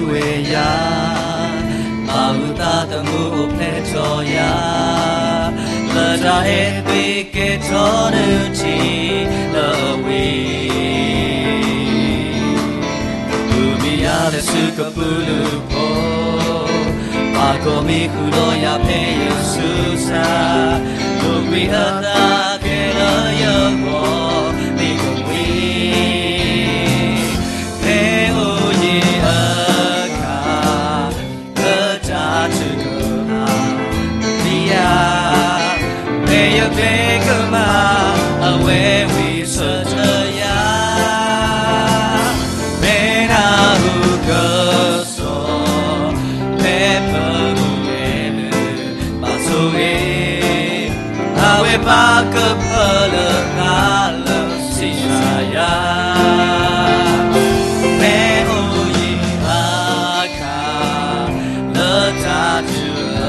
ဝဲယၤ, မၤမုာ်သးသမူအိၣ်ဖျဲၣ်ထီၣ်ယၤ, လၢတၢ်အဲၣ်သွံၣ်ကဲထီၣ်နုၢ်ထံလၢအဝံၤ, မုာ်မံယၤလၢစုကပူၤလူၤဖိ, ပှၤကိးမံၤဃုာ်ဒီးယၤဖဲယဆူးစၢ်, ဒိးကွံာ်အသးခဲလၢာ်ယဂီၢ်, မ့ၢ်ကမှံ ဖဲအိၣ်ယံၤအခါ, လၢတၢ်ထုကဖၣ်, မံယၤ, ဖဲယကျဲကမၣ်, အဝဲဝံၤဆၢထၢၣ်ယၤ, မ့ၢ်နၢ်ဟူကစီၣ်, ဖဲပမူကဲၤ ဘၣ်ဆိၣ်ဂ့ၤ, အဝဲပာ်ကဖၢလၢသးလၢဆံးစၢ်ယၤ, ဖဲအိၣ်ယံၤအခါ, လၢတၢ်ထုကဖၣ်,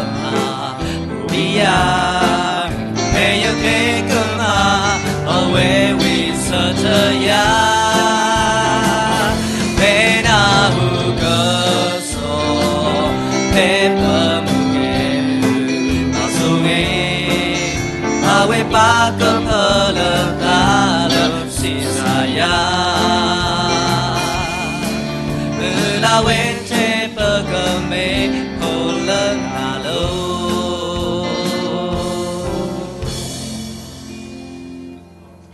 မံယၤ, ဖဲယကျဲကမၣ်, အဝဲဝံၤဆၢထၢၣ်ယၤ, ဖဲနၢ်ဟူကစီၣ်, ဖဲပမူကဲၤ ဘၣ်ဆိၣ်ဂ့ၤ, အဝဲပာ်ကဖၢလၢသးလၢဆံးစၢ်ယၤ, မုၢ်လၢ်ဝဲထဲပကမ့ၢ်ဖိလၢနၤလီၤ.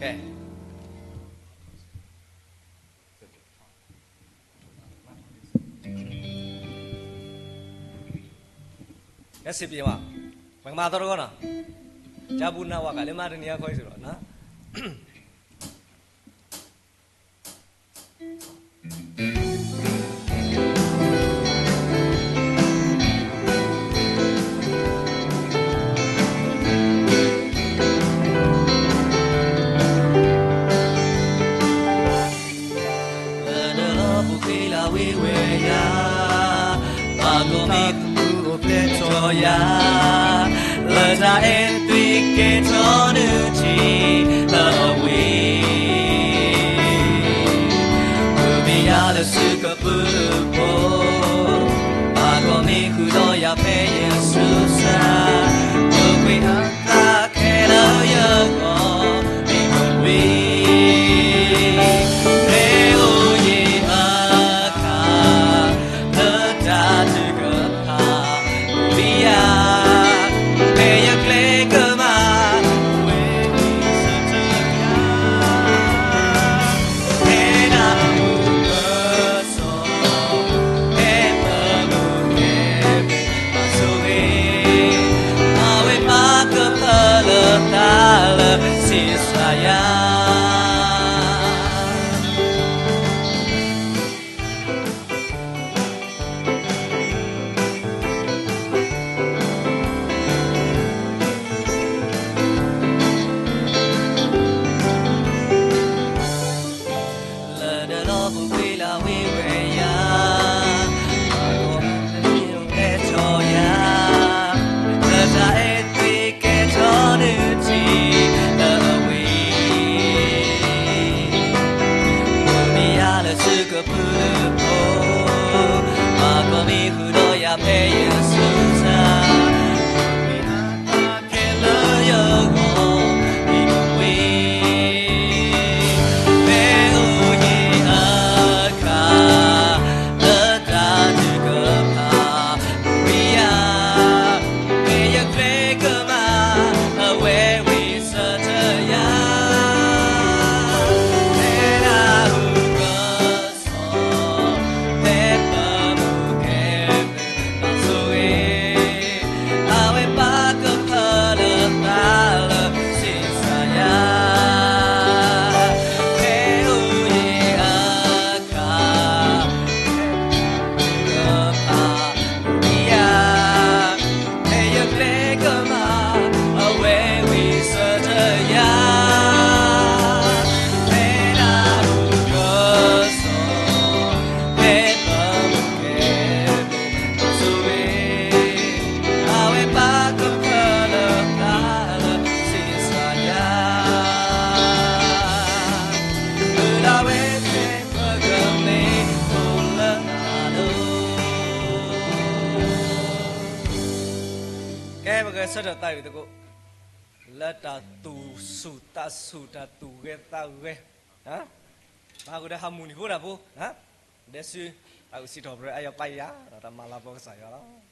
ကဲ, ကဲစံးပ့ၤမး, ပကမၤသီတဂီၢ်နီၤ, ကၢ်ဘူၣ်နၢ်ဝါကးလၢမၤတနံၤအံၤခီအံၤစ့ၢ်ကီးနီၤ. လၢနလီၢ်ပူၤကွံာ်လၢဝံၤဝဲယၤ, ပှၤကိးမံၤဃုာ်အိၣ်ဖျဲၣ်ထီၣ်ယၤ, လၢတၢ်အဲၣ်သွံၣ်ကဲထီၣ်နုၢ်ထံလၢအဝံၤ, မုာ်မံယၤလၢစုကပူၤလူၤဖိ, ပှၤကိးမံၤဃုာ်ဒီးယၤဖဲယဆူးစၢ်, ဒိးကွံာ်အသးခဲလၢာ်ယဂီၢ်, မ့ၢ်ကမှံ ဖဲအိၣ်ယံၤအခါ, လၢတၢ်ထုကဖၣ်, မံယၤ, ဖဲယကျဲကမၣ်, အဝဲဝံၤဆၢထၢၣ်ယၤ, ဖဲနၢ်ဟူကစီၣ်, ဖဲပမူကဲၤ ဘၣ်ဆိၣ်ဂ့ၤ, အဝဲပာ်ကဖၢလၢသးလၢဆံးစၢ်ယၤ. လၢနလီၢ်ပူၤကွံာ်လၢဝံၤဝဲယၤ, ပှၤကိးမံၤဃုာ်အိၣ်ဖျဲၣ်ထီၣ်ယၤ, လၢတၢ်အဲၣ်သွံၣ်ကဲထီၣ်နုၢ်ထံလၢအဝံၤ ကဲ ပကဆၢထၢၣ်သးဝံၣ်သကိး လၢတၢ်သူၣ်ဆူၣ်သးဆူၣ် တၢ်သူၣ်ဂဲၤသးဂဲၤ, ပဟးဃုာ်ဒီး harmony ဖိတၢ်ဖိ, ဒဲစု သးဝံၣ်စံးထီၣ်ပတြၢၤအါယီၤပၢ်ယၤ ဒီးတၢ်မၤလၤကပီၤကစၢ်ယွၤလီၤ.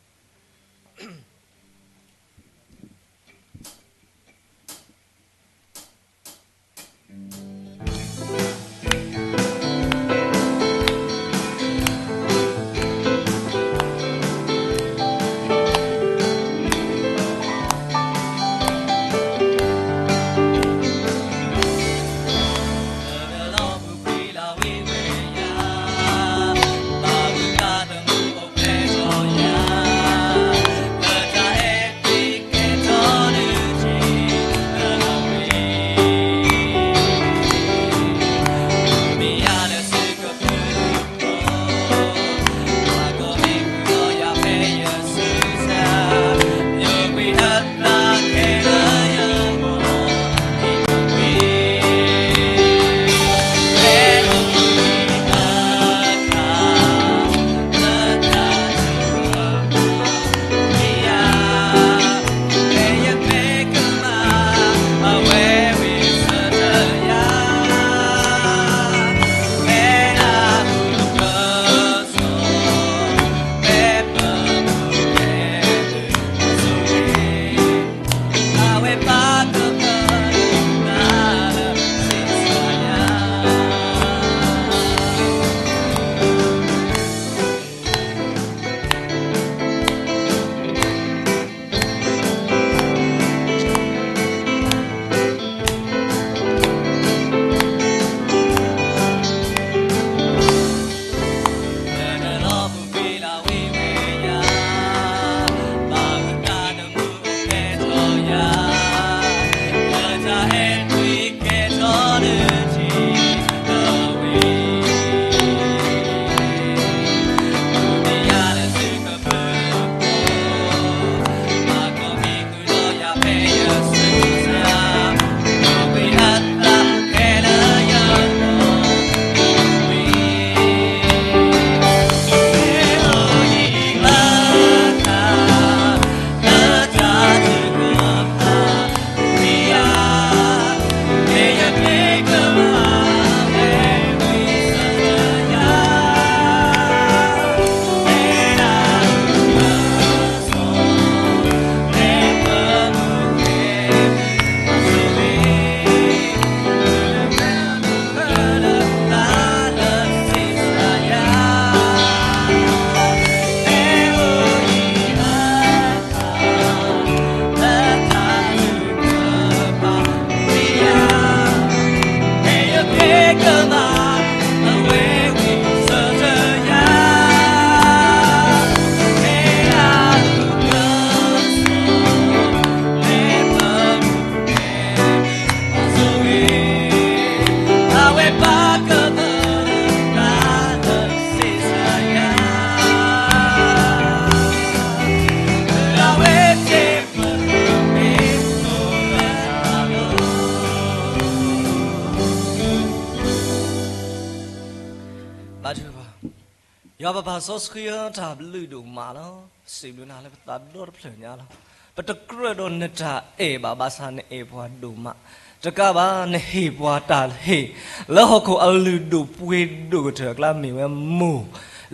ယွၤပၢ်ပၢ်စီဆှံဧၢ, တၢ်ဘျုးဒိၣ်မးလီၤ. စံးဘျုးနၤလၢပသးဒီတဖျၢၣ်ညါလီၤ. ပတကြၢးဒီးနတၢ်အဲၣ်ဘၣ်, ဘၣ်ဆၣ်နအဲၣ်ပှၤဒိၣ်မး. တကးဘၣ် နဟ့ၣ်ပှၤတၢ်ဟ့ၣ် လၢဟီၣ်ခိၣ်အလုၢ်ဒိၣ်ပှ့ၤဒိၣ်ကတၢၢ်အကျါ မ့ၢ်ဝဲမိၢ်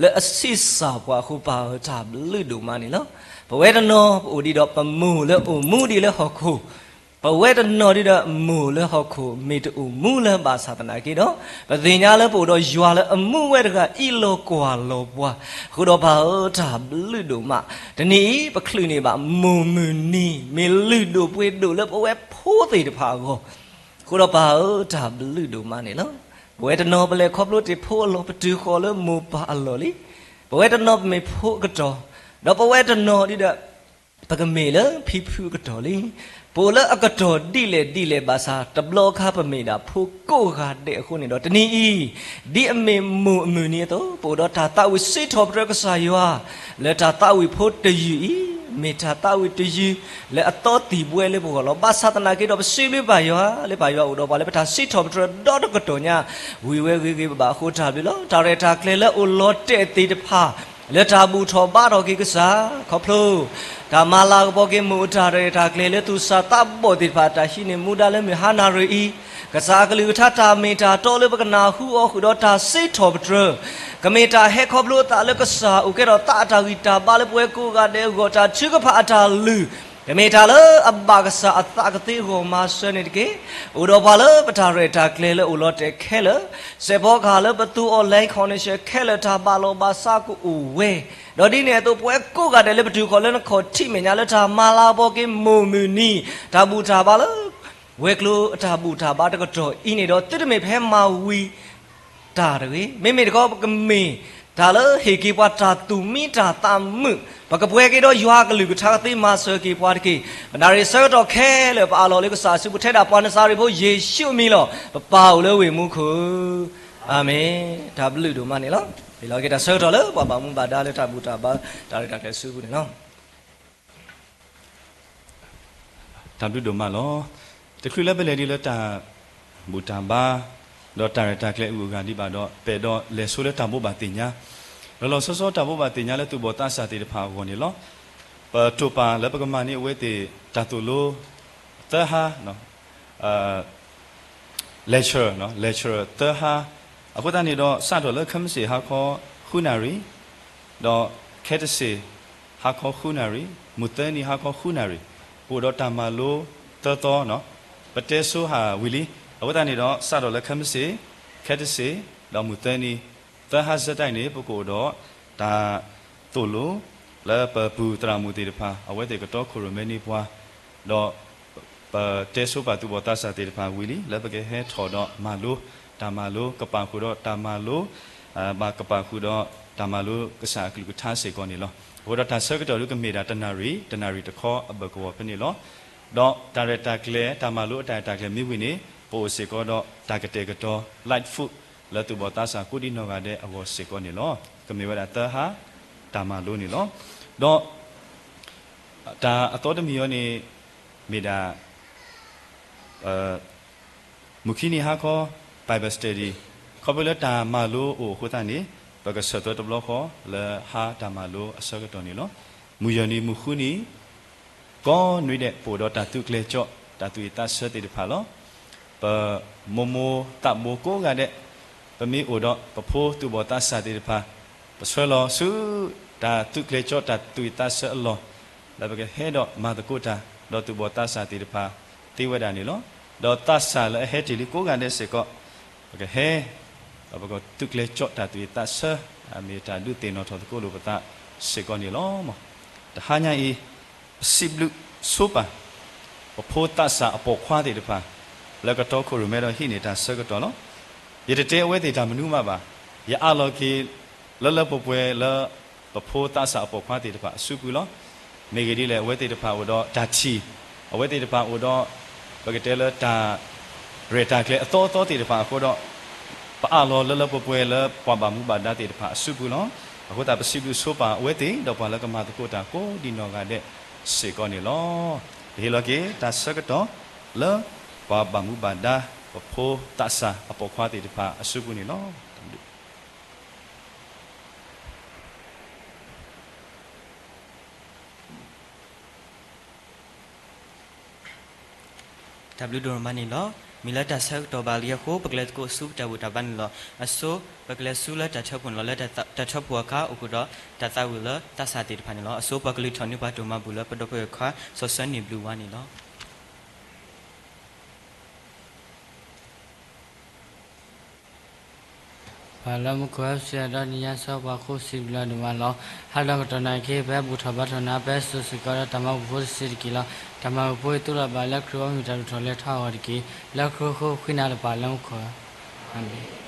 လၢအဆံးစၢ်ပှၤအဃိ ပၢ်ဧၢ တၢ်ဘျုးဒိၣ်မးန့ၣ်လီၤ. ပဝဲတနီၤ ပအိၣ်ဒံးဒီးပမိၢ်လၢအိၣ်မူဒံးလၢဟီၣ်ခိၣ်, ပဝဲတနီၤဒံးဒီးမိၢ်လၢဟီၣ်ခိၣ် မ့ၢ်တအိၣ်မူလၢၤဘၣ်ဆၣ်သနာ်က့ဒီး ပသ့ၣ်ညါလၢပအိၣ်ဒီးယွၤလၢအမူဝဲတဂၤအံၤလီၤကွၢ်လီၤပှၤ, အဃိဒီးပၢ်ဧၢ တၢ်ဘျုးဒိၣ်မး. တနံၤအံၤ ပချုးန့ၢ်ဘၣ်မိၢ်မုၢ်နံၤ မ့ၢ်လုၢ်ဒိၣ်ပှ့ၤဒိၣ်လၢပဝဲဖိသ့ၣ်တဖၣ်အဂီၢ်, အဃိဒီးပၢ်ဧၢ တၢ်ဘျုးဒိၣ်မးန့ၣ်လီၤ. ပဝဲတနီၤပလဲၤခီဖျိတ့ၢ်ဖိအလီၢ် ပတုၤဃီၤလၢမိၢ်ပၢ်အလီၢ်လံ. ပဝဲတနီၤပမ့ၢ်ဖိအကတီၢ်, ဒီးပဝဲတနီၤဒံးဒီး ပကမ့ၢ်လၢဖံဖုအကတီၢ်လံ. ပအိၣ်လၢအကတီၢ်ဒ်လဲၣ်ဒ်လဲၣ်ဘၣ်ဆၣ် တဘျီအခါပမ့ၢ်ဒၣ်ဖိကိးဂၤဒဲးအဃိန့ၣ်ဒီး တနံၤအံၤ ဒ်အမ့ၢ်မိၢ်အမုၢ်နံၤအသိး ပအိၣ်ဒီးတၢ်သးဝံၣ်စံးထီၣ်ပတြၢၤကစၢ်ယွၤ လၢတၢ်သးဝံၣ်ဖိတယုၢ်အံၤ မ့ၢ်တၢ်သးဝံၣ်တယုၢ်လၢအသီသံၣ်ဘှဲလၢပဂီၢ်လီၤ. ဘၣ်ဆၣ်သနာ်က့ဒီး ပစံးဘျုးဘၣ်ယွၤ လၢပၢ်ယွၤအိၣ်ဒီးပှၤလၢပတၢ်စံးထီၣ်ပတြၢၤဒီတကတီၢ်ညါ ဝံၤဝဲဂ့ၤဂ့ၤဘၣ်ဘၣ်အဃိ တၢ်ဘျုးလီၤ. တၢ်ရဲၣ်တၢ်ကျဲၤလၢအိၣ်လီၤတဲာ်သ့ၣ်တဖၣ် လၢတၢ်ဘူၣ်ထီၣ်ဘါထီၣ်က့ၤကစၢ် ခီဖျိ တၢ်မၤလၤကပီၤက့ၤမိၢ်အတၢ်ရဲၣ်တၢ်ကျဲၤလၢသူၣ်စၢ်သးဘီၣ်သ့ၣ်တဖၣ် တၢ်ဟံးန့ၢ်မူဒါလၢမုၢ်ဟါနၣ်ရံၣ်အံၤ, ကစၢ်အကလုၢ်ကထါတၢ်မ့ၢ်တၢ်တီလၢပကနၢ်ဟူအီၤဃုာ်ဒီးတၢ်စံးထီၣ်ပတြၢၤ, ကမ့ၢ်တၢ်ဟဲခီဖျိအသးလၢကစၢ်အိၣ်ကဲထီၣ်သးအတၢ်ဂံၢ်တၢ်ဘါလၢပဝဲကိးဂၤဒဲးအဂီၢ် တၢ်ထုကဖၣ်အတၢ်လုၢ်, ကမ့ၢ်တၢ်လၢအဘၣ်ကစၢ်အသးကသ့အဂီၢ်မၤစၢၤန့ၣ်တက့ၢ်. အိၣ်ဒီးပှၤလၢပတၢ်ရဲၣ်တၢ်ကျဲၤလၢအိၣ်လီၤတဲာ်ခဲလၢာ်, စဲးဖီကဟၣ်လၢပသူအီၤ land connection ခဲလၢာ် တၢ်ဘၣ်လီၤဘၣ်စးကအိၣ်ဝဲ, ဒီးဒ်န့ၣ်အသိး ပဝဲကိးဂၤဒဲးလၢပတုၤဃီၤလၢနခီၣ်ထံးမဲာ်ညါလၢတၢ်မၤလၤကပီၤက့ၤမိၢ်မုၢ်နံၤ တၢ်ဘူၣ်တၢ်ဘါလၢ ဝဲၤကျိၤအတၢ်ဘူၣ်တၢ်ဘါတကတီၢ်အံၤန့ၣ်ဒီး သုတမ့ၢ်ဖဲမၤဝံၤ တၢ်တဂ့ၤ. မ့မ့ၢ်တခီ ပကမ့ၢ်တၢ်လၢဟ့ၣ်က့ၤပှၤတၢ်သူၣ်မံတၢ်သးမုာ်, ပကပှဲၤက့ၤဒီးယွၤအကလုၢ်ကထါကသ့ မၤစၢၤက့ၤပှၤတက့ၢ်. ပနၣ်ရံၣ်ဆၢကတီၢ်ခဲလၢာ် ပအးလီၤလၢကစၢ်အစုပူၤ ထဲဒၣ်ပှၤနစၤရ့းဖိယ့ၣ်ၡူးအမံၤလီၤ. ပပၢ်အိၣ်လၢဝ့ၢ်မူခိၣ်, အၤမ့ၣ်. တၢ်ဘျုးဒိၣ်မးန့ၣ်လီၤ. ဟ့ၣ်လီၤက့ၤတၢ်ဆၢကတီၢ်လၢပှၤဘၣ်မူဘၣ်ဒါလၢတၢ်ဘူၣ်တၢ်ဘါ တၢ်ရဲၣ်တၢ်ကျဲၤအစုပူၤန့ၣ်လီၤ. တၢ်ဘျုးဒိၣ်မးလီၤ. တချုးလၢပလဲၤဒံးလၢတၢ်ဘူၣ်တၢ်ဘါ ဒီးတၢ်ရဲၣ်တၢ်ကျဲၤအဂုၤအဂၤဒံးဘၣ်ဒီး ပအဲၣ်ဒိးလဲၤဆိလၢတၢ်ဘိးဘၣ်သ့ၣ်ညါ, လီၤလီၤဆီဆီတၢ်ဘိးဘၣ်သ့ၣ်ညါလၢသူၣ်ဘီၣ်သးစၢ်သ့ၣ်တဖၣ်အဂီၢ်န့ၣ်လီၤ. ပတိာ်ပာ်လၢပကမၤန့ၢ်အဝဲသ့ၣ်တၢ်သိၣ်လိ သၢဟါ lecture, lecture သၢဟါ, အဃိသတးန့ၣ်ဒီး စးထီၣ်လၢခဲမုၢ်ဆ့ၣ်ဟါခီဃုနၣ်ရံၣ်, ဒီးခဲတစ့ၣ် ဟါခီဃုနၣ်ရံၣ်, မုၢ်သၢနံၤဟါခီဃုနၣ်ရံၣ်, ပအိၣ်ဒီးတၢ်မၤလိသၢသီ, ပတဲဆိဟးဝံၤလံ. အဃိသတးန့ၣ်ဒီး စးထီၣ်လၢခဲမုၢ်ဆ့ၣ်, ခဲတစ့ၣ်, ဒီးမုၢ်သၢနံၤ, သၢဟါစဲတၢ်အံၤန့ၣ် ပကအိၣ်ဒီးတၢ်သိၣ်လိ လၢပပုၢ်သရၣ်မုၣ်သ့ၣ်တဖၣ် အဝဲသ့ၣ်ကတီခိၣ်ရိၣ်မဲန့ၢ်ပှၤ, ဒီး ပတဲဆိပာ်သူၣ်ဘီၣ်သးစၢ်သ့ၣ်တဖၣ်ဝံၤလံ လၢပကဟဲထီၣ်ဒီးမၤလိ တၢ်မၤလိ ကပာ်ဃုာ်ဒီးတၢ်မၤလိ, ဘၣ်ကပာ်ဃုာ်ဒီးတၢ်မၤလိကစၢ်အကလုၢ်ကထါစ့ၢ်ကီးန့ၣ်လီၤ. အဃိဒီးတၢ်ဆၢကတီၢ်ဒုးကမ့ၢ်ဒၣ်တနၣ်ရံၣ်, တနၣ်ရံၣ်တခီအဘၢၣ်ကဝီၤဖဲန့ၣ်လီၤ. ဒီးတၢ်ရဲၣ်တၢ်ကျဲၤ တၢ်မၤလိအတၢ်ရဲၣ်တၢ်ကျဲၤမ့ၢ်ဝံၤန့ၣ် ပအိၣ်စ့ၢ်ကီးဒီးတၢ်ကတဲာ်ကတီၤ light food လၢသူၣ်ဘီၣ်သးစၢ်ကိးဒံနီၢ်ဂၤဒဲးအဂီၢ်စ့ၢ်ကီးန့ၣ်လီၤ. ကမ့ၢ်ဝဲဒၣ်သၢဟါ တၢ်မၤလိန့ၣ်လီၤ. ဒီး တၢ်အသီတမံၤအံၤန့ၣ် မ့ၢ်ဒၣ် မုၢ်ခံနံၤဟါခီ Bible Study ခီဖျိလၢတၢ်မၤလိအိၣ်အဃိသတးန့ၣ် ပကဆၢထၢၣ်တဘျီဃီလၢဟါတၢ်မၤလိအဆၢကတီၢ်န့ၣ်လီၤ. မုၢ်ယဲၢ်နံၤ မုၢ်ဃုနံၤ ကိးနွံဒဲး ပအိၣ်ဒီးတၢ်သုးကျဲၤကၠီ တၢ်သူၣ်ဝံၣ်သးဆၢသ့ၣ်တဖၣ်လီၤ. ပမိၢ်မိၢ်သးဘိကိးဂၤဒဲး ပမ့ၢ်အိၣ်ဒီးပဖိသူၣ်ဘီၣ်သးစၢ်သ့ၣ်တဖၣ် ပဆှၢလီၤဆူ တၢ်သုးကျဲၤကၠီ တၢ်သူၣ်ဝံၣ်သးဆၢအလီၢ် လၢပကဟဲဒီးမၤသကိးတၢ် ဒီးသူၣ်ဘီၣ်သးစၢ်သ့ၣ်တဖၣ်သ့ဝဲဒၣ်န့ၣ်လီၤ. ဒီးသးစၢ်လၢအဟဲတ့ၢ်လံကိးဂၤဒဲးစ့ၢ်ကီး ပကဟဲ ဒီးပကသုးကျဲၤကၠီတၢ်သူၣ်ဝံၣ်သးဆၢ မ့ၢ်တၢ်ဒုးသ့ၣ်နီၣ်ထီၣ်သကိးလိာ်ပသးစ့ၢ်ကီးန့ၣ်လီၤ. တဟါညါအံၤ ပစံးဘျုးဆိပာ် ပဖိသးစၢ်အပိာ်ခွါသ့ၣ်တဖၣ် လၢကတီခိၣ်ရိၣ်မဲဒီးဟံးန့ၢ်တၢ်ဆၢကတီၢ်လီၤ. ယတတဲအဝဲသ့ၣ်တၢ်မနုၤမးဘၣ်. ယအးလီၤက့ၤ လၢလၢပှဲၤပှဲၤလၢ ပဖိသးစၢ်အပိာ်ခွါသ့ၣ်တဖၣ်အစုပူၤလီၤ. မ့ၢ်ဂ့ၢ်ဒ်လဲၣ် အဝဲသ့ၣ်တဖၣ်အိၣ်ဒီးတၢ်ထံၣ်, အဝဲသ့ၣ်တဖၣ်အိၣ်ဒီး ပကတဲလၢတၢ် ရဲၣ်တၢ်ကျဲၤအသီအသီသ့ၣ်တဖၣ်အဃိဒီး ပအးလီၤလၢလၢပှဲၤပှဲၤလၢပှၤဘၣ်မူဘၣ်ဒါသ့ၣ်တဖၣ်အစုပူၤလီၤ. အဃိသတး ပစံးဘျုးဆိပာ်အဝဲသ့ၣ် ဒီးပှၤလၢကမၤသကိးတၢ်ကိးဒံနီၢ်ဂၤဒဲးစ့ၢ်ကီးန့ၣ်လီၤ. ပဟ့ၣ်လီၤက့ၤတၢ်ဆၢကတီၢ်လၢ ပှၤဘၣ်မူဘၣ်ဒါ ပဖိသးစၢ်အပိာ်ခွါသ့ၣ်တဖၣ်အစုပူၤန့ၣ်လီၤ. တၢ်ဘျုးဒိၣ်မးန့ၣ်လီၤ. မ့ၢ်လၢတၢ်ဆၢကတီၢ်ဘၣ်လံအဃိ ပကလဲၤသကိးဆူပတၢ်ဘူၣ်တၢ်ဘါန့ၣ်လီၤ. အဆိ ပကလဲၤဆူလၢတၢ်ထၢဖှိၣ်န့ၣ်လီၤ. လၢတၢ်ထၢဖှိၣ်အခါ အိၣ်ဃုာ်ဒီးတၢ်သးဝံၣ်လၢသးစၢ်သ့ၣ်တဖၣ်န့ၣ်လီၤ. အဆိ ပှၤကလုာ်ထီၣ်န့ၢ်ပှၤတိၢ်မၤဘူၣ်လၢပဒီပုၢ်ဝဲၢ်ခွါ စီၤစၢနံၣ်ဘျုးဝါန့ၣ်လီၤ. ပၢ်လၢမူခိၣ်ဟဲပစံးဒီးနံၤညါဆၢ ပှၤခိၣ်စံးဘျုးဒိၣ်မးလီၤ. ဟါဒီးကတီၢ်နၢ်က့ ပဟဲဘူၣ်ထီၣ်ဘါထီၣ်နၤ ပဟဲစိာ်စ့ၢ်ကီးဒီးတၢ်မၤဘူၣ်ဖိတစဲးတက့ၢ်လီၤ. တၢ်မၤဘူၣ်ဖိအံၤ သူလီၤဘၣ်လၢခရံာ်အမံၤတၢ်ဒိၣ်ထီၣ်လဲၤထီၣ်အဂီၢ်တက့ၢ်. လၢခရံာ်အဃိ ဃ့နၤလီၤပၢ်လၢမူခိၣ်ဧၢ. အၤမ့ၣ်.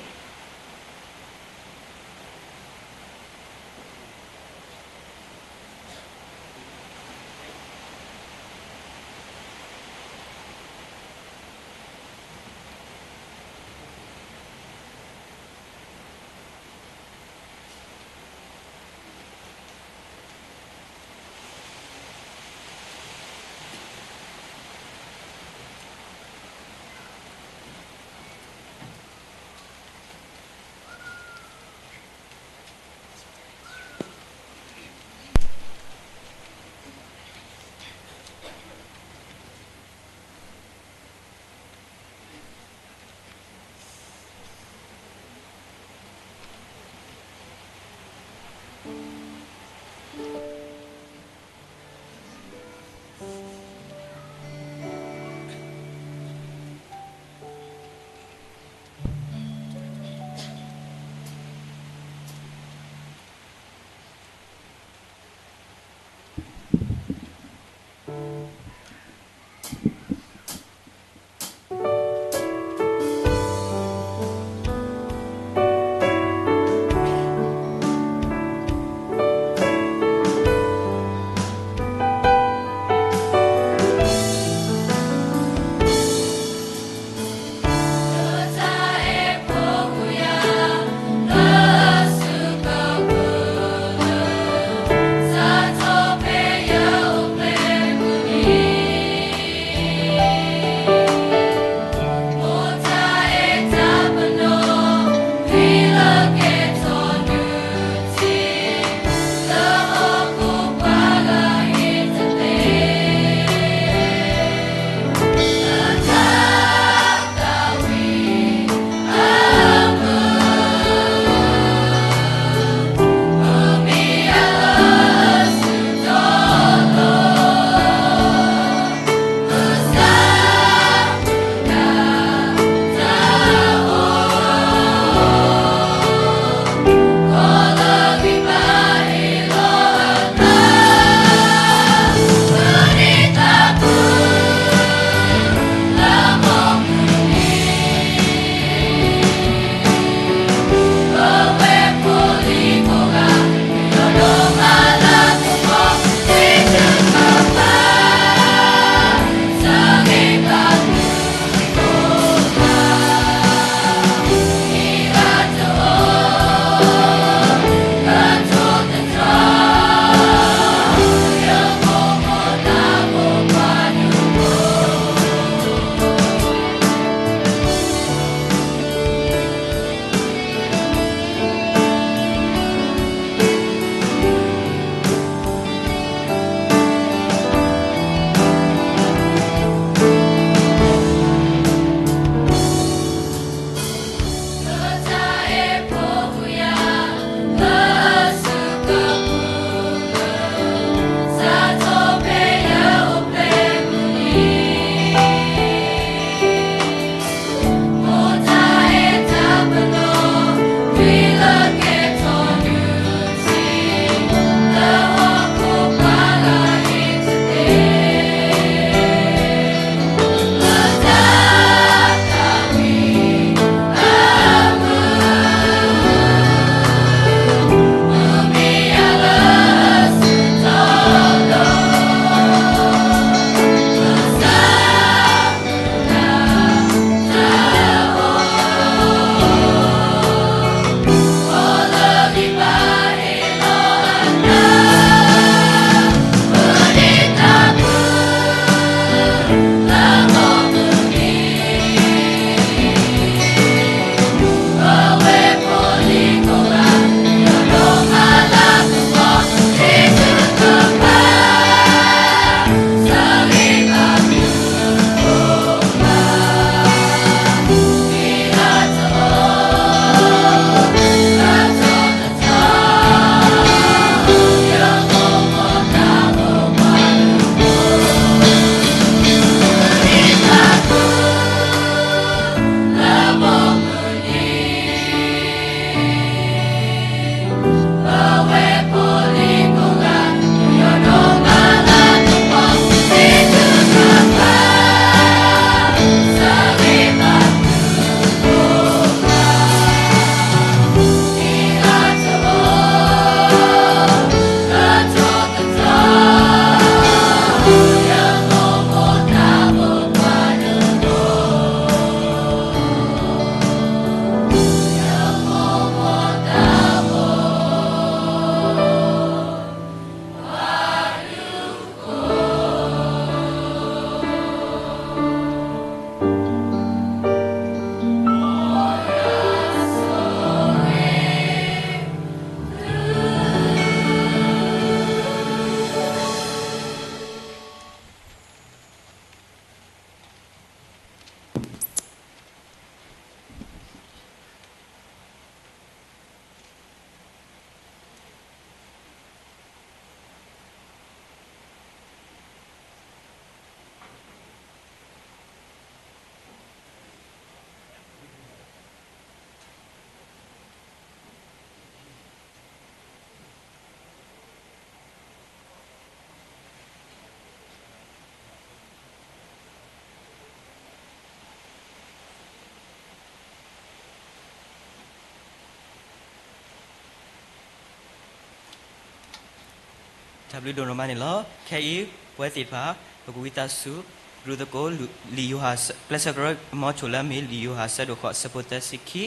တၢ်ဘျုးဒိၣ်မးန့ၣ်လီၤ. ခဲအံၤ ပဝဲသ့ၣ်တဖၣ် ပကဝံသးစူၤ ကရူၢ်သကိး လံာ်ယိၤဟၣ် ကျဲးစၢးကရၢ မ်ဆိၣ်လၢအမ့ၢ် လံာ်ယိၤဟၣ်အဆၢဒိၣ်ဃိး အဆၢဖိသၢဆံခံ,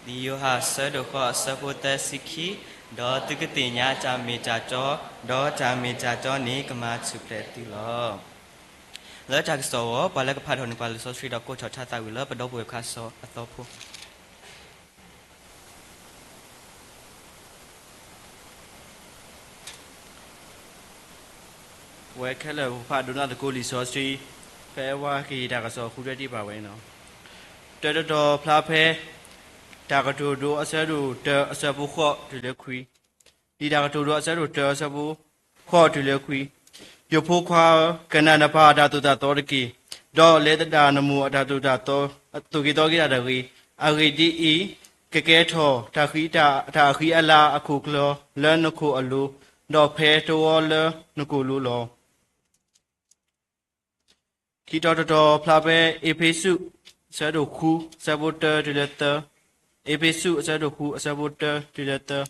လံာ်ယိၤဟၣ်အဆၢဒိၣ်ဃိး အဆၢဖိသၢဆံခံ, ဒီးသုကသ့ၣ်ညါတၢ်မ့ၢ်တၢ်တီ, ဒီးတၢ်မ့ၢ်တၢ်တီန့ၣ် ကမၤထူၣ်ဖျဲးသုလီၤ. လၢတၢ်ကစီၣ်အဂီၢ် ပှၤလၢကဖးထီၣ်န့ၢ်ပှၤလံာ်စီဆှံဒီးကိးထီၣ်ထါသးဝံၣ်လၢပဒီပုၢ်ဝဲၢ်ခါစီၤအသီဖိ ပဝဲခဲလၢာ်ပကဖးဒိကနၣ်သကိးလံာ်စီဆှံ, ဖဲအဝဲကဟ့ၣ်တၢ်ကစီၣ်ဃုထၢတံၢ်ဘၣ်ဝဲန့ၣ်လီၤ. တၢတတီၤဖျါဖဲ တၢ်ကတိၤဒိအဆၢဒိၣ်တၢအဆၢဖိဃိးတုၤလၢခွံ, လံာ်တၢ်ကတိၤဒိအဆၢဒိၣ်တၢအဆၢဖိဃိးတုၤလၢခွံ, ယဖိခွါဧၢ, ကနၣ်နပၢ်အတၢ်သိၣ်တၢ်သီတက့ၢ်, ဒီးလဲၤသဒၣ်နမိၢ်အတၢ်သိၣ်တၢ်သီ အသိၣ်က့ၤသီက့ၤတၢ်တဂ့ၤ. အဂ့ၢ်ဒ်အံၤ, ကကဲထီၣ် တၢ်ဃံတၢ်အဃံအလၤအခိၣ်ကျၢၢ်လၢနခိၣ်အလိၤ, ဒီးဖဲတဝီလၢနကိာ်လိၤလီၤ. ခံတီၤတတီၤဖျါဖဲ အ့းဖ့းစူး အဆၢဒိၣ်ဃု အဆၢဖိတၢတုၤလၢသၢ, အ့းဖ့းစူး အဆၢဒိၣ်ဃု အဆၢဖိတၢတုၤလၢသၢ,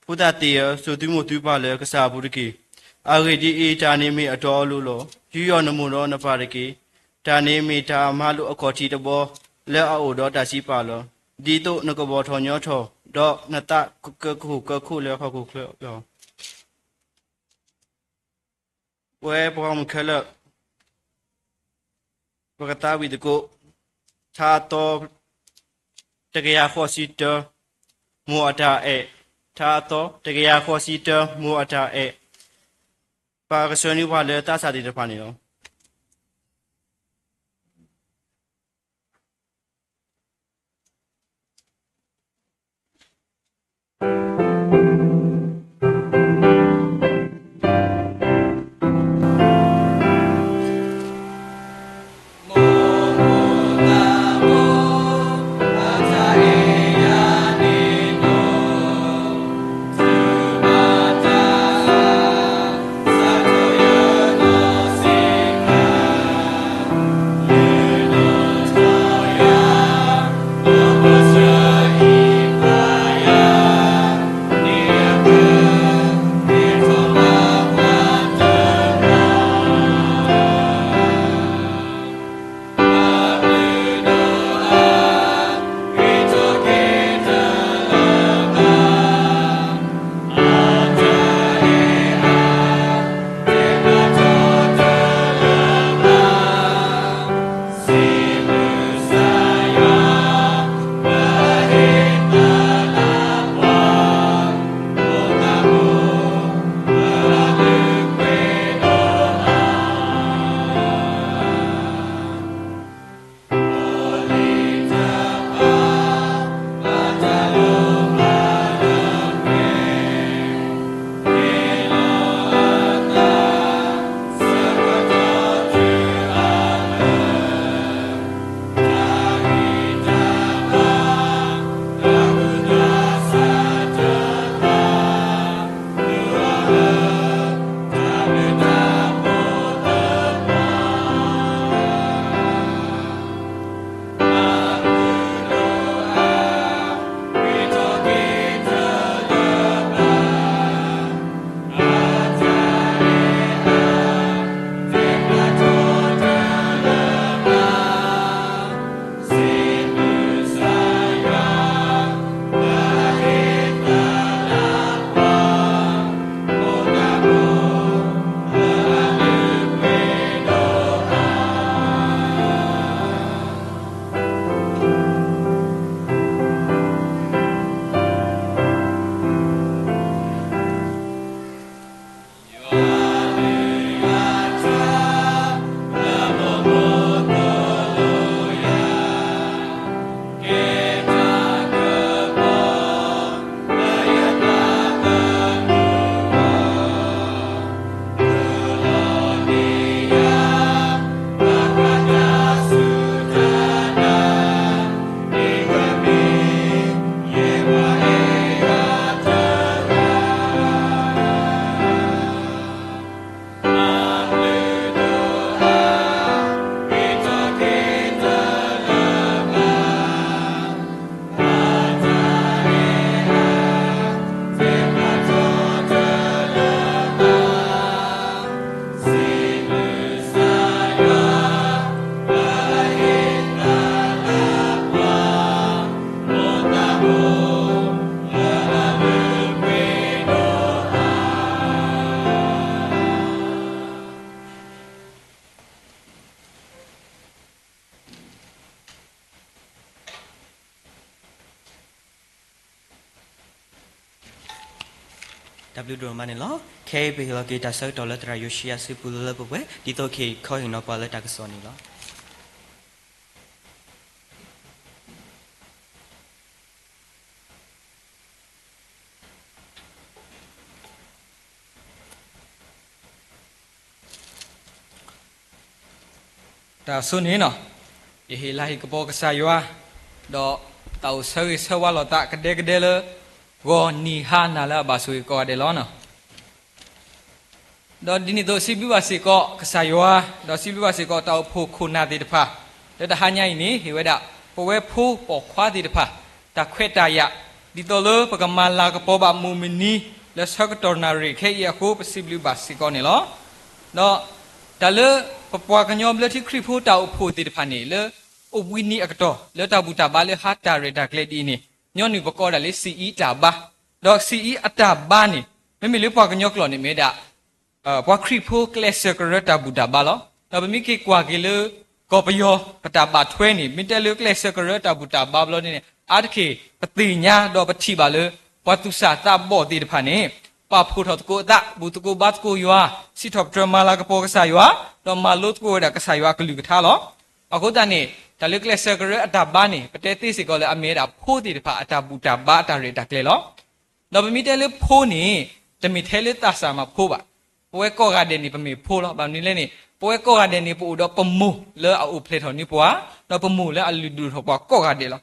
ဖိသၣ်သ့ၣ်ဧၢ, စိာ်သုမိၢ်သုပၢ်လၢကစၢ်အပူၤတက့ၢ်. အဂ့ၢ်ဒ်အံၤ, တၢ်န့ၣ်မ့ၢ်အတီအလိၤလီၤ. ယူးယီၣ်နမိၢ်ဒီးနပၢ်တက့ၢ်. တၢ်န့ၣ်မ့ၢ်တၢ်မၤလိာ်အခီၣ်ထံးတဘီ လၢအအိၣ်ဒီးတၢ်စံးပာ်လီၤ. ဒ်သိးနကဘီၣ်ထီၣ်ညီထီၣ်, ဒီးနသးကကဲခိၣ်ကဲခိၣ်လၢဟီၣ်ခိၣ်ချၢလီၤ. ပဝဲပှၤဂီၢ်မုၢ်ခဲလၢာ် ပကသးဝံၣ်သကိး ထါအသီ တကယၤဃိးဆံတၢ မိၢ်အတၢ်အဲၣ်, ထါအသီ တကယၤဃိးဆံတၢ မိၢ်အတၢ်အဲၣ်, ပှၤကဆှၢန့ၢ်ပှၤလၢသးစၢ်သ့ၣ်တဖၣ်န့ၣ်လီၤ. တၢ်ဘျုးဒိၣ်မးန့ၣ်လီၤ. ခဲအံၤပဟ့ၣ်လီၤက့ၤတၢ်ဆၢကတီၢ်လၢသရၣ်ယိၤၡံယၤစုပူၤလၢလၢပှဲၤပှဲၤ ဒ်သိးကဟ့ၣ်ခီဟ့ၣ်နီၤပှၤလၢတၢ်ကစီၣ်န့ၣ်လီၤ. တၢ်ဆိန့ၣ်နီၤ, ယဟ့ၣ်လၤဟ့ၣ်ကပီၤကစၢ်ယွၤ, ဒီးတၢ်အိၣ်ဆၢဂ့ၤဆၢဝါလိာ်သးကဒဲကဒဲလၢ ဂီၤနံၤဟါနၤလၢအဘၣ်ဆိၣ်ဂ့ၤကိးဂၤဒဲးလီၤ. ဒီးဒ်န့ၣ်အသိး စံးဘျုးဘၣ်စ့ၢ်ကီးကစၢ်ယွၤ, ဒီးစံးဘျုးဘၣ်စ့ၢ်ကီးတၢ်အိၣ်ဖှိၣ်ခိၣ်နၢ်သ့ၣ်တဖၣ်, လၢတဟါညါအံၤန့ၣ် ဟ့ၣ်ဝဲဒၣ် ပဝဲဖိပိာ်ခွါသ့ၣ်တဖၣ် တၢ်ခွဲးတၢ်ယာ်, ဒ်သိးလၢပကမၤလၤကပီၤဘၣ်မိၢ်မုၢ်နံၤ လၢဆၢကတီၢ်နၣ်ရံၣ်ခဲအံၤအဃိ ပစံးဘျုးဘၣ်စ့ၢ်ကီးန့ၣ်လီၤ. ဒီးတၢ်လၢပပှၤကညီဘျၢထံခရံာ်ဖိတၢ်အိၣ်ဖှိၣ်သ့ၣ်တဖၣ်န့ၣ် လၢအိၣ်ဘှံးနံၤအကတီၢ် လၢတၢ်ဘူၣ်တၢ်ဘါလၢဟါတၢ်ရဲၣ်တၢ်ကျဲၤဒ်အံၤန့ၣ် ညီနုၢ်ပကိးဒၣ်လၢ စံၣ်အံတၢ်ဘါ, ဒီးစံၣ်အံအတၢ်ဘါန့ၣ် မ့မ့ၢ်လၢပှၤကညီကျိာ်န့ၣ်မ့ၢ်ဝဲဒၣ် ပှၤခရံာ်ဖိကျဲးစၢးကရၢတၢ်ဘူၣ်တၢ်ဘါလီၤ. ဒီးပမ့ၢ်က့ၤကွၢ်က့ၤလၢ ကီၢ်ပယီၤ ပတၢ်ဘၣ်ထွဲန့ၣ် မ့ၢ်တဲလၢကျဲးစၢးကရၢတၢ်ဘူၣ်တၢ်ဘါဘျီန့ၣ် အါတက့ၢ်ပသ့ၣ်ညါဒီးပထံၣ်ဘၣ်လၢ ပှၤသူၣ်စၢ်သးဘီၣ်သ့ၣ်တဖၣ်န့ၣ် ပာ်ဖှိၣ်ထီၣ်သကိးအသး ဘူၣ်သကိးဘါသကိးယွၤ, စံးထီၣ်ပတြၢၤမၤလၤကပီၤကစၢ်ယွၤ, ဒီးမၤလိသကိးဝဲဒၣ်ကစၢ်ယွၤအကလုၢ်ကထါလီၤ. အဃိသတးန့ၣ် တၢ်လၢကျဲးစၢးကရၢအတၢ်ဘါန့ၣ် ပတဲသ့စ့ၢ်ကီးလၢအမ့ၢ်ဝဲဒၣ်ဖိသ့ၣ်တဖၣ်အတၢ်ဘူၣ်တၢ်ဘါအတၢ်ရဲၣ်တၢ်ကျဲၤလီၤ. ဒီးပမ့ၢ်တဲလၢဖိန့ၣ် တမ့ၢ်ထဲလၢသးစၢ်မၤဖိဘၣ်. ပဝဲကိးဂၤဒဲးန့ၣ် ပမ့ၢ်ဖိလီၤ. ဘၣ်မနုၤလဲၣ်န့ၣ် ပဝဲကိးဂၤဒဲးန့ၣ် ပအိၣ်ဒီးပမိၢ်လၢအအိၣ်ဖျဲၣ်ထီၣ်န့ၢ်ပှၤ, ဒီးပမိၢ်လၢအလုၢ်ဒိၣ်ထီၣ်ပှၤကိးဂၤဒဲးလီၤ.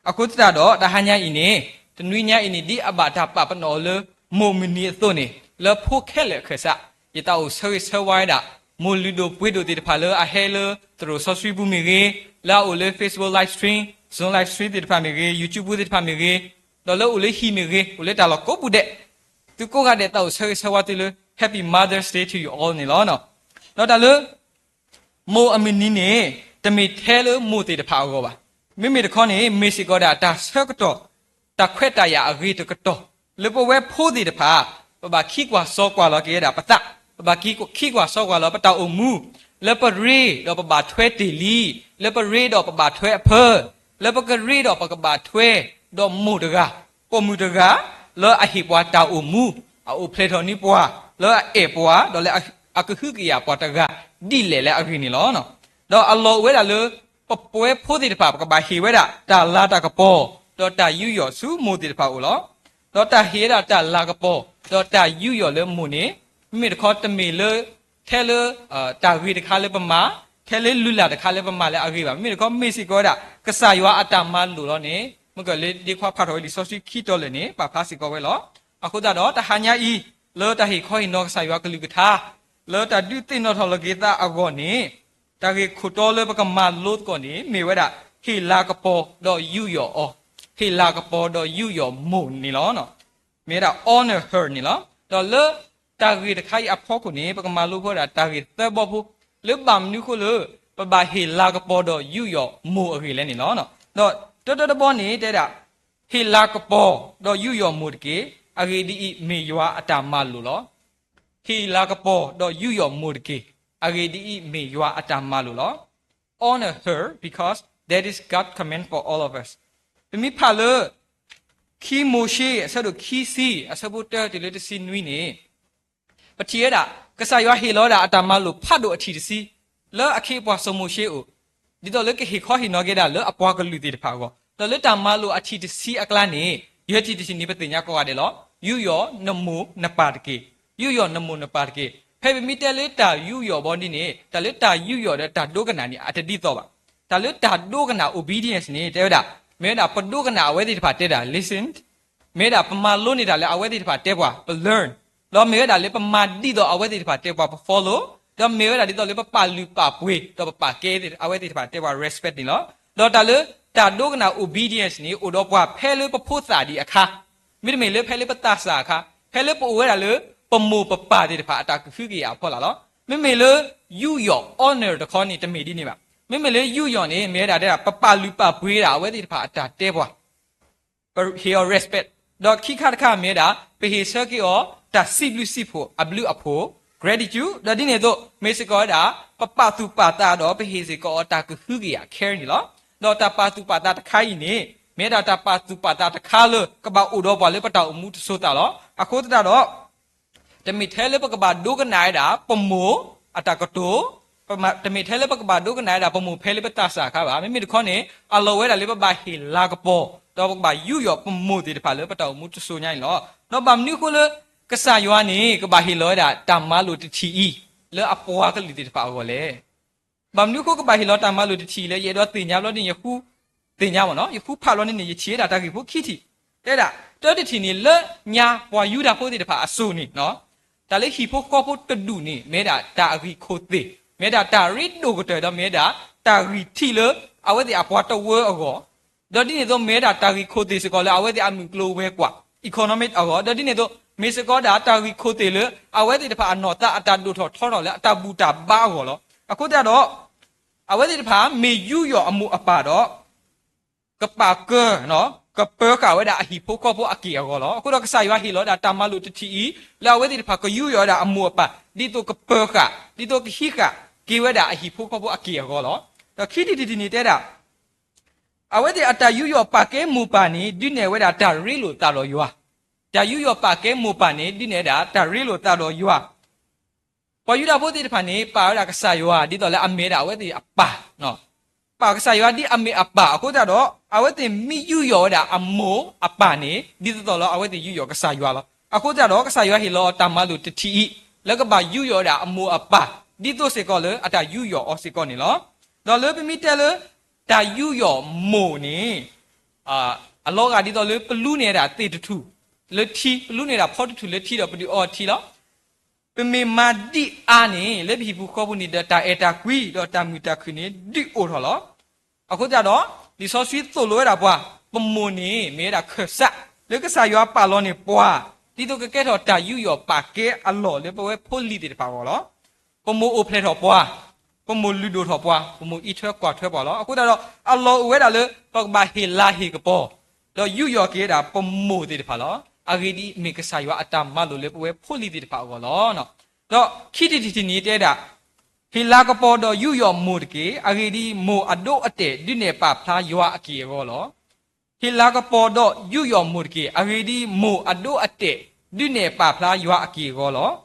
အဃိသတးဒီး တဟါညါအံၤန့ၣ် တနွံညါအံၤန့ၣ် ဒ်အဘၣ်တၢ်ပာ်ပနီၣ်လၢ မိၢ်မုၢ်နံၤအသိးန့ၣ် လၢဖိခဲလၢာ်အခၢၣ်စး ယတၢ်အိၣ်ဆၢဂ့ၤဆၢဝါဝဲဒၣ် မိၢ်လုၢ်ဒိၣ်ပှ့ၤဒိၣ်သ့ၣ်တဖၣ်လၢအဟဲလၢသရိာ်စီဆှံပူၤမ့ၢ်ဂ့ၤ, လၢအအိၣ်လၢ Facebook live stream, Zoom live stream သ့ၣ်တဖၣ်မ့ၢ်ဂ့ၤ, YouTube ပူၤသ့ၣ်တဖၣ်မ့ၢ်ဂ့ၤ, ဒီးလၢအိၣ်လၢဟံၣ်မ့ၢ်ဂ့ၤ, အိၣ်လၢတၢ်လီၢ်ကိးပူၤဒဲး, သုကိးဂၤဒဲးတၢ်အိၣ်ဆၢဂ့ၤဆၢဝါသုလၢ Happy Mother's Day to you all န့ၣ်လီၤ. ဒီးတၢ်လၢ မိၢ်အမုၢ်နံၤန့ၣ် တမ့ၢ်ထဲလၢမိၢ်သ့ၣ်တဖၣ်အဂီၢ်ဘၣ်. မ့မ့ၢ်တခီန့ၣ် မ့ၢ်စ့ၢ်ကီးဒၣ်တၢ်ဆၢကတီၢ် တၢ်ခွဲးတၢ်ယာ်အဂ့ၤတကတီၢ် လၢပဝဲဖိသ့ၣ်တဖၣ် ပဘၣ်ခံကွၢ်စီကွၢ်လီၤက့ၤဝဲဒၣ်ပသး, ပဘၣ်ခံကွၢ်စီကွၢ်လီၤပတၢ်အိၣ်မူ, လၢပရ့ဒီးပဘၣ်ထွဲတ့ၢ်လံ, လၢပရ့ဒီးပဘၣ်ထွဲအဖၢ, လၢပကရ့ဒီးပကဘၣ်ထွဲ ဒီးမိၢ်တဂၤ ပိာ်မုၣ်တဂၤ လၢအဟ့ၣ်ပှၤတၢ်အိၣ်မူ, အအိၣ်ဖျဲၣ်ထီၣ်န့ၢ်ပှၤ, လၢအအဲၣ်ပှၤ ဒီးလၢအကဟုကယာ်ပှၤတဂၤ ဒ်လဲၣ်လၢအဂ့ၢ်န့ၣ်လီၤ. ဒီးအလီၢ်အိၣ်ဝဲဒၣ်လၢ ပပဝဲဖိသ့ၣ်တဖၣ် ပကဘၣ်ဟ့ၣ်ဝဲဒၣ်တၢ်လၤတၢ်ကပီၤ ဒီးတၢ်ယူးယီၣ်ဆူမိၢ်သ့ၣ်တဖၣ်အအိၣ်လီၤ. ဒီးတၢ်ဟ့ၣ်ဝဲဒၣ်တၢ်လၤကပီၤ ဒီးတၢ်ယူးယီၣ်လၢမိၢ်န့ၣ် မ့မ့ၢ်တခီတမ့ၢ်လၢ ထဲလၢ တၢ်ဂ့ၤတခါလၢပမၤ, ထဲလၢလုၢ်လၢ်တခါလၢပမၤလၢအဂ့ၤဘၣ်. မ့မ့ၢ်တခီမ့ၢ်စ့ၢ်ကီးဝဲဒၣ် ကစၢ်ယွၤအတၢ်မၤလိာ်လီၤန့ၣ် မ့ၢ်ကလၢဒ့ခွါဖးထီၣ်ဝဲလံာ်စီဆှံခံတီၤလၢာ်န့ၣ် ပာ်ဖျါစ့ၢ်ကီးဝဲလီၤ. အဃိသတးဒီးတဟါညါအံၤ လၢတၢ်ဟ့ၣ်ခီဟ့ၣ်နီၤကစၢ်ယွၤကလုၢ်ကထါ လၢတၢ်ဒုးသ့ၣ်နီၣ်ထီၣ်လီၤက့ၤသးအဂီၢ်န့ၣ် တၢ်ဂ့ၢ်ခိၣ်တီလၢပကမၤလိသကိးန့ၣ် မ့ၢ်ဝဲဒၣ် ဟ့ၣ်လၤကပီၤဒီးယူးယီၣ်အီၤ, ဟ့ၣ်လၤကပီၤဒီးယူးယီၣ်မိၢ်န့ၣ်လီၤ. မ့ၢ်ဝဲဒၣ် honor her န့ၣ်လီၤ. ဒီးလၢတၢ်ဂ့ၢ်တခါအံၤအဖီခိၣ်န့ၣ် ပကမၤလိဖဲဒၣ်တၢ်ဂ့ၢ်သၢဘီဖိ, လၢဘၣ်မနုၤအဃိလၢ ပဘၣ်ဟ့ၣ်လၤကပီၤဒီးယူးယီၣ်မိၢ်အဂ့ၢ်လဲၣ်န့ၣ်လီၤ. ဒီးတၢတၢတဘီန့ၣ် တဲဒၣ် ဟ့ၣ်လၤကပီၤဒီးယူးယီၣ်မိၢ်တက့ၢ်. အဂ့ၢ်ဒ်အံၤမ့ၢ်ယွၤအတၢ်မၤလိာ်လီၤ. ဟ့ၣ်လၤကပီၤဒီးယူးယီၣ်မိၢ်တက့ၢ်. အဂ့ၢ်ဒ်အံၤမ့ၢ်ယွၤအတၢ်မၤလိာ်လီၤ. Honor her because that is God's command for all of us. ပမ့ၢ်ဖးလၢ ခံမိၤၡ့ အဆၢဒိၣ်ခံဆံ အဆၢဖိတၢတုၤလၢတဆံနွံန့ၣ် ပထံၣ်ဝဲဒၣ် ကစၢ်ယွၤဟ့ၣ်လီၤဝဲဒၣ်အတၢ်မၤလိာ်ဖးဒိၣ်အထံၣ်တဆံ လၢအခ့အပှၤစီၤမိၤၡ့အအိၣ်, ဒ်သိးလၢကဟ့ၣ်ခီဟ့ၣ်နီၤက့ၤဒၣ်လၢအပှၤကလုာ်သ့ၣ်တဖၣ်အဂီၢ်, ဒီးလၢတၢ်မၤလိာ်အထံၣ်တဆံအကျါန့ၣ် ယဲၢ်ထံၣ်တထံၣ်န့ၣ် ပသ့ၣ်ညါကိးဂၤဒဲးလီၤ. ယူးယီၣ်နမိၢ်နပၢ်တက့ၢ်. ယူးယီၣ်နမိၢ်နပၢ်တက့ၢ်. ဖဲပမ့ၢ်တဲလၢတၢ်ယူးယီၣ်ဘီဒ်န့ၣ် တၢ်လၢတၢ်ယူးယီၣ်ဒီးတၢ်ဒိကနၣ်န့ၣ် အတဒ်သိးဘၣ်. တၢ်လၢတၢ်ဒိကနၣ် obedience န့ၣ် တဲဝဲဒၣ် မ့ၢ်ဝဲဒၣ်ပဒိကနၣ်အဝဲသ့ၣ်တဖၣ်တဲတၢ် listen, မ့ၢ်ဝဲဒၣ်ပမၤလိန့ၢ်တၢ်လၢအဝဲသ့ၣ်တဖၣ်တဲပှၤ ပ learn, ဒီးမ့ၢ်ဝဲဒၣ်လၢပမၤဒ်သိးအဝဲသ့ၣ်တဖၣ်တဲပှၤ ပ follow, ဒီးမ့ၢ်ဝဲဒၣ်ဒ်သိးလၢပပာ်လုၢ်ပာ်ပှ့ၤ ဒီးပပာ်ကဲအဝဲသ့ၣ်တဖၣ်တဲပှၤ respect န့ၣ်လီၤ. ဒီးတၢ်လၢတၢ်ဒိကနၣ် obedience န့ၣ် အိၣ်ဒီးပှၤဖဲလၢပဖိသၣ်ဒံးအခါ, မ့တမ့ၢ်လၢဖဲလၢပသးစၢ်အခါ, ဖဲလၢပအိၣ်ဝဲဒၣ်လၢပမိၢ်ပပၢ်သ့ၣ်တဖၣ်အတၢ်ကဟုကယာ်အဖီလာ်လီၤ. မ့မ့ၢ်လၢယူးယီၣ် honor တခီန့ၣ် တမ့ၢ်ဒ်န့ၣ်ဘၣ်. မ့မ့ၢ်လၢယူးယီၣ်န့ၣ် မ့ၢ်ဝဲဒၣ်တဲဒၣ် ပပာ်လုၢ်ပာ်ပှ့ၤဒၣ်အဝဲသ့ၣ်တဖၣ်အတၢ်တဲပှၤ ပဟ့ၣ်အီၤ respect, ဒီးခံခါတခါမ့ၢ်ဝဲဒၣ် ပဟ့ၣ်ဆၢက့ၤအီၤ တၢ်စံးဘျုးစံးဖှိၣ်အဘျုးအဖှိၣ် gratitude, ဒီးဒ်န့ၣ်အသိး မ့ၢ်စ့ၢ်ကီးဝဲဒၣ် ပပာ်သူၣ်ပာ်သးဒီးပဟ့ၣ်စ့ၢ်ကီးအီၤတၢ်ကဟုကယာ် care န့ၣ်လီၤ. ဒီးတၢ်ပာ်သူၣ်ပာ်သးတခါအံၤန့ၣ် မ့ၢ်ဝဲဒၣ်တၢ်ပာ်သူၣ်ပာ်သးတခါလၢကဘၣ်အိၣ်ဒီးပှၤလၢပတၢ်အိၣ်မူတစိၤသးလီၤ. အဃိသတးဒီး တမ့ၢ်ထဲလၢပကဘၣ်ဒိကနၣ်ဝဲဒၣ် ပမိၢ်အတၢ်ကတိၤ, တမ့ၢ်ထဲလၢပကဘၣ်ဒိကနၣ်ဝဲဒၣ် ပမိၢ်ဖဲလၢပသးစၢ်အခါဘၣ်. မ့မ့ၢ်တခီန့ၣ် အလီၢ်ဝဲဒၣ်လၢပဘၣ်ဟ့ၣ်လၤကပီၤ, ဒီးပကဘၣ်ယူးယီၣ်ပမိၢ်သ့ၣ်တဖၣ်လၢပတၢ်အိၣ်မူတစိၤညါန့ၣ်လီၤ. ဒီးဘၣ်မနုၤအဃိလၢ ကစၢ်ယွၤန့ၣ် ကဘၣ်ဟ့ၣ်လီၤဝဲဒၣ်တၢ်မၤလိာ်တထံၣ်အံၤ လၢအပှၤကလုာ်သ့ၣ်တဖၣ်အဂီၢ်လဲၣ်. ဘၣ်မနုၤအဃိကဘၣ်ဟ့ၣ်လီၤတၢ်မၤလိာ်တထံၣ်လဲၣ်. ယအဲၣ်ဒိးသ့ၣ်ညါဘျီဒ်န့ၣ် ယဃုသ့ၣ်ညါမ့ၢ်နီၤ, ယဃုဖးဘျီဒ်န့ၣ် ယထံၣ်ဝဲဒၣ်တၢ်ဂ့ၢ်ဖိခံထံၣ်, တဲဒၣ် တၢတထံၣ်န့ၣ် လၢညါပှၤယူဒၤဖိသ့ၣ်တဖၣ်အစိၤန့ၣ် တၢ်လၢဟံၣ်ဖိဃီဖိတဒူၣ်န့ၣ် မ့ၢ်ဝဲဒၣ်တၢ်အဂံၢ်ခိၣ်သ့ၣ်, မ့ၢ်ဝဲဒၣ်တၢ်ရ့ဒိၣ်ကတၢၢ် ဒီးမ့ၢ်ဝဲဒၣ်တၢ်ဂံၢ်ထံးလၢအဝဲသ့ၣ်အပှၤတဝၢအဂီၢ်, ဒီးဒ်န့ၣ်အသိး မ့ၢ်ဝဲဒၣ်တၢ်ဂံၢ်ခိၣ်သ့ၣ်စ့ၢ်ကီးလၢအဝဲသ့ၣ်အမုၢ်ကျိၤဝဲၤကွာ် economic အဂီၢ်, ဒီးဒ်န့ၣ်အသိး မ့ၢ်စ့ၢ်ကီးဒၣ်တၢ်ဂံၢ်ခိၣ်သ့ၣ်လၢ အဝဲသ့ၣ်တဖၣ်အနီၢ်သးအတၢ်ဒိၣ်ထီၣ်ထီထီၣ်လၢအတၢ်ဘူၣ်တၢ်ဘါအဂီၢ်လီၤ. အဃိသတးဒီး အဝဲသ့ၣ်တဖၣ်မ့ၢ်ယူးယီၣ်အမိၢ်အပၢ်ဒီး ကပာ်ကၢ ကပၢၤဃာ်ဝဲဒၣ်အဟံၣ်ဖိဃီဖိအက့ၢ်အဂီၤလီၤ. အဃိဒီးကစၢ်ယွၤဟ့ၣ်လီၤဝဲဒၣ်တၢ်မၤလိာ်တထံၣ်အံၤ လၢအဝဲသ့ၣ်တဖၣ်ကယူးယီၣ်ဝဲဒၣ်အမိၢ်အပၢ် ဒ်သိးကပၢၤဃာ် ဒ်သိးကဟံးဃာ်က့ၤဝဲဒၣ်အဟံၣ်ဖိဃီဖိအက့ၢ်အဂီၤလီၤ. ဒီးခံထံၣ်တထံၣ်န့ၣ်တဲဒၣ် အဝဲသ့ၣ်အတၢ်ယူးယီၣ်ပာ်ကဲမိၢ်ပၢ်န့ၣ် ဒုးနဲၣ်ဝဲဒၣ်တၢ်ရ့လိာ်သးဒီးယွၤ, တၢ်ယူးယီၣ်ပာ်ကဲမိၢ်ပၢ်န့ၣ် ဒုးနဲၣ်ဝဲဒၣ်တၢ်ရ့လိာ်သးဒီးယွၤ ပှၤယူဒၤဖိသ့ၣ်တဖၣ်န့ၣ် ပာ်ဝဲဒၣ်ကစၢ်ယွၤ ဒ်သိးလၢအမ့ၢ်ဝဲဒၣ်အဝဲသ့ၣ်အပၢ်, ပာ်ကစၢ်ယွၤဒ်အမ့ၢ်အပၢ်အဃိသတးဒီး အဝဲသ့ၣ်မ့ၢ်ယူးယီၣ်ဝဲဒၣ်အမိၢ်အပၢ်န့ၣ် ဒ်သိးသိးလၢအဝဲသ့ၣ်ယူးယီၣ်ကစၢ်ယွၤလီၤ. အဃိသတးဒီး ကစၢ်ယွၤဟ့ၣ်လီၤတၢ်မၤလိာ်တထံၣ်အံၤ လၢကဘၣ်ယူးယီၣ်ဝဲဒၣ်အမိၢ်အပၢ် ဒ်သိးစ့ၢ်ကီးလၢအတၢ်ယူးယီၣ်အီၤစ့ၢ်ကီးန့ၣ်လီၤ. ဒီးလၢပမ့ၢ်တဲလၢ တၢ်ယူးယီၣ်မိၢ်န့ၣ် အလီၤဂာ်ဒ်သိးလၢပလူန့ၢ်ဝဲဒၣ်သ့ၣ်တထူၣ်လၢထံ, ပလူန့ၢ်ဝဲဒၣ်ဖီတထူၣ်လၢထံဒီးပဒုးအီထံလီၤ. ပမ့ၢ်မၤဒ်အါန့ၣ် လၢပဟံၣ်ပူၤဃီပူၤန့ၣ်ဒီးတၢ်အဲၣ်တၢ်ကွံ ဒီးတၢ်မုာ်တၢ်ခုၣ်န့ၣ် ဒုးအိၣ်ထီၣ်လီၤ. အဃိသတးဒီး လံာ်စီဆှံသိၣ်လိဝဲဒၣ်ပှၤ ပမိၢ်န့ၣ်မ့ၢ်ဝဲဒၣ်ခၢၣ်စး လၢကစၢ်ယွၤပာ်လီၤန့ၢ်ပှၤ ဒ်သိးကကဲထီၣ်တၢ်ယူးယီၣ်ပာ်ကဲအလီၢ်လၢပဝဲဖိလံၤသ့ၣ်တဖၣ်အဂီၢ်လီၤ. ပမိၢ်အိၣ်ဖျဲၣ်ထီၣ်ပှၤ, ပမိၢ်လုၢ်ဒိၣ်ထီၣ်ပှၤ, ပမိၢ်အံးထွဲကွၢ်ထွဲပှၤလီၤ. အဃိသတးဒီး အလီၢ်အိၣ်ဝဲဒၣ်လၢ ပကဘၣ်ဟ့ၣ်လၤဟ့ၣ်ကပီၤ ဒီးယူးယီၣ်က့ၤဝဲဒၣ်ပမိၢ်သ့ၣ်တဖၣ်လီၤ. အဂ့ၢ်ဒ်အံၤ, မ့ၢ်ကစၢ်ယွၤအတၢ်မၤလိာ်လၢပဝဲဖိလံၤသ့ၣ်တဖၣ်အဂီၢ်လီၤ. ဒီးခံထံၣ်တထံၣ်န့ၣ်တဲဒၣ်, ဟ့ၣ်လၤကပီၤဒီးယူးယီၣ်မိၢ်တက့ၢ်. အဂ့ၢ်ဒ်အံၤ, မိၢ်အဒိအတဲာ်ဒုးနဲၣ်ပာ်ဖျါယွၤအက့ၢ်အဂီၤလီၤ. ဟ့ၣ်လၤကပီၤဒီးယူးယီၣ်မိၢ်တက့ၢ်. အဂ့ၢ်ဒ်အံၤ, မိၢ်အဒိအတဲာ် ဒုးနဲၣ်ပာ်ဖျါယွၤအက့ၢ်အဂီၤလီၤ.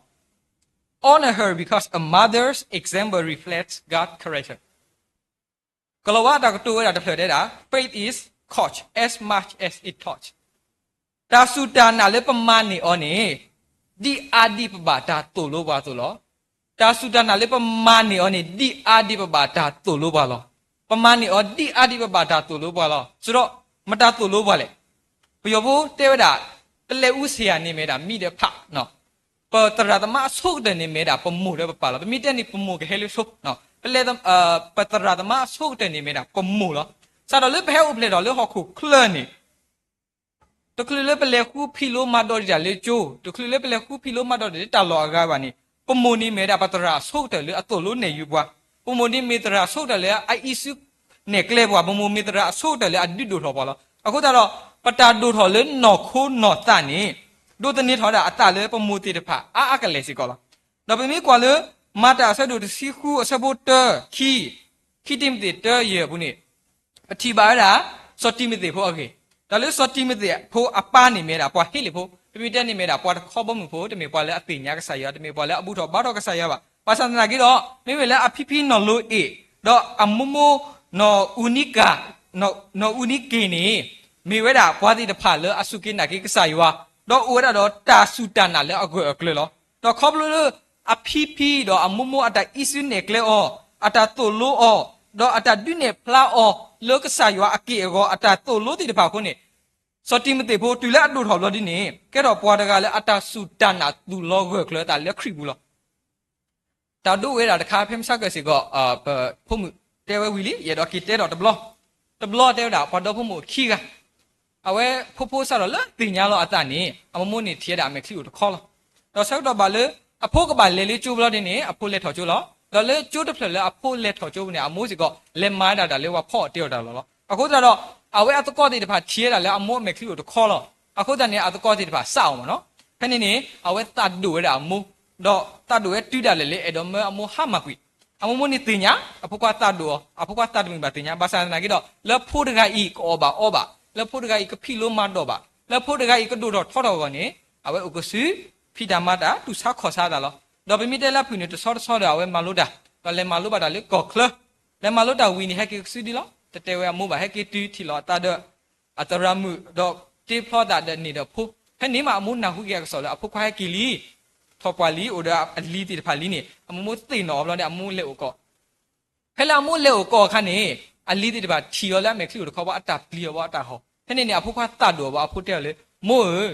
Honor her because a mother's example reflects God's character. ကလီၤဝါအတၢ်ကတိၤဝဲဒၣ်တဖျၢၣ်တဲဒၣ်, Faith is cost as much as it costs. တၢ်စူၢ်တၢ်နာ်လၢပမၤန့ၢ်အီၤန့ၣ် ဒ်အါဒ်ပဘၣ်တၢ်သိၣ်လိပှၤအသိးလီၤ. တၢ်စူၢ်တၢ်နာ်လၢပမၤန့ၢ်အီၤန့ၣ် ဒ်အါဒ်ပဘၣ်တၢ်သိၣ်လိပှၤလီၤ. ပမၤန့ၢ်အီၤဒ်အါဒ်ပဘၣ်တၢ်သိၣ်လိပှၤလီၤ. စံးဒီး မတၤသိၣ်လိပှၤလဲၣ်. ပယီၤဖိတဲဝဲဒၣ်, ပလဲၤအူဆံးယၤန့ၣ်မ့ၢ်ဒၣ်မံဒီးဖး ပသရၣ်သမါအဆိကတၢၢ်န့ၣ်မ့ၢ်ဒၣ်ပမိၢ်လၢပပၢ်လီၤ. ပမ့ၢ်တဲန့ၣ် ပမိၢ်ကဟဲလၢဆိ, ပလဲၤ, ပသရၣ်သမါအဆိကတၢၢ်န့ၣ်မ့ၢ်ဒၣ်ပမိၢ်လီၤ. စးထီၣ်လၢပဟဲအိၣ်ဖျဲၣ်ထီၣ်လၢဟီၣ်ခိၣ်ချၢန့ၣ် တချုးလၢပလဲၤဃုဖံးလိမၤဒိးဒံးတၢ်လၢကၠိ, တချုးလၢပလဲၤဃုဖံးလိမၤဒိးဒံးလၢတၢ်လီၢ်အဂၤဘၣ်န့ၣ် ပမိၢ်န့ၣ်မ့ၢ်ဝဲဒၣ်ပသရၣ်အဆိကတၢၢ်လၢအသိၣ်လိနဲၣ်ယုၤပှၤ, ပမိၢ်န့ၣ်မ့ၢ်သရၣ်အဆိကတၢၢ်လၢအအံးစုနဲၣ်ကျဲပှၤ, ပမိၢ်မ့ၢ်သရၣ်အဆိကတၢၢ်လၢအဒုးဒိၣ်ထီၣ်ပှၤလီၤ. အဃိသတးဒီး ပတၢ်ဒိၣ်ထီၣ်လၢနီၢ်ခိနီၢ်သးန့ၣ် ဒိးသန့ၤထီၣ်ဝဲဒၣ်အသးလၢပမိၢ်သ့ၣ်တဖၣ်အါအါကလဲာ်စ့ၢ်ကီးလီၤ. ဒီးပမ့ၢ်ကွၢ်လၢ မၤတၢ်အဆၢဒိၣ်တဆံဃုအဆၢဖိတၢ ခံ, ခံတံၤမသ့းတၢယဲၢ်အပူၤန့ၣ် ပထံၣ်ဘၣ်ဝဲဒၣ် စီၤတံၤမသ့းဖိအဂ့ၢ်, တၢ်လၢစီၤတံၤမသ့းဖိအပၢ်န့ၣ်မ့ၢ်ဒၣ်ပှၤဟ့လ့ၣ်ဖိ, ပမ့ၢ်တဲန့ၣ်မ့ၢ်ဒၣ်ပှၤတခီဘီမုၢ်ဖိ, တမ့ၢ်ပှၤလၢအသ့ၣ်ညါကစၢ်ယွၤ, တမ့ၢ်ပှၤလၢအဘူၣ်ထီၣ်ဘါထီၣ်ကစၢ်ယွၤဘၣ်. ဘၣ်ဆၣ်သနာ်က့ဒီး မ့မ့ၢ်လၢအဖံဖံနီၢ်လိအ့ၣ်, ဒီးအမိၢ်မိၢ် နီၢ်အူနံကၤ, နီၢ်အူနံက့ၤန့ၣ် မ့ၢ်ဝဲဒၣ်ပှၤသ့ၣ်တဖၣ်လၢအစူၢ်က့ၤနာ်က့ၤကစၢ်ယွၤ, ဒီးအိၣ်ဝဲဒၣ်ဒီးတၢ်စူၢ်တၢ်နာ်လၢအဂၢၢ်အကျၢၤလီၤ. ဒီးခီဖျိလၢ အဖံဖံဒီးအမိၢ်မိၢ်အတၢ်အံးစုနဲၣ်ကျဲအီၤ, အတၢ်သိၣ်လိအီၤ, ဒီးအတၢ်ဒုးနဲၣ်ဖျါအီၤ လၢကစၢ်ယွၤအက့ၢ်အဂီၤ အတၢ်သိၣ်လိသ့ၣ်တဖၣ်အဃိန့ၣ်, စီၤတံၤမသ့းဖိတုၤလၢအဒိၣ်ထီၣ်ဘျီဒ်န့ၣ် ကဲထီၣ်ပှၤတဂၤလၢအတၢ်စူၢ်တၢ်နာ်သူၣ်လီၤဂၢၢ်ကျၢၤအသးလၢခရံာ်ပူၤလီၤ. တၢ်ဒိဝဲဒၣ်တခါ ဖဲမဆါကၢၢ်စ့ၢ်ကီး ပဖိမုၣ်တဲဝဲဝံၤလံ, ယအဲၣ်ဒိးက့ၤတဲဒီးတဘျီ, တဘျီတဲဝဲဒၣ် ပှၤဒီဖိမိၢ်ခံဂၤ, အဝဲဖိဖိစးထီၣ်လၢသ့ၣ်ညါလီၤအသးန့ၣ် အမိၢ်မိၢ်န့ၣ်ထံၣ်ဝဲဒၣ်အမဲာ်ချံအိၣ်တခီလီၤ. ဒီးဆၢကတီၢ်ဘၣ်လၢ အဖိကဘၣ်လဲၤလၢကၠိဘျီဒ်န့ၣ် အဖိလဲၤထီၣ်ကၠိလီၤ. ဒီးလၢကၠိတဖျၢၣ်လၢအဖိလဲၤထီၣ်ကၠိပူၤန့ၣ် အမိၢ်စ့ၢ်ကီး လဲၤမၤဝဲဒၣ်တၢ်လၢပှၤဖီအီၣ်တ့အီၣ်တၢ်လီၢ်လီၤ. အဃိသတးဒီး အဝဲအသကိးသ့ၣ်တဖၣ်ထံၣ်ဝဲဒၣ်လၢအမိၢ်အမဲာ်ချံအိၣ်တခီလီၤ. အဃိသတးန့ၣ် အသကိးသ့ၣ်တဖၣ်စးအီၤမ့ၢ်နီၤ. ဖဲန့ၣ်န့ၣ် အဝဲသးဒိၣ်ဝဲဒၣ်အမိၢ်, ဒီးသးဒိၣ်ဝဲတုၤဒၣ်လဲာ်လၢအဲၣ်ဒိးမၢအမိၢ်ဟါမၢ်ကွံာ်. အမိၢ်မိၢ်န့ၣ်သ့ၣ်ညါ အဖိခွါသးဒိၣ်အီၤ, အဖိခွါသးတမုာ်ဘၣ်သ့ၣ်ညါ, ဘၣ်ဆၣ်သနာ်က့ဒီး လၢဖိတဂၤအံၤကအီၣ်ဘၣ်အီဘၣ်, လၢဖိတဂၤအံၤကဖံးလိမၤဒိးဘၣ်, လၢဖိတဂၤအံၤကဒိၣ်ထီၣ်ထီထီၣ်အဂီၢ်န့ၣ် အဝဲအိၣ်ကစု, ဖ ဖံးတၢ်မၤတၢ် တူၢ်ဆါခီၣ်ဆါအသးလီၤ. ဒီးပမ့ၢ်တဲလၢအဖုၣ်န့ၣ် တဆီတဆီဒီးအဝဲမၤလိတၢ်, ဒီးလဲၤမၤလိဘၣ်တၢ်လၢကီၢ်ချၢ, လဲၤမၤလိတၢ်ဝံၤန့ၣ် ဟဲက့ၤကစုဒုလီၤ. တတဲဝဲအမိၢ်ဘၣ် ဟဲက့ၤတုၤထံၣ်လိာ်အသးဒီး အသရၣ်မုၣ်ဒီးတ့ဖျီသးဒီးန့ၢ်ဒီးဖိ, ဖဲန့ၣ်မးအမိၢ်နၢ်ဟူက့ၤအကစီၣ်လၢအဖိခွါဟဲက့ၤလံ, ထီၣ်ပှၢ်လံ အိၣ်ဒီးအလံၤသ့ၣ်တဖၣ်လံန့ၣ် အမိၢ်မိၢ်သ့ၣ်နီၣ်အီၤဘျီန့ၣ် အမိၢ်လဲၤအိၣ်ကီး. ဖဲလၢအမိၢ်လဲၤအိၣ်ကီးအခါန့ၣ် အလံၤသ့ၣ်တဖၣ်ထံၣ်အီၤလၢအမဲာ်ချံအိၣ်တခီဘၣ် အတၢ်ပျံၤအီၤဘၣ်အတၢ်ဟီၣ်, ဖဲန့ၣ်န့ၣ် အဖိခွါသးဒိၣ်အီၤဘၣ် အဖိတဲအီၤလၢ မိၢ်ဧၢ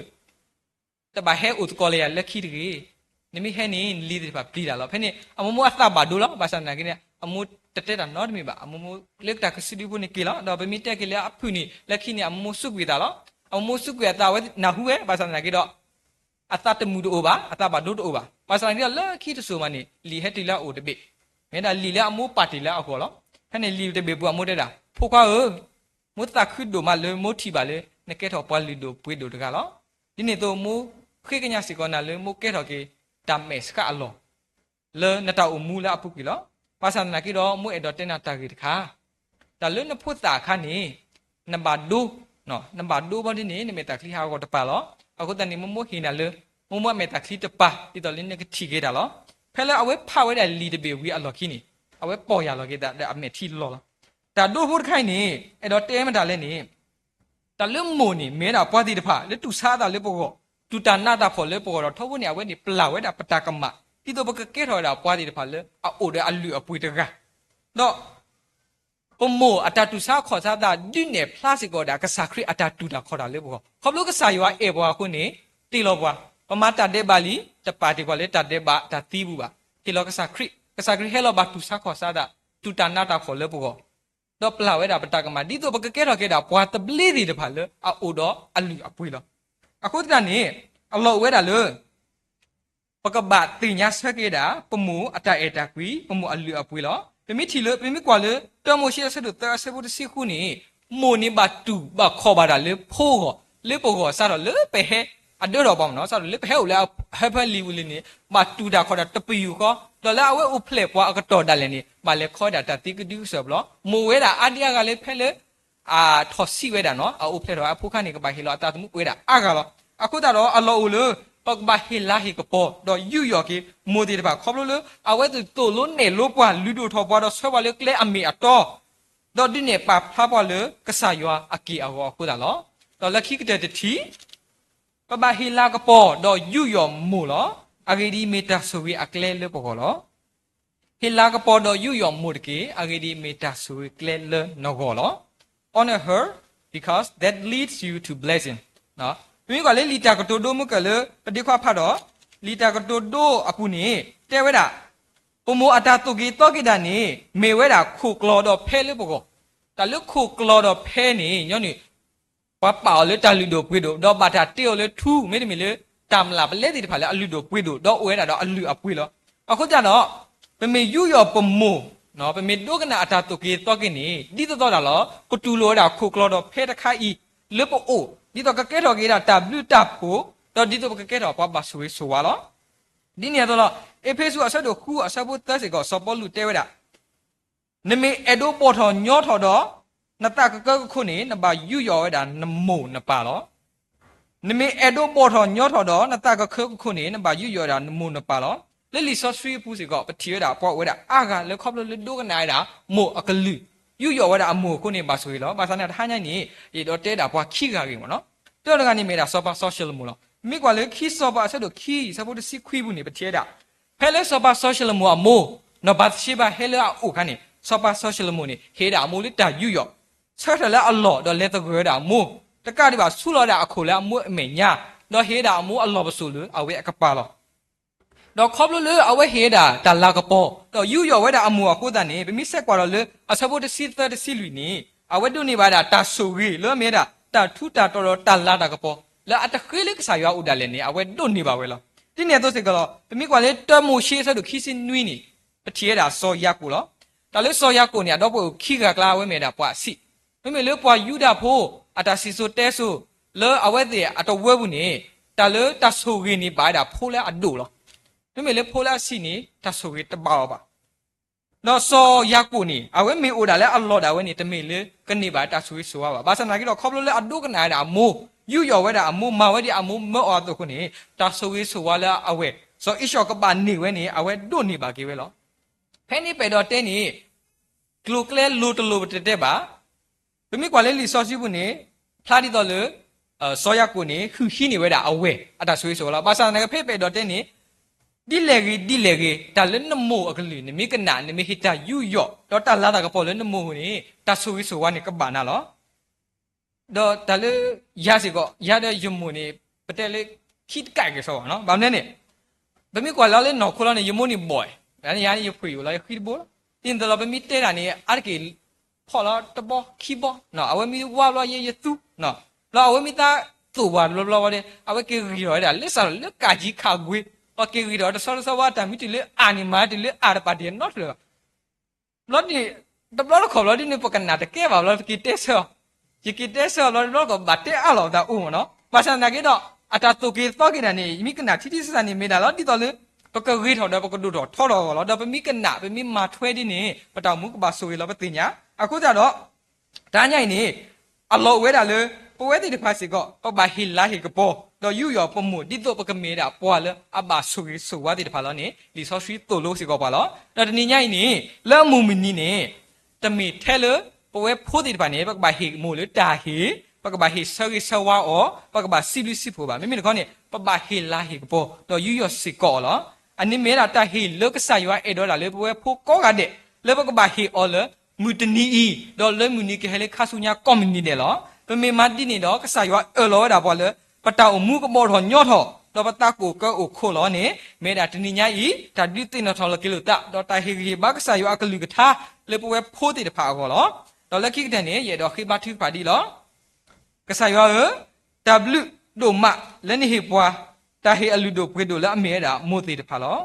တဘၣ်ဟဲအိၣ်သကိးလၢယၤလၢခံတဂ့ၤ. နမ့ၢ်ဟဲန့ၣ် နလံၤသ့ၣ်တဖၣ်ပျံၤတၢ်လီၤ. ဖဲန့ၣ် အမိၢ်မိၢ်အသးဘၣ်ဒိလီၤ. ဘၣ်ဆၣ်သနာ်က့န့ၣ် အမိၢ်တတဲတၢ်နီတမံၤဘၣ်. အမိၢ်မိၢ်လၢတၢ်ကစုဒုဖိန့ၣ်က့ၤလီၤ. ဒီးပမ့ၢ်တဲက့ၤလၢအဖုၣ်န့ၣ် လၢခံန့ၣ် အမိၢ်မိၢ်စူးကွံာ်အသးလီၤ. အမိၢ်မိၢ်စူးကွံာ်အသး အဝဲနၢ်ဟူဝဲ ဘၣ်ဆၣ်သနာ်က့ဒီး အသးတမုာ်တအိၣ်ဘၣ်, အသးဘၣ်ဒိတအိၣ်ဘၣ်. ဘၣ်ဆၣ်သနာ်က့ဒီး လၢခံတစိၤမးန့ၣ် လံာ်ဟဲတုၤလၢအအိၣ်တဘ့ၣ်, မ့ၢ်ဒၣ်လံာ်လၢအမိၢ်ပာ်တ့ၢ်လၢအဂီၢ်လီၤ. ဖဲန့ၣ်လံာ်တဘ့ၣ်ပူၤ အမိၢ်တဲဒၣ် ဖိခွါဧၢ, မိၢ်သးခုဒိၣ်မးလၢမိၢ်ထံၣ်ဘၣ်လၢ နကဲထီၣ်ပှၤလုၢ်ဒိၣ်ပှ့ၤဒိၣ်တဂၤလီၤ. ဒ်န့ၣ်အသိး မိၢ်ဃ့ကညးစ့ၢ်ကီးနၤလၢမိၢ်ကဲထီၣ်က့ၤ တၢ်မဲာ်ဆှးအလီၢ် လၢနတၢ်အိၣ်မူလၢအပူၤကွံာ်လီၤ. ဘၣ်ဆၣ်သနာ်က့ဒီး မိၢ်အဲၣ်ဒိးတဲနၤတၢ်ဂ့ၢ်တခါ, တၢ်လၢနဖိသၣ်အခါန့ၣ် နဘၣ်ဒိ, နဘၣ်ဒိဘီဒ်န့ၣ် နမဲာ်သၣ်ချံဟးဂီၤတပၤလီၤ. အဃိသတးန့ၣ် မိၢ်မိၢ်ဟ့ၣ်နၤလၢ မိၢ်မိၢ်အမဲာ်သၣ်ချံတပၤ ဒ်သိးလၢနကထံၣ်က့ၤတၢ်လီၤ. ဖဲလၢအဝဲဖးဝဲဒၣ်လံာ်တဘ့ၣ်ဝံၤအလီၢ်ခံန့ၣ် အဝဲပီၢ်ယၢ်လီၤက့ၤသးဒီးအမဲာ်ထံလီၤလီၤ. တၢ်ဒိဖိတခါအံၤန့ၣ် အဲၣ်ဒိးတဲမတၤလဲၣ်န့ၣ် တၢ်လၢမိၢ်န့ၣ် မ့ၢ်ဝဲဒၣ်ပှၤသ့ၣ်တဖၣ်လၢတူၢ်ဆါအသးလၢပဂီၢ်, တူၢ်တၢ်နးတၢ်ဖှီၣ်လၢပဂီၢ်ဒီး ထီဘိန့ၣ် အဝဲန့ၣ်ပျၢ်ဝဲဒၣ်ပတၢ်ကမၣ် ဒ်သိးပကကဲထီၣ်ဝဲဒၣ်ပှၤသ့ၣ်တဖၣ်လၢအအိၣ်ဒီးအလုၢ်အပှ့ၤတဂၤ, ဒီး ပမိၢ်အတၢ်တူၢ်ဆါခီၣ်ဆါသး ဒုးနဲၣ်ဖျါစ့ၢ်ကီးဒၣ်ကစၢ်ခရံာ်အတၢ်တူၢ်တၢ်ခီၣ်တၢ်လၢပဂီၢ်. ခီဖျိကစၢ်ယွၤအဲၣ်ပှၤအဃိန့ၣ် တ့လီၤပှၤ, ပမၤတၢ်ဒဲးဘးလံ, တပာ်တ့ၢ်ပှၤလၢတၢ်ဒဲးဘးတၢ်သံပူၤဘၣ်. ဟ့ၣ်လီၤကစၢ်ခရံာ်, ကစၢ်ခရံာ်ဟဲလီၤဘၣ်တူၢ်ဆါခီၣ်ဆါသး, တူၢ်တၢ်နးတၢ်ဖှီၣ်လၢပဂီၢ်, ဒီးပျၢ်ဝဲဒၣ်ပတၢ်ကမၣ် ဒ်သိးပကကဲထီၣ်က့ၤဒၣ်ပှၤသဘျ့သ့ၣ်တဖၣ်လၢအအိၣ်ဒီးအလုၢ်အပှ့ၤလီၤ. အဃိသတးန့ၣ် အလီၢ်အိၣ်ဝဲဒၣ်လၢ ပကဘၣ်သ့ၣ်ညါဆၢက့ၤဒၣ် ပမိၢ်အတၢ်အဲၣ်တၢ်ကွံ, ပမိၢ်အလုၢ်အပှ့ၤလီၤ. ပမ့ၢ်ထံၣ်လၢ ပမ့ၢ်ကွၢ်လၢ တၢမိၤၡ့အဆၢဒိၣ်သၢအဆၢဖိတဆံဃုန့ၣ်, မိၢ်န့ၣ်ဘၣ်တူၢ်ဘၣ်ခီၣ်ဘၣ်တၢ်လၢဖိအဂီၢ်, လၢပဂီၢ်စးထီၣ်လၢပဟဲအဒၢထီၣ်ပှၤမနီၤ, စးထီၣ်လၢပဟဲအိၣ်လၢအဟၢဖၢလံၤပူၤလံန့ၣ် ဘၣ်တူၢ်တၢ်ခီၣ်တၢ်တပယူာ်ဃီ, ဒီးလၢအဝဲအိၣ်ဖျဲၣ်ပှၤအကတီၢ်ဒၣ်လဲာ်န့ၣ် ဘၣ်လဲၤခီဝဲဒၣ်တၢ်သံကဒုကစၢၢ်ပျီ, မိၢ်ဝဲဒၣ်အါဒံအါဂၤလၢဖဲလၢ အထီၣ်ဆံးဝဲဒၣ်နီၤ, အအိၣ်ဖျဲၣ်ထီၣ်အဖိခါန့ၣ် ကဘၣ်ဟ့ၣ်လီၤအသးသမူအိၣ်ဝဲဒၣ်အါဂၤလီၤ. အဃိသတးဒီးအလီၢ်အိၣ်လၢ ပကဘၣ်ဟ့ၣ်လၤဟ့ၣ်ကပီၤ ဒီးယူးယီၣ်က့ၤမိၢ်သ့ၣ်တဖၣ် ခီဖျိလၢ အဝဲသ့ၣ်သိၣ်လိနဲၣ်လိပှၤ လုၢ်ဒိၣ်ထီၣ်ပှၤဒီးဆှၢပှၤလၢကျဲအမ့ၢ်အတီ, ဒီးဒုးနဲၣ်ပာ်ဖျါပှၤလၢကစၢ်ယွၤအက့ၢ်အဂီၤအဃိသတးလီၤ. ဒီးလၢခံကတၢၢ်တထံၣ် ပဘၣ်ဟ့ၣ်လၤကပီၤဒီးယူးယီၣ်မိၢ်လီၤ. အဂ့ၢ်ဒ်အံၤ မ့ၢ်တၢ်ဆိၣ်ဂ့ၤအကျဲလၢပဂီၢ်လီၤ. ဟ့ၣ်လၤကပီၤဒီးယူးယီၣ်မိၢ်တက့ၢ်. အဂ့ၢ်ဒ်အံၤ မ့ၢ်တၢ်ဆိၣ်ဂ့ၤကျဲလၢနဂီၢ်လီၤ. Honor her, because that leads you to blessing. ပမ့ၢ်ကွၢ်လၢလံာ်တၢ်ကတိၤဒိမုၢ်ကၢၢ်လၢ ပဒ့ခွါဖးဒီး လံာ်တၢ်ကတိၤဒိအပူၤန့ၣ် တဲဝဲဒၣ် ပမိၢ်အတၢ်သိၣ်က့ၤသီက့ၤဒၣ်န့ၣ် မ့ၢ်ဝဲဒၣ်ခိၣ်ကျီၤဒီးဖဲလၢပဂီၢ်. တၢ်လၢခိၣ်ကျီၤဒီးဖဲန့ၣ် ညီနုၢ် ပှၤပာ်အီၤလၢတၢ်လုၢ်ဒိၣ်ပှ့ၤဒိၣ် ဒီးဘၣ်တၢ်တ့အီၤလၢထူ မ့တမ့ၢ်လၢ တၢ်မျၢ်ပလဲသ့ၣ်တဖၣ်လၢအလုၢ်ဒိၣ်ပှ့ၤဒိၣ် ဒီးအိၣ်ဝဲဒၣ်ဒီးအလုၢ်အပှ့ၤလီၤ. အဃိသတးဒီး ပမ့ၢ်ယူးယီၣ်ပမိၢ်, ပမ့ၢ်ဒိကနၣ်အတၢ်သိၣ်က့ၤသီက့ၤန့ၣ် ဒ်သိးသိးဒၣ်လီၤ ကတူၢ်လိာ်ဝဲဒၣ်ခိၣ်ကျီၤဒီးဖဲတခါအံၤ လၢပအိၣ် ဒ်သိးကကဲထီၣ်က့ၤဒၣ်တၢ်ဘျုးတၢ်ဖှိၣ် ဒီးဒ်သိးပကကဲထီၣ်ပှၤဘၣ်ဆိၣ်ဂ့ၤဆိၣ်ဝါလီၤ. ဒ်န့ၣ်အသိးလီၤ. အ့းဖ့းစူးအဆၢဒိၣ်ဃုအဆၢဖိသၢစ့ၢ်ကီး စီၤပီလူးတဲဝဲဒၣ် နမ့ၢ်အဲၣ်ဒိးဘီၣ်ထီၣ်ညီထီၣ်ဒီး နသးကကၢကခိၣ်န့ၣ် နဘၣ်ယူးယီၣ်ဝဲဒၣ်နမိၢ်နပၢ်လီၤ. နမ့ၢ်အဲၣ်ဒိးဘီၣ်ထီၣ်ညီထီၣ်ဒီး နသးကကၢကခိၣ်န့ၣ် နဘၣ်ယူးယီၣ်ဝဲဒၣ်နမိၢ်နပၢ်လီၤ. လၢလံာ်စီဆှံအပူၤစ့ၢ်ကီး ပထံၣ်ဝဲဒၣ်ပှၤအိၣ်ဝဲဒၣ်အါဂၤလၢခီဖျိလၢဒိကနၣ်ဝဲဒၣ် မိၢ်အကလုၢ်, ယူးယီၣ်ဝဲဒၣ်အမိၢ်အဃိန့ၣ် ဘၣ်ဆိၣ်ဂ့ၤလီၤ. ဘၣ်ဆၣ်န့ၣ်တဟါညါန့ၣ် ယအဲၣ်ဒိးတဲဒၣ်ပှၤခံဂၤဂ့ၤမ့ၢ်နီၤ. တၢတဂၤန့ၣ်မ့ၢ်ဒၣ်စီၤပၤစီၤၡလိၤမိၤလီၤ. မ့ၢ်ကွၢ်လၢခံစီၤပၤအဆၢဒိၣ်ခံ အဆၢဖိတဆံခွံပူၤန့ၣ် ပထံၣ်ဝဲဒၣ် ဖဲလၢစီၤပၤစီၤၡလိၤမိၤအမိၢ် နီၢ်ဘၤသရှ့ဘၤဟဲလၢအအိၣ်အခါန့ၣ် စီၤပၤစီၤၡလိၤမိၤန့ၣ် ဟ့ၣ်ဝဲဒၣ်အမိၢ်လၢတၢ်ယူးယီၣ်, ဆၢထၢၣ်လၢအလီၢ်ဒီးလဲၤသဂၢၢ်ဝဲဒၣ်အမိၢ်, တကးဒံးဘၣ်ဆူးလီၤဝဲဒၣ်အခိၣ်လၢအမိၢ်အမဲာ်ညါ, ဒီးဟ့ၣ်ဝဲဒၣ်အမိၢ်အလီၢ်ပစိာ်လၢအဝဲအကပၤလီၤ. ဒီးခီဖျိလၢအဝဲဟ့ၣ်ဝဲဒၣ်တၢ်လၤကပီၤ ဒီးယူးယီၣ်ဝဲဒၣ်အမိၢ်အဃိသတးန့ၣ် ပမ့ၢ်ဆဲးကွၢ်ဒီးလၢအဆၢဖိတဆံသၢတဆံလွံၢ်န့ၣ် အဝဲဒိးန့ၢ်ဘၣ်ဝဲဒၣ်တၢ်ဆိၣ်ဂ့ၤလၢအမ့ၢ်ဝဲဒၣ် တၢ်ထူးတၢ်တီၤဒီးတၢ်လၤတၢ်ကပီၤ လၢအတဃ့လၢကစၢ်ယွၤအအိၣ်ဒၣ်လဲာ်န့ၣ် အဝဲဒိးန့ၢ်ဘၣ်ဝဲလီၤ. ဒ်န့ၣ်အသိးစ့ၢ်ကီးလီၤ. ပမ့ၢ်ကွၢ်လၢတၢမိၤၡ့အဆၢဒိၣ်ခံဆံနွံန့ၣ် ပထံၣ်ဝဲဒၣ်စီၤယၤကိာ်လီၤ. တၢ်လၢစီၤယၤကိာ်န့ၣ် အဒီပုၢ်ဝဲၢ်ခံဂၤအကျါ အဝဲမ့ၢ်ဝဲဒၣ်ပှၤအဆံး, မ့မ့ၢ်လၢပှၤယူဒၤဖိ အတၢ်စံၣ်စိၤတဲစိၤ လၢအဝဲသ့ၣ်အတဝၢပူၤန့ၣ် တၢ်လၢတၢ်ဆိၣ်ဂ့ၤန့ၣ် ဘၣ်ဝဲဒၣ်ဖိလၢအဒိၣ်လီၤ. မ့မ့ၢ်လၢဖိလၢအဆံးန့ၣ် တၢ်ဆိၣ်ဂ့ၤတဘၣ်အီၤဘၣ်. ဒီးစီၤယၤကိာ်န့ၣ် အဝဲမ့ၢ်အိၣ်ဒၣ်လၢအလီၢ်ဒၣ်ဝဲန့ၣ် တမ့ၢ်လၢကန့ၢ်ဘၣ်တၢ်ဆိၣ်ဂ့ၤဆိၣ်ဝါဘၣ်. ဘၣ်ဆၣ်သနာ်က့ဒီး ခီဖျိလၢအဒိကနၣ်ဝဲဒၣ်အမိၢ် ယူးယီၣ်ဝဲဒၣ်အမိၢ် မၤဝဲဒ်အမိၢ်မၢအီၤအသိးအဃိန့ၣ် တၢ်ဆိၣ်ဂ့ၤဆိၣ်ဝါလၢအဝဲၢ် စီၤအ့ၡီၣ်ကဘၣ်န့ၢ်ဝဲန့ၣ် အဝဲဒိးန့ၢ်ဘၣ်က့ၤဝဲလီၤ. ဖဲန့ၣ်ပအဲၣ်ဒိးတဲန့ၣ် ကျိၤကျဲလိၤတလိၤပတတဲဘၣ်. ပမ့ၢ်ကွၢ်လၢလံာ်စီဆှံပူၤန့ၣ် ဖျါဒ်သိးလၢ စီၤယၤကိာ်န့ၣ် ဃုဟံးန့ၢ်ဝဲဒၣ်အဝဲၢ်အတၢ်ဆိၣ်ဂ့ၤဆိၣ်ဝါလီၤ. ဘၣ်ဆၣ်သနာ်က့ဖဲပအဲၣ်ဒိးတဲန့ၣ် ဒ်လဲၣ်ဂ့ၤဒ်လဲၣ်ဂ့ၤ တၢ်လၢနမိၢ်အကလုၢ် နမ့ၢ်ကနၣ် နမ့ၢ်ဟ့ၣ်တၢ်ယူးယီၣ် ဒီးတၢ်လၤတၢ်ကပီၤလၢနမိၢ်အဃိန့ၣ် တၢ်ဆိၣ်ဂ့ၤဆိၣ်ဝါန့ၣ်ကဘၣ်နၤလီၤ. ဒီးတၢ်လၢ ယၤစ့ၢ်ကီး ယၤဒီးယမိၢ်န့ၣ် ပတဲလၢ ခံတကးက့ၤစီဘၣ်နီၤ. ဘၣ်မနုၤန့ၣ် ပမ့ၢ်ကွၢ်လီၤလၢနီၢ်ခိလီၤန့ၣ် ယမိၢ်န့ၣ်ဘီၣ်, ယၤန့ၣ်ယဖှ့ၣ်အိၣ်လီၤ ယဃံတဘိလီၤ. ဒ်န့ၣ်အသိးလီၤ ပမ့ၢ်တဲတၢ်န့ၣ် အါတက့ၢ် ဖီၣ်လီၤတဘီခံဘီ, အဝဲမ့ၢ်ဝါဘျီယဲယသူ, ဘျီအဝဲမ့ၢ်သးသိၣ်ပှၤတဘျီဘျီဝဲဒီး အဝဲက့ၤဂ့ၤထီၣ်ဝဲဒၣ် လၢစးထီၣ်လၢကးကံခးကွ့, ပှၤက့ၤဂ့ၤထီၣ်တဆီတဆီဝဲ တၢ်မ့ၢ်တုၤလၢအါန့ၣ် မၤတုၤလၢအါတပာ်တ့ၢ်နီတဖျၢၣ်ဘၣ်. ဘျီန့ၣ် တဘျီတခီၣ်ဘျီဒ်န့ၣ် ပကနၣ်တကဲဘၣ်ဘျီ ပက့ၤတဲဆၢအီၤ, ယက့ၤတဲဆၢအီၤဘျီ တဘျီတခီၣ်ဘၣ်တဲအါလီၤပသးအိၣ်မ့ၢ်နီၤ. ဘၣ်ဆၣ်သနာ်က့ဒီး အတၢ်သိၣ်က့ၤသီက့ၤတၢ်န့ၣ် ယမ့ၢ်ကနၣ်ထံထံဆးဆးန့ၣ် မ့ၢ်ဒၣ်လီၤ ဒ်သိးလၢ ပကဂ့ၤထီၣ်ဒီးပကဒိၣ်ထီၣ်ထီထီၣ်အဂီၢ်လီၤ. ဒီးပမ့ၢ်ကနၣ် ပမ့ၢ်မၤထွဲဒ်န့ၣ် ပတၢ်အိၣ်မူကဘၣ်ဆိၣ်ဂ့ၤလီၤပသ့ၣ်ညါ. အဃိသတးဒီး တနံၤညါအံၤန့ၣ် အလီၢ်အိၣ်ဝဲဒၣ်လၢ ပဝဲသ့ၣ်တဖၣ်စ့ၢ်ကီး ပဘၣ်ဟ့ၣ်လၤဟ့ၣ်ကပီၤ ဒီးယူးယီၣ်ပမိၢ် ဒ်သိးပကမ့ၢ်ဒၣ်ပှၤလၢအဘၣ်ဆိၣ်ဂ့ၤဆိၣ်ဝါသ့ၣ်တဖၣ်လီၤန့ၣ် လံာ်စီဆှံသိၣ်လိစ့ၢ်ကီးပှၤလီၤ. ဒီးတနံၤညါအံၤန့ၣ် လၢအမုၢ်မုၢ်နံၤန့ၣ် တမ့ၢ်ထဲလၢ ပဝဲဖိသ့ၣ်တဖၣ်န့ၣ် ပကဘၣ်ဟ့ၣ်မိၢ်လၢတၢ်ဟ့ၣ်, ပကဘၣ်ဟ့ၣ်ဆၢဂ့ၤဆၢဝါအီၤ, ပကဘၣ်စံးဘျုးစံးဖှိၣ်ဘၣ်. မ့မ့ၢ်တခီန့ၣ် ပဘၣ်ဟ့ၣ်လၤဟ့ၣ်ကပီၤ ဒီးယူးယီၣ်စ့ၢ်ကီးအီၤလီၤ. အန့ၣ်မ့ၢ်ဝဲဒၣ်တၢ်ဟ့ၣ်လၢကစၢ်ယွၤအဲၣ်ဒိးဒၣ်လၢပဝဲဖိကိးဂၤဒဲး လၢပကဘၣ်ဟ့ၣ်အီၤလၢ မုၢ်တနံၤအံၤ ဒီးလၢမုၢ်နံၤကဟဲလၢခါဆူညါကိးမုၢ်နံၤဒဲးလီၤ. ပမ့ၢ်မၤဒ်န့ၣ်ဒီး ကစၢ်ယွၤအၢၣ်လီၤဝဲဒၣ်ပှၤလၢ ပတၢ်အိၣ်မူကဘီၣ်ထီၣ်ညီထီၣ် ဒီးပသးကိၣ်ကၢအိၣ်ခိးလီၤန့ၣ် မ့ၢ်ဝဲဒၣ်တနံၤညါအံၤ တၢ်ဒုးသ့ၣ်နီၣ်ထီၣ်လီၤက့ၤလိာ်သး ဒီးတၢ်ဟ့ၣ်ဂံၢ်ဟ့ၣ်ဘါကစၢ်ယွၤအကလုၢ်ကထါ လၢပဝဲဖိသ့ၣ်တဖၣ်အဂီၢ်လီၤ. ဒီးလၢခံကတၢၢ်န့ၣ် ယအဲၣ်ဒိးဃ့ဘါထုကဖၣ်ဒ်အံၤလီၤ. ကစၢ်ယွၤဧၢ, တၢ်ဘျုးဒိၣ်မးလၢနဟ့ၣ်ပှၤ တၢ်ဟ့ၣ်အလုၢ်ဒိၣ်ပှ့ၤဒိၣ်လၢအမ့ၢ်ဝဲဒၣ်မိၢ်သ့ၣ်တဖၣ်လီၤ.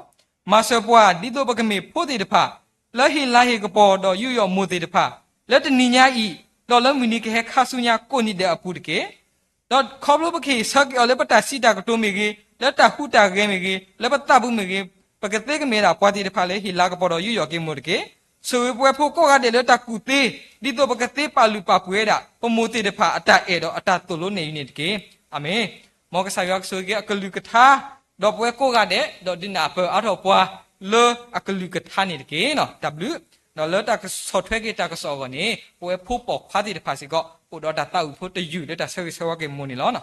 မၤစၢၤပှၤဒ်သိးပကမ့ၢ်ဖိသ့ၣ်တဖၣ် လၢဟ့ၣ်လၤဟ့ၣ်ကပီၤဒီးယူးယီၣ်မိၢ်သ့ၣ်တဖၣ် လၢတနံၤညါအံၤ ဒီးလၢမုၢ်နံၤကဟဲခါဆူညါကိးနံၤဒဲးအပူၤတက့ၢ်. ဒီးခီဖျိပကဟ့ၣ်ဆၢက့ၤအီၤလၢပတၢ်စံးတၢ်ကတိၤမ့ၢ်ဂ့ၤ, လၢတၢ်ဟူးတၢ်ဂဲၤမ့ၢ်ဂ့ၤ, လၢပသးပူၤမ့ၢ်ဂ့ၤ, ပကသ့ကမ့ၢ်ဝဲဒၣ်ပှၤသ့ၣ်တဖၣ်လၢဟ့ၣ်လၤကပီၤဒီးယူးယီၣ်က့ၤမိၢ်တက့ၢ်. ဆိၣ်ဂ့ၤပဝဲဖိကိးဂၤဒဲးလၢတၢ်ကူၣ်သ့, ဒ်သိးပကသ့ပာ်လုၢ်ပာ်ပှ့ၤဝဲဒၣ် ပမိၢ်သ့ၣ်တဖၣ်အတၢ်အဲၣ်ဒီးအတၢ်သိၣ်လိန့ၣ်အံၤန့ၣ်တက့ၢ်. အၤမ့ၣ်. မ်ကစၢ်ယွၤကဆိၣ်ဂ့ၤက့ၤအကလုၢ်ကထါ ဒီးပဝဲကိးဂၤဒဲး ဒီးဒုးနၢ်ပၢၢ်အါထီၣ်ပှၤလၢအကလုၢ်ကထါန့ၣ်တက့ၢ်. တၢ်ဘျုး ဒီးလၢတၢ်ကဆီၣ်ထွဲက့ၤတၢ်ကစီၣ်အဂီၢ်န့ၣ် ပဝဲဖိပိာ်ခွါသ့ၣ်တဖၣ်စ့ၢ်ကီး အိၣ်ဒီးတၢ်သးအုးဖိတယုၢ်လၢတၢ်ဆၢဂ့ၤဆၢဝါက့ၤမိၢ်န့ၣ်လီၤ.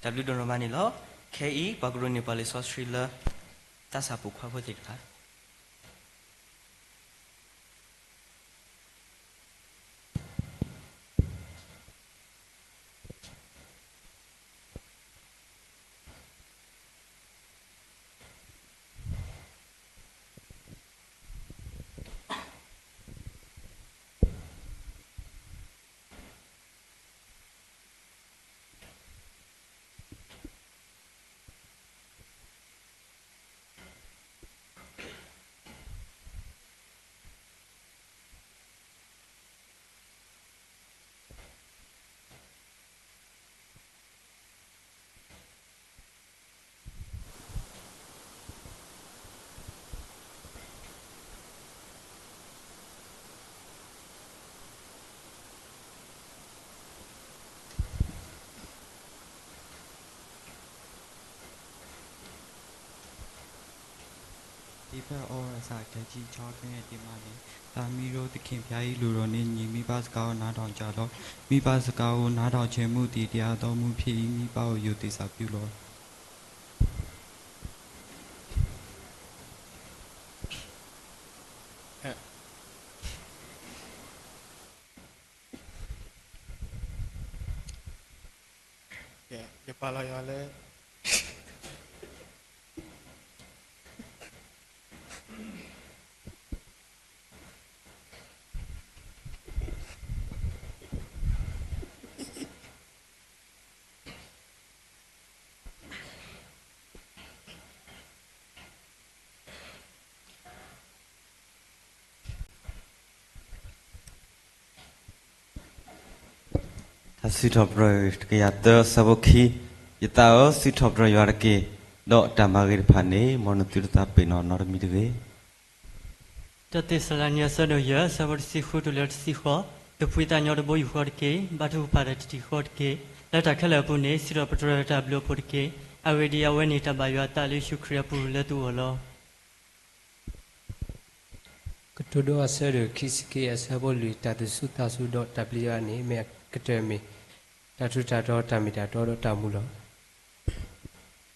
တၢ်ဘျုးဒိၣ်မးန့ၣ်လီၤ. ခဲအံၤ ပှၤကဒိးန့ၢ်ပှၤလံာ်စီဆှံလၢ သးစၢ်ပိာ်ခွါဖိသ့ၣ်တဖၣ် ဒ်ဖဲအီဝဲစး ကဲကံဆီခဲန့ၣ်တ့ၢ်မးန့ၣ်, သးမံရိသခ့ၣ်ဖၠါအံၤ လူၤရိၤန့ၢ် ညီမံပၢ်စကါအိၣ်နါထီၣ်ကၢ်လီၤ. မံပၢ်စကါအိၣ်နါထီၣ်ဆဲးမူးသ့ၣ်တဖၣ်အသီမူဖဲအံၤ မံပၢ်အိၣ်ယိာ်သ့ၣ်စးဖုလီၤ. ယပာ်လီၤယွၤလၢ တၢ်စံးထီၣ်ပတြၢၤတကယၤသၢ အဆၢဖိခံ, ယသးဧၢ, စံးထီၣ်ပတြၢၤယွၤတက့ၢ်, ဒီးတၢ်မၤဂ့ၤတဖၣ်န့ၣ် မ်နသုတသးပ့ၤနီၣ်နီတမံၤတဂ့ၤ. တၢသ့းစၤလနံ အဆၢဒိၣ်ယဲၢ် အဆၢဖိတဆံဃုတုၤလၢတဆံဃိး, သုဖှံသးညီတဘိယူၢ်ဃီတက့ၢ်, ဘါထုကဖၣ်တၢ်တထံၣ်ဃီတက့ၢ်, လၢတၢ်ခဲလၢာ်အပူၤန့ၣ် စံးထီၣ်ပတြၢၤတၢ်ဘျုးအဖိတက့ၢ်. အဂ့ၢ်ဒ်အံၤ, အဝဲန့ၣ်တၢ်ဘၣ်ယွၤအသးလၢယ့ၣ်ၡူးခရံာ်အပူၤလၢသုဂီၢ်လီၤ. ကတိၤဒိ အဆၢဒိၣ်ခံဆံခံ အဆၢဖိလွံၢ်, တၢ်သူၣ်စူၤသးစူၤဒီးတၢ်ပျံၤယွၤန့ၣ် မ့ၢ်အကတၢၢ်မ့ၢ် တၢ်ထူးတၢ်တီၤ, တၢ်မ့ၢ်တၢ်တီဒီးတၢ်မူလီၤ.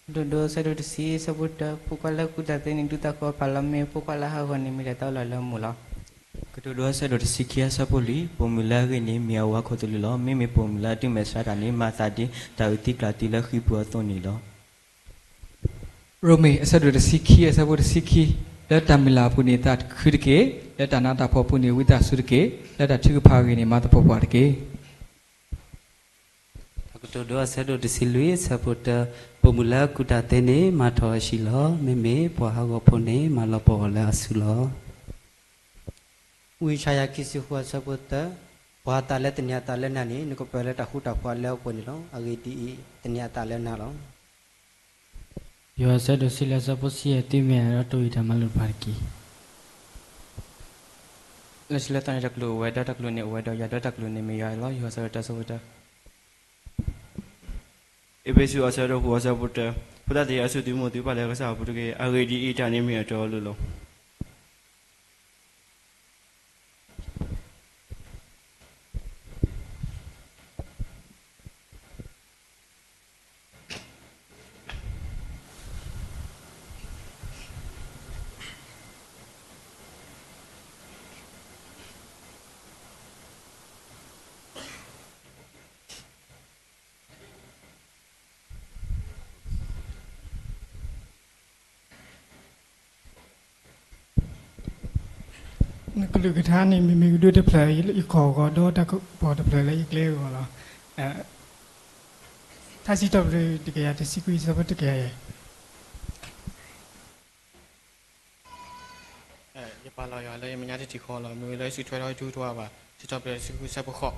ကတိၤဒိ အဆၢဒိၣ်တဆံ အဆၢဖိတၢ, ဖိခွါလၢကူၣ်တၢ်သ့န့ၣ် ဒုးသးကိးဖးလီၤ, မ့ၢ်ဖိခွါလၢဟးဂီၤန့ၣ် မ့ၢ်တၢ်သးအိၣ်လီၤလၢအမူလီၤ. ကတိၤဒိ အဆၢဒိၣ်တဆံခံ အဆၢဖိလွံၢ်, ပိာ်မုၣ်လၢအဂ့ၤန့ၣ် မ့ၢ်အဝၤခိၣ်သလုးလီၤ. မ့မ့ၢ်ပိာ်မုၣ်လၢအတုၤမဲာ်ဆှးတၢ်န့ၣ် မၤသးဒ်တၢ်အုၣ်သံကျၢ်သံလၢဃံပူၤအသိးန့ၣ်လီၤ. ရိမ့ၤ အဆၢဒိၣ်တဆံခံ အဆၢဖိတဆံခံ, လၢတၢ်မုၢ်လၢ်အပူၤန့ၣ် သးခုတက့ၢ်, လၢတၢ်နးတၢ်ဖှီၣ်အပူၤန့ၣ် ဝံသးစူၤတက့ၢ်, လၢတၢ်ထုကဖၣ်အဂ့ၢ်န့ၣ် မၤသပှၢ်ပှၢ်တက့ၢ်. တၢ်ကတိၤဒိ အဆၢဒိၣ်တဆံလွံၢ် အဆၢဖိတၢ, ပိာ်မုၣ်လၢအကူၣ်တၢ်သ့န့ၣ် မၤထီၣ်အဟံၣ်လီၤ. မ့မ့ၢ်ပှၤဟးဂီၤဖိန့ၣ် မၤလီၤပှီၢ်အီၤလၢအစုလီၤ. ဝံယၡါယၤ ခံဆံဃိး အဆၢဖိသၢ, ပှၤအသးလၢသန့ၤအသးလၢနၤန့ၣ် နကပၢၤလၢတၢ်ဃူတၢ်ဖိးအလၢအပှဲၤန့ၣ်လီၤ. အဂ့ၢ်ဒ်အံၤ, သန့ၤအသးလၢနၤလီၤ. ယိၤဟၣ် အဆၢဒိၣ်တဆံလွံၢ် အဆၢဖိတဆံယဲၢ်, သုမ့ၢ်အဲၣ်ဒိးတိၢ်ယံၤတၢ်မၤလိာ်တဖၣ်တက့ၢ်. လၢခံလၢသးန့ၣ် တၢ်ကလုၢ်အိၣ်ဝဲ, ဒီးတၢ်ကလုၢ်န့ၣ်အိၣ်ဝဲ, ဒီးယွၤဒီးတၢ်ကလုၢ်န့ၣ်မ့ၢ်ယွၤလီၤ. ယိၤဟၣ် အဆၢဒိၣ်တၢ အဆၢဖိတၢ. အ့းဖ့းစူး အဆၢဒိၣ်ဃု အဆၢဖိတၢ, ဖိသၣ်သ့ၣ်ဧၢ, စူၢ်သုမိၢ်သုပၢ်လၢကစၢ်အပူၤတက့ၢ်. အဂ့ၢ်ဒ်အံၤ, တၢ်န့ၣ်မ့ၢ်အတီအလိၤလီၤ. နကလုၢ်ကထါန့ၣ် မ့မ့ၢ်ကဒုတဖျၢၣ် ယခီၣ်အဂီၢ်, ဒီးတၢ်ကပီၤတဖျၢၣ်လၢယကျဲအဂီၢ်လီၤ. ထါစံးထီၣ်ပတြၢၤတကယၤတဆံခွံ အဆၢဖိတကယၤယဲၢ်. ယပာ်လီၤယွၤလၢယမဲာ်ညါတထံၣ်ဃီလီၤ. မ့ၢ်ဝဲလၢယစုထွဲထီၣ်ယတူၢ်တဝၢဘၣ်. စံးထီၣ်ပတြၢၤတဆံခွံ အဆၢဖိဃိး.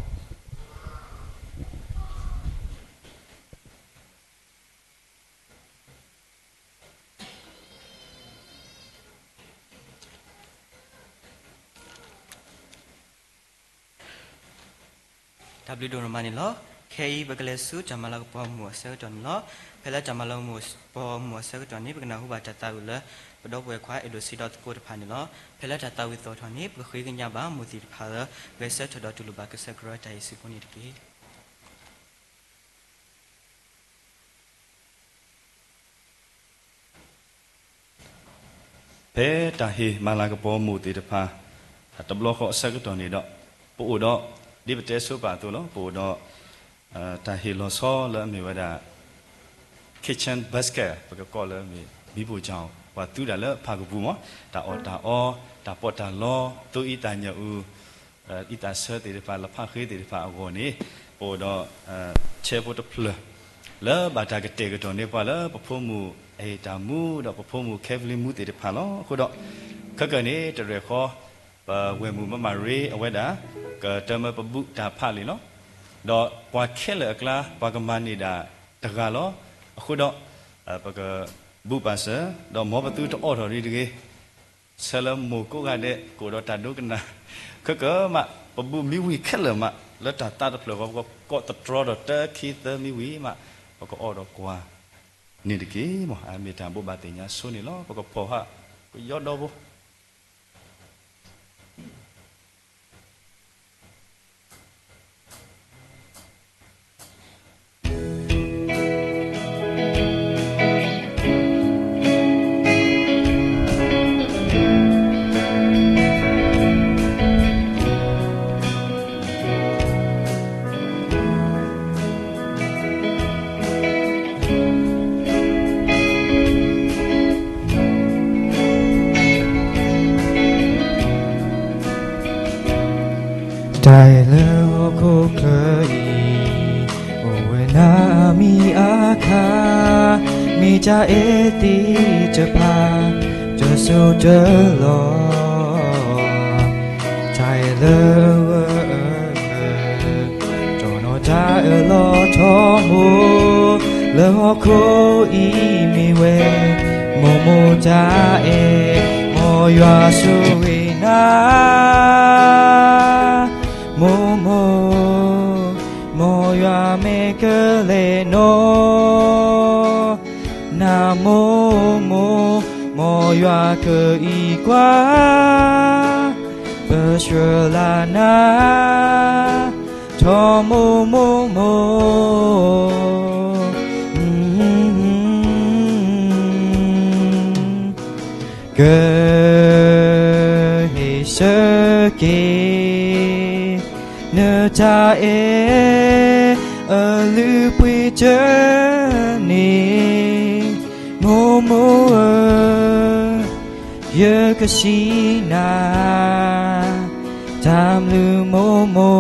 တၢ်ဘျုးဒိၣ်မးန့ၣ်လီၤ. ခဲအံၤပကလဲၤဆူတၢ်မၤလၤကပီၤမုၢ်အဆၢကတီၢ်န့ၣ်လီၤ. ဖဲလၢတၢ်မၤလၤကပီၤမုၢ်အဆၢကတီၢ်န့ၣ် ပကနၢ်ဟူဘၣ်တၢ်သးဝံၣ်လၢ ပဒီပုၢ်ဝဲၢ်ခွါအဲၣ်ဒိးစံးထီၣ်သကိးတဖၣ်န့ၣ်လီၤ. ဖဲလၢတၢ်သးဝံၣ်သီၣ်ထီၣ်န့ၣ် ပကဃ့ကညးဘၣ်မိၢ်သ့ၣ်တဖၣ်လၢ ဂဲၤဆၢထၢၣ်ဒီးတူၢ်လိာ်ဘၣ်ကစၢ်ကရၢတၢ်အံၤစ့ၢ်ကီးန့ၣ်တက့ၢ်. ဖဲတၢ်ဟ့ၣ်မၤလၤကပီၤမိၢ်သ့ၣ်တဖၣ် တဘျီဃီအဆၢကတီၢ်န့ၣ်ဒီး ပအိၣ်ဒီး ဒ်ပတဲဆိပာ်အသိးလီၤ, ပအိၣ်ဒီး တၢ်ဟ့ၣ်လီၤဆီလၢအမ့ၢ်ဝဲဒၣ် kitchen basket ပကကိးလၢမ့ၢ် မံပူၤကၠီၤ ပှၤသူဒၣ်လၢဖၣ်ကပူၤမး, တၢ်အီၣ်တၢ်အီ, တၢ်ပီးတၢ်လီ, သိအံသၣ်ညၣ်အုၣ် အံသၣ်ဆၢသ့ၣ်တဖၣ် လၢဖးဃ့သ့ၣ်တဖၣ်အဂီၢ်န့ၣ် ပအိၣ်ဒီး ဆဲဖိတဖျၢၣ် လၢဘၣ်တၢ်ကတဲာ်ကတီၤန့ၢ်ပှၤလၢပဖိမုၣ်အဟ့ၣ်တၢ်မူ ဒီးပဖိမုၣ် Kevlin မူသ့ၣ်တဖၣ်လီၤ. အဃိဒီး ခဲကနံၣ်န့ၣ် တရဲၣ်ဃီ ပဝဲၢ်မုၣ်မမရ့အဝဲဒၣ် ကတၢၢ်မၢပဘူးတၢ်ဖးလံာ်လီၤ. ဒီးပှၤခဲလၢာ်အကျါ ပှၤကမၤန့ၢ်ဒၣ်တဂၤလီၤ. အဃိဒီး ပကဘူးပာ်စၢၤ ဒီးမ်ပသုတအိးထီၣ်ဒံးတဂ့ၤ ဆၢလၢမိၢ်ကိးဂၤဒဲး ကအိၣ်ဒီးတၢ်ဒိကနၣ် ခဲကမး ပဘူးမံဝံၤခဲလၢာ်မး လၢတၢ်သးတဖျၢၣ်ဃီ ပကကိးသတြီဒီးတၢ ခံ သၢမံဝံၤမး ပကအိးထီၣ်ကွၢ်န့ၣ်တက့ၢ်မး. အမ့ၢ်တၢ်ဘိးဘၣ်သ့ၣ်ညါဆိန့ၣ်လီၤ. ပကဖီၣ်ဟး ပယီၤဒီဘိ တၢ်အဲၣ်လၢဟီၣ်ခိၣ်ချၢအံၤ အိၣ်ဝဲနၤမံအခါ မ့ၢ်တၢ်အဲၣ်သ့ၣ်တဖၣ် တစိၢ်တလီၢ် တၢ်အဲၣ်လၢအဂၢၢ်အကျၢၤ တနီၤတၢ်အၢၣ်လီၤထီဘိ လၢဟီၣ်ခိၣ်အံၤမ့ၢ်ဝဲ မိၢ်မိၢ်တၢ်အဲၣ် မ်ယွၤဆိၣ်ဂ့ၤနၤ မိၢ်မိၢ် မ်ယွၤမဲာ်ကလဲၤနီၤ နၤမိၢ်မိၢ် မ်ယွၤကအံးကွၢ် ပဆှၢလၢ်နၤ ထီမိၢ်မိၢ်မိၢ် ကဟ့ၣ်ဆၢက့ၤ နတၢ်အဲၣ် အလုၢ်အပှ့ၤတန့ၢ် မိၢ်မိၢ်ဧၢ ယကစံးနၤ တၢ်ဘျုးမိၢ်မိၢ်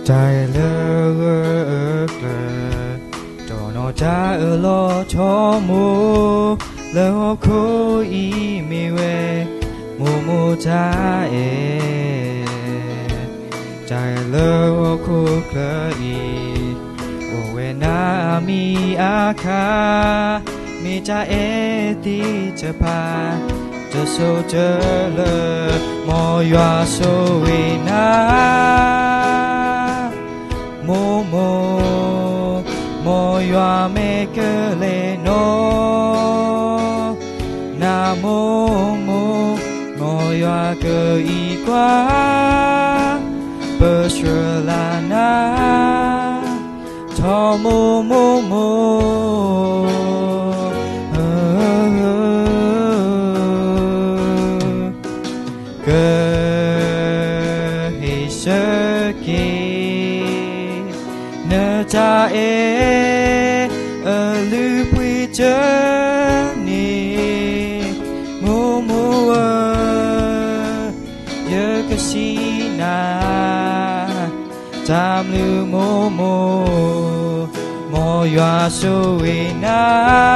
တၢ်အဲၣ်လၢအဂၢၢ်အကျၢၤ တနီၤတၢ်အၢၣ်လီၤထီဘိ လၢဟီၣ်ခိၣ်အံၤမ့ၢ်ဝဲ မိၢ်မိၢ်တၢ်အဲၣ် တၢ်အဲၣ်လၢဟီၣ်ခိၣ်ချၢအံၤ အိၣ်ဝဲနၤမံအခါ မ့ၢ်တၢ်အဲၣ်သ့ၣ်တဖၣ် တစိၢ်တလီၢ် မ်ယွၤဆိၣ်ဂ့ၤနၤ မိၢ်မိၢ် မ်ယွၤမဲာ်ကလဲၤနီၤ နၤမိၢ်မိၢ် မ်ယွၤကအံးကွၢ် ပဆှၢလၢ်နၤ ထီမိၢ်မိၢ်မိၢ် ကဟ့ၣ်ဆၢက့ၤ နတၢ်အဲၣ် အလုၢ်အပှ့ၤတန့ၢ် မိၢ်မိၢ်ဧၢ ယကစံးနၤ တၢ်မုၢ်မိၢ်မိၢ်, မ်ယွၤဆိၣ်ဂ့ၤနၤ,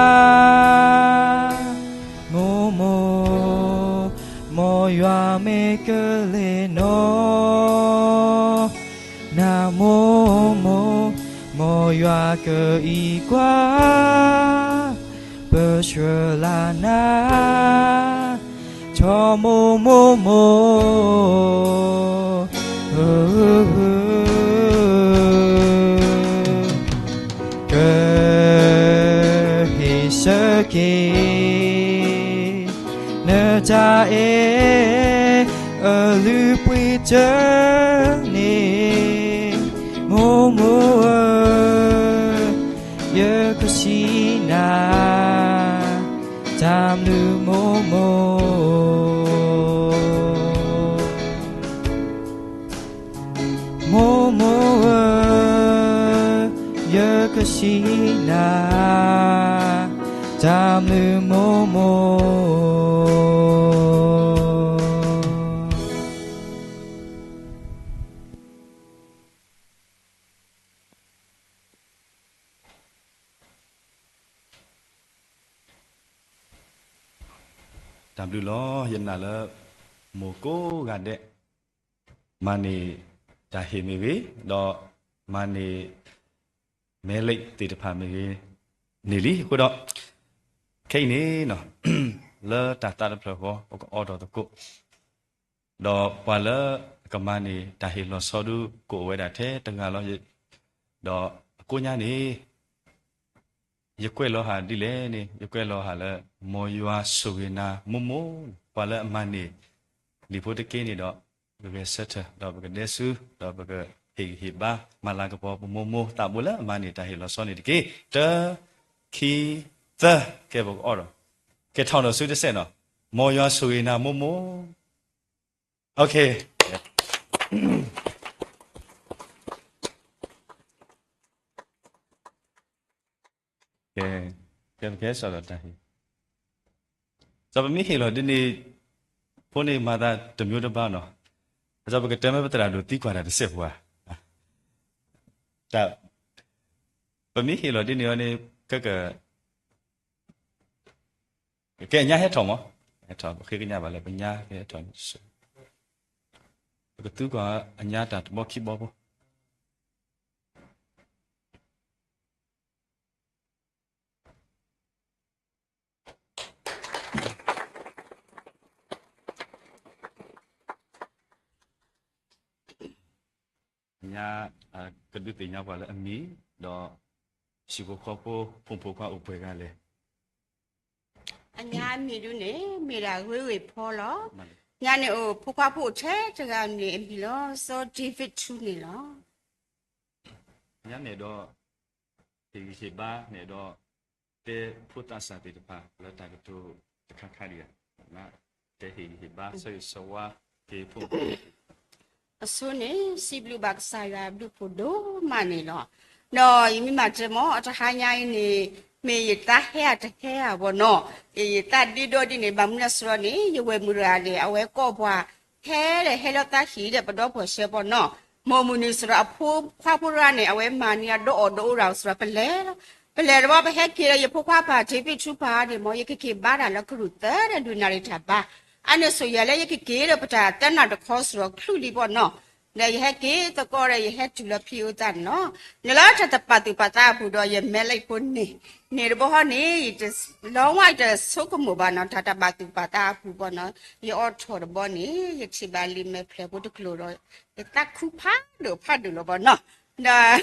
မိၢ်မိၢ်, မ်ယွၤမ့ၢ်ကလဲၤနီၢ်, နမိၢ်မိၢ်, မ်ယွၤကအံးကွၢ်, ပဆှၢလၢနၤ, ထီမိၢ်မိၢ်မိၢ် ကဟ့ၣ်ဆၢက့ၤ နတၢ်အဲၣ်အလုၢ်အပှ့ၤတၢၢ်န့ၣ်, မိၢ်မိၢ်ဧၢ, ယကဆံးနၤ တၢ်မုၢ်မိၢ်မိၢ်, မိၢ်မိၢ်ဧၢ, ယကဆံးနၤ တၢ်မုၢ်မိၢ်မိၢ်. တၢ်ဘျုးလီၤ. ယနာ်လၢ မိၢ်ကိးဂၤဒဲး မၤန့ၢ်တၢ်ဟ့ၣ်မ့ၢ်ဂ့ၤ, ဒီးမၤန့ၢ် မဲလိာ်သ့ၣ်တဖၣ်မ့ၢ်ဂ့ၤ န့ၣ်လံ. အဃိဒီး ခဲအံၤန့ၣ် လၢတၢ်သးတဖျၢၣ်ဃီ ပကအိးထီၣ်သကိး, ဒီးပှၤလၢအကမၤန့ၢ်တၢ်ဟ့ၣ်လီၤဆီဒုး ကအိၣ်ဝဲဒၣ်ထဲတဂၤလီၤ. ဒီးအကိးညါန့ၣ် ယကွဲးလီၤဟးဒ်လဲၣ်န့ၣ် ယကွဲးလီၤဟးလၢ မ်ယွၤဆိၣ်ဂ့ၤနၤမိၢ်မိၢ်, ပှၤလၢအမၤန့ၢ် လံာ်ဖိတက့ၢ်န့ၣ်ဒီး ပဂဲၤဆၢထၢၣ် ဒီးပကဒဲဆူ ဒီးပကဟ့ၣ်ဂံၢ်ဟ့ၣ်ဘါ မၤလၤကပီၤပမိၢ်မိၢ်သးဘိလၢအမၤန့ၢ်တၢ်ဟ့ၣ်လီၤဆီန့ၣ်တက့ၢ်. တၢ ခံ သၢ, ကဲပကအိးထီၣ်, ကဲထီၣ်ဒီးဆူတစဲးနီၤ, မ်ယွၤဆိၣ်ဂ့ၤနၤမိၢ်မိၢ်. ကဲ ပကဟဲစိာ်ဒီးတၢ်ဟ့ၣ်, စီၤပမ့ၢ်ဟ့ၣ်လီၤဒ်န့ၣ် ဖိန့ၣ်မၤသးတမျိုးတပါနီၤ, စီၤပကတဲမ့ၢ်ပသရၣ်ဒိၣ်သံကွၢ်တၢ်တစဲးဖိဧါ, တၢ် ပမ့ၢ်ဟ့ၣ်လီၤဒ်န့ၣ်အီၤန့ၣ် ကက ကဲအညါဟဲထီၣ်မး, ဟဲထီၣ် ပဃ့ကညးဘၣ်လၢပညါကဟဲထီၣ်န့ၣ်, ပကသူကွၢ်အညါတၢ်တဘီခံဘီဖိ. ညါ ကဒုးသ့ၣ်ညါပှၤလၢအမံၤ, ဒီး ဟံၣ်ဖိဃီဖိ ဖိမုၣ်ဖိခွါအိၣ်ပှဲၤဂၤလဲၣ်. အညါအမံၤဒုန့ၣ် မ့ၢ်ဒၣ်ဂ့ၤဂ့ၤဖီလီၤ. ညါန့ၣ်အိၣ်ဖိခွါဖိအိၣ်ထဲတဂၤန့ၣ်အမံၤလီၤ, စီၤ David Chu န့ၣ်လီၤ. ညါန့ၣ်ဒီး ဟ့ၣ်ဂံၢ်ဟ့ၣ်ဘါန့ၣ်ဒီး တဲဖိသးစၢ်သ့ၣ်တဖၣ်လၢတၢ်ကတိၤတခါခါဒံးဧါ, တဲဟ့ၣ်ဂံၢ်ဟ့ၣ်ဘါ ဆၢဂ့ၤဆၢဝါက့ၤဖိ အဆိန့ၣ် စံးဘျုးဘၣ်ကစၢ်ယွၤဘျုးဖှိၣ်ဒိၣ်မးန့ၣ်လီၤ. ဒီးယမ့ၢ်မၤတဲမ့ၢ် အတဟါညါအံၤန့ၣ် မ့ၢ်ယသးဟဲအတဟဲဧါဘီနီၤ, ယသးဒ့ဒီဒ်န့ၣ် ဘၣ်မနုၤအဃိန့ၣ် ယဝဲၢ်မုၣ်တဂၤန့ၣ် အဝဲကိးပှၤ ဟဲဒီးဟဲလၢသးဟံၣ်ဒီးပဒီပုၢ်ဝဲၢ်စဲးဘီနီၤ, မ့ၢ်မုၢ်နံၤစရီအဖိခွါဖိတဂၤန့ၣ် အဝဲမၤန့ၢ်အဒီးအီၣ်ဒီးအိၣ်ရၣ်စရီပလဲၤလီၤ, ပလဲၤတဘျီ ပဟဲက့ၤဒီးယဖိခွါပၢ် David Chu ပၢ်န့ၣ်မ့ၢ် ယကက့ၤဘါတၢ်လၢကရူၢ်သၢဒီးလွံၢ်နၣ်ရံၣ်တၢ်ဘါ, အန့ၣ်ဆိၣ်ယၤလၢယကက့ၤဒီးပတၢ်သၢနၣ်တခီစရီချုးလံဘီနီၤ, ဒီးယဟဲက့ၤသကိးဒီးယဟဲတုၤလၢဖံအိၣ်သးန့ၣ်လီၤ. နလၢတၢ်တပာ်သူၣ်ပာ်သးအပူၤဒီးယမဲလၢဖိန့ၣ်, န့ၣ်တဘီဟီန့ၣ် ယတလီဝဲ ယတဆိကမိၣ်ဘၣ်နီၤ တၢ်တပာ်သူၣ်ပာ်သးအပူၤဘီနီၤ, ယအိးထီၣ်တဘီန့ၣ် ယထံၣ်ဘၣ်လံာ်မဲာ်ဖျၢၣ်ဖိတကျိၤဒီး ယသးခုဖးဒိၣ်ဖးဒိၣ်လီၤဘီနီၤ, ဒီး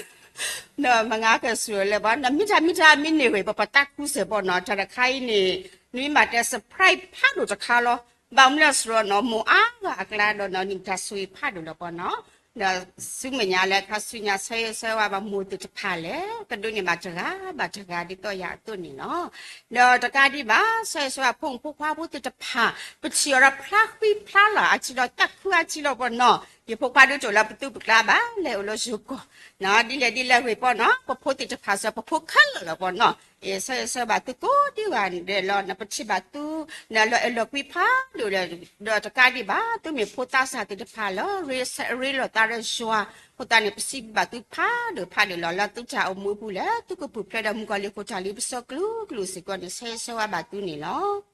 ဒီးမ့ၢ်ငါကစၢ်လၢၤဘၣ် နမ့ၢ်တၢ်မ့ၢ်တၢ်မ့ၢ်န့ၢ်ဝဲ ပပသးခုစဲးဘီနီၤ, တၢ်တခါအံၤန့ၣ် နမ့ၢ်မၤတဲ surprise ဖးဒိၣ်တခါလီၤ, ဘၣ်မနုၤစရီနီၤ မိၢ်အါဂၤအကျါဒီးနီၤ နတၢ်ဆိၣ်ဂ့ၤဖးဒိၣ်လီၤဘီနီၤ, ဒီးဆူမဲာ်ညါလၢခါဆူညါ ဆၢဂ့ၤဆၢဝါဘၣ်မိၢ်သ့ၣ်တဖၣ်လဲၣ်, ကဒိးန့ၢ်ဘၣ်တဂၤဘၣ်တဂၤဒ်သိးယၤအသိးန့ၣ်လီၤ. ဒီးတကးဒံးဘၣ် ဆၢဂ့ၤဆၢဝါဖိမုၣ်ဖိခွါဖိသ့ၣ်တဖၣ် ပထံၣ်အီၤဒီးဖျါဃံဖျါလၤအါထံလီၤ သးခုအါထံလီၤဘီနီၤ, ယဖိခွါဒုးတအိၣ်လၢပသူၣ်ပကျါဘၣ်, လဲၤအိၣ်လၢယိၤကီၢ်, ဒ်လဲၣ်ဒ်လဲၣ်ဂ့ၤပီနီၤ, ပဖိသ့ၣ်တဖၣ်စ့ၢ် ပဖိခဲလၢာ်လီၤပီနီၤ, ယဆၢဂ့ၤဆၢဝါဘၣ်သုကိးဒံဂၤဒဲးလီၤ, နပထံၣ်ဘၣ်သု နလီၤအဲၣ်လီၤကွံဖးဒိၣ်ဒီး, ဒီးတကးဒံးဘၣ် သုမ့ၢ်ဖိသးစၢ်သ့ၣ်တဖၣ်လၢ ရ့လိာ်သးဒီးယွၤ, အဃိသတးန့ၣ် ပစံးဘျုးဘၣ်သုဖးဒိၣ်ဖးဒိၣ်လီၤ လၢသုတၢ်အိၣ်မူအပူၤလၢ သုကပူၤဖျဲးဒီးမုၣ်ကီၤလံၢ်အခိၣ်တီလံ ပစိၤကျူကျူစ့ၢ်ကီးန့ၣ် ဆၢဂ့ၤဆၢဝါဘၣ်သုန့ၣ်လီၤ.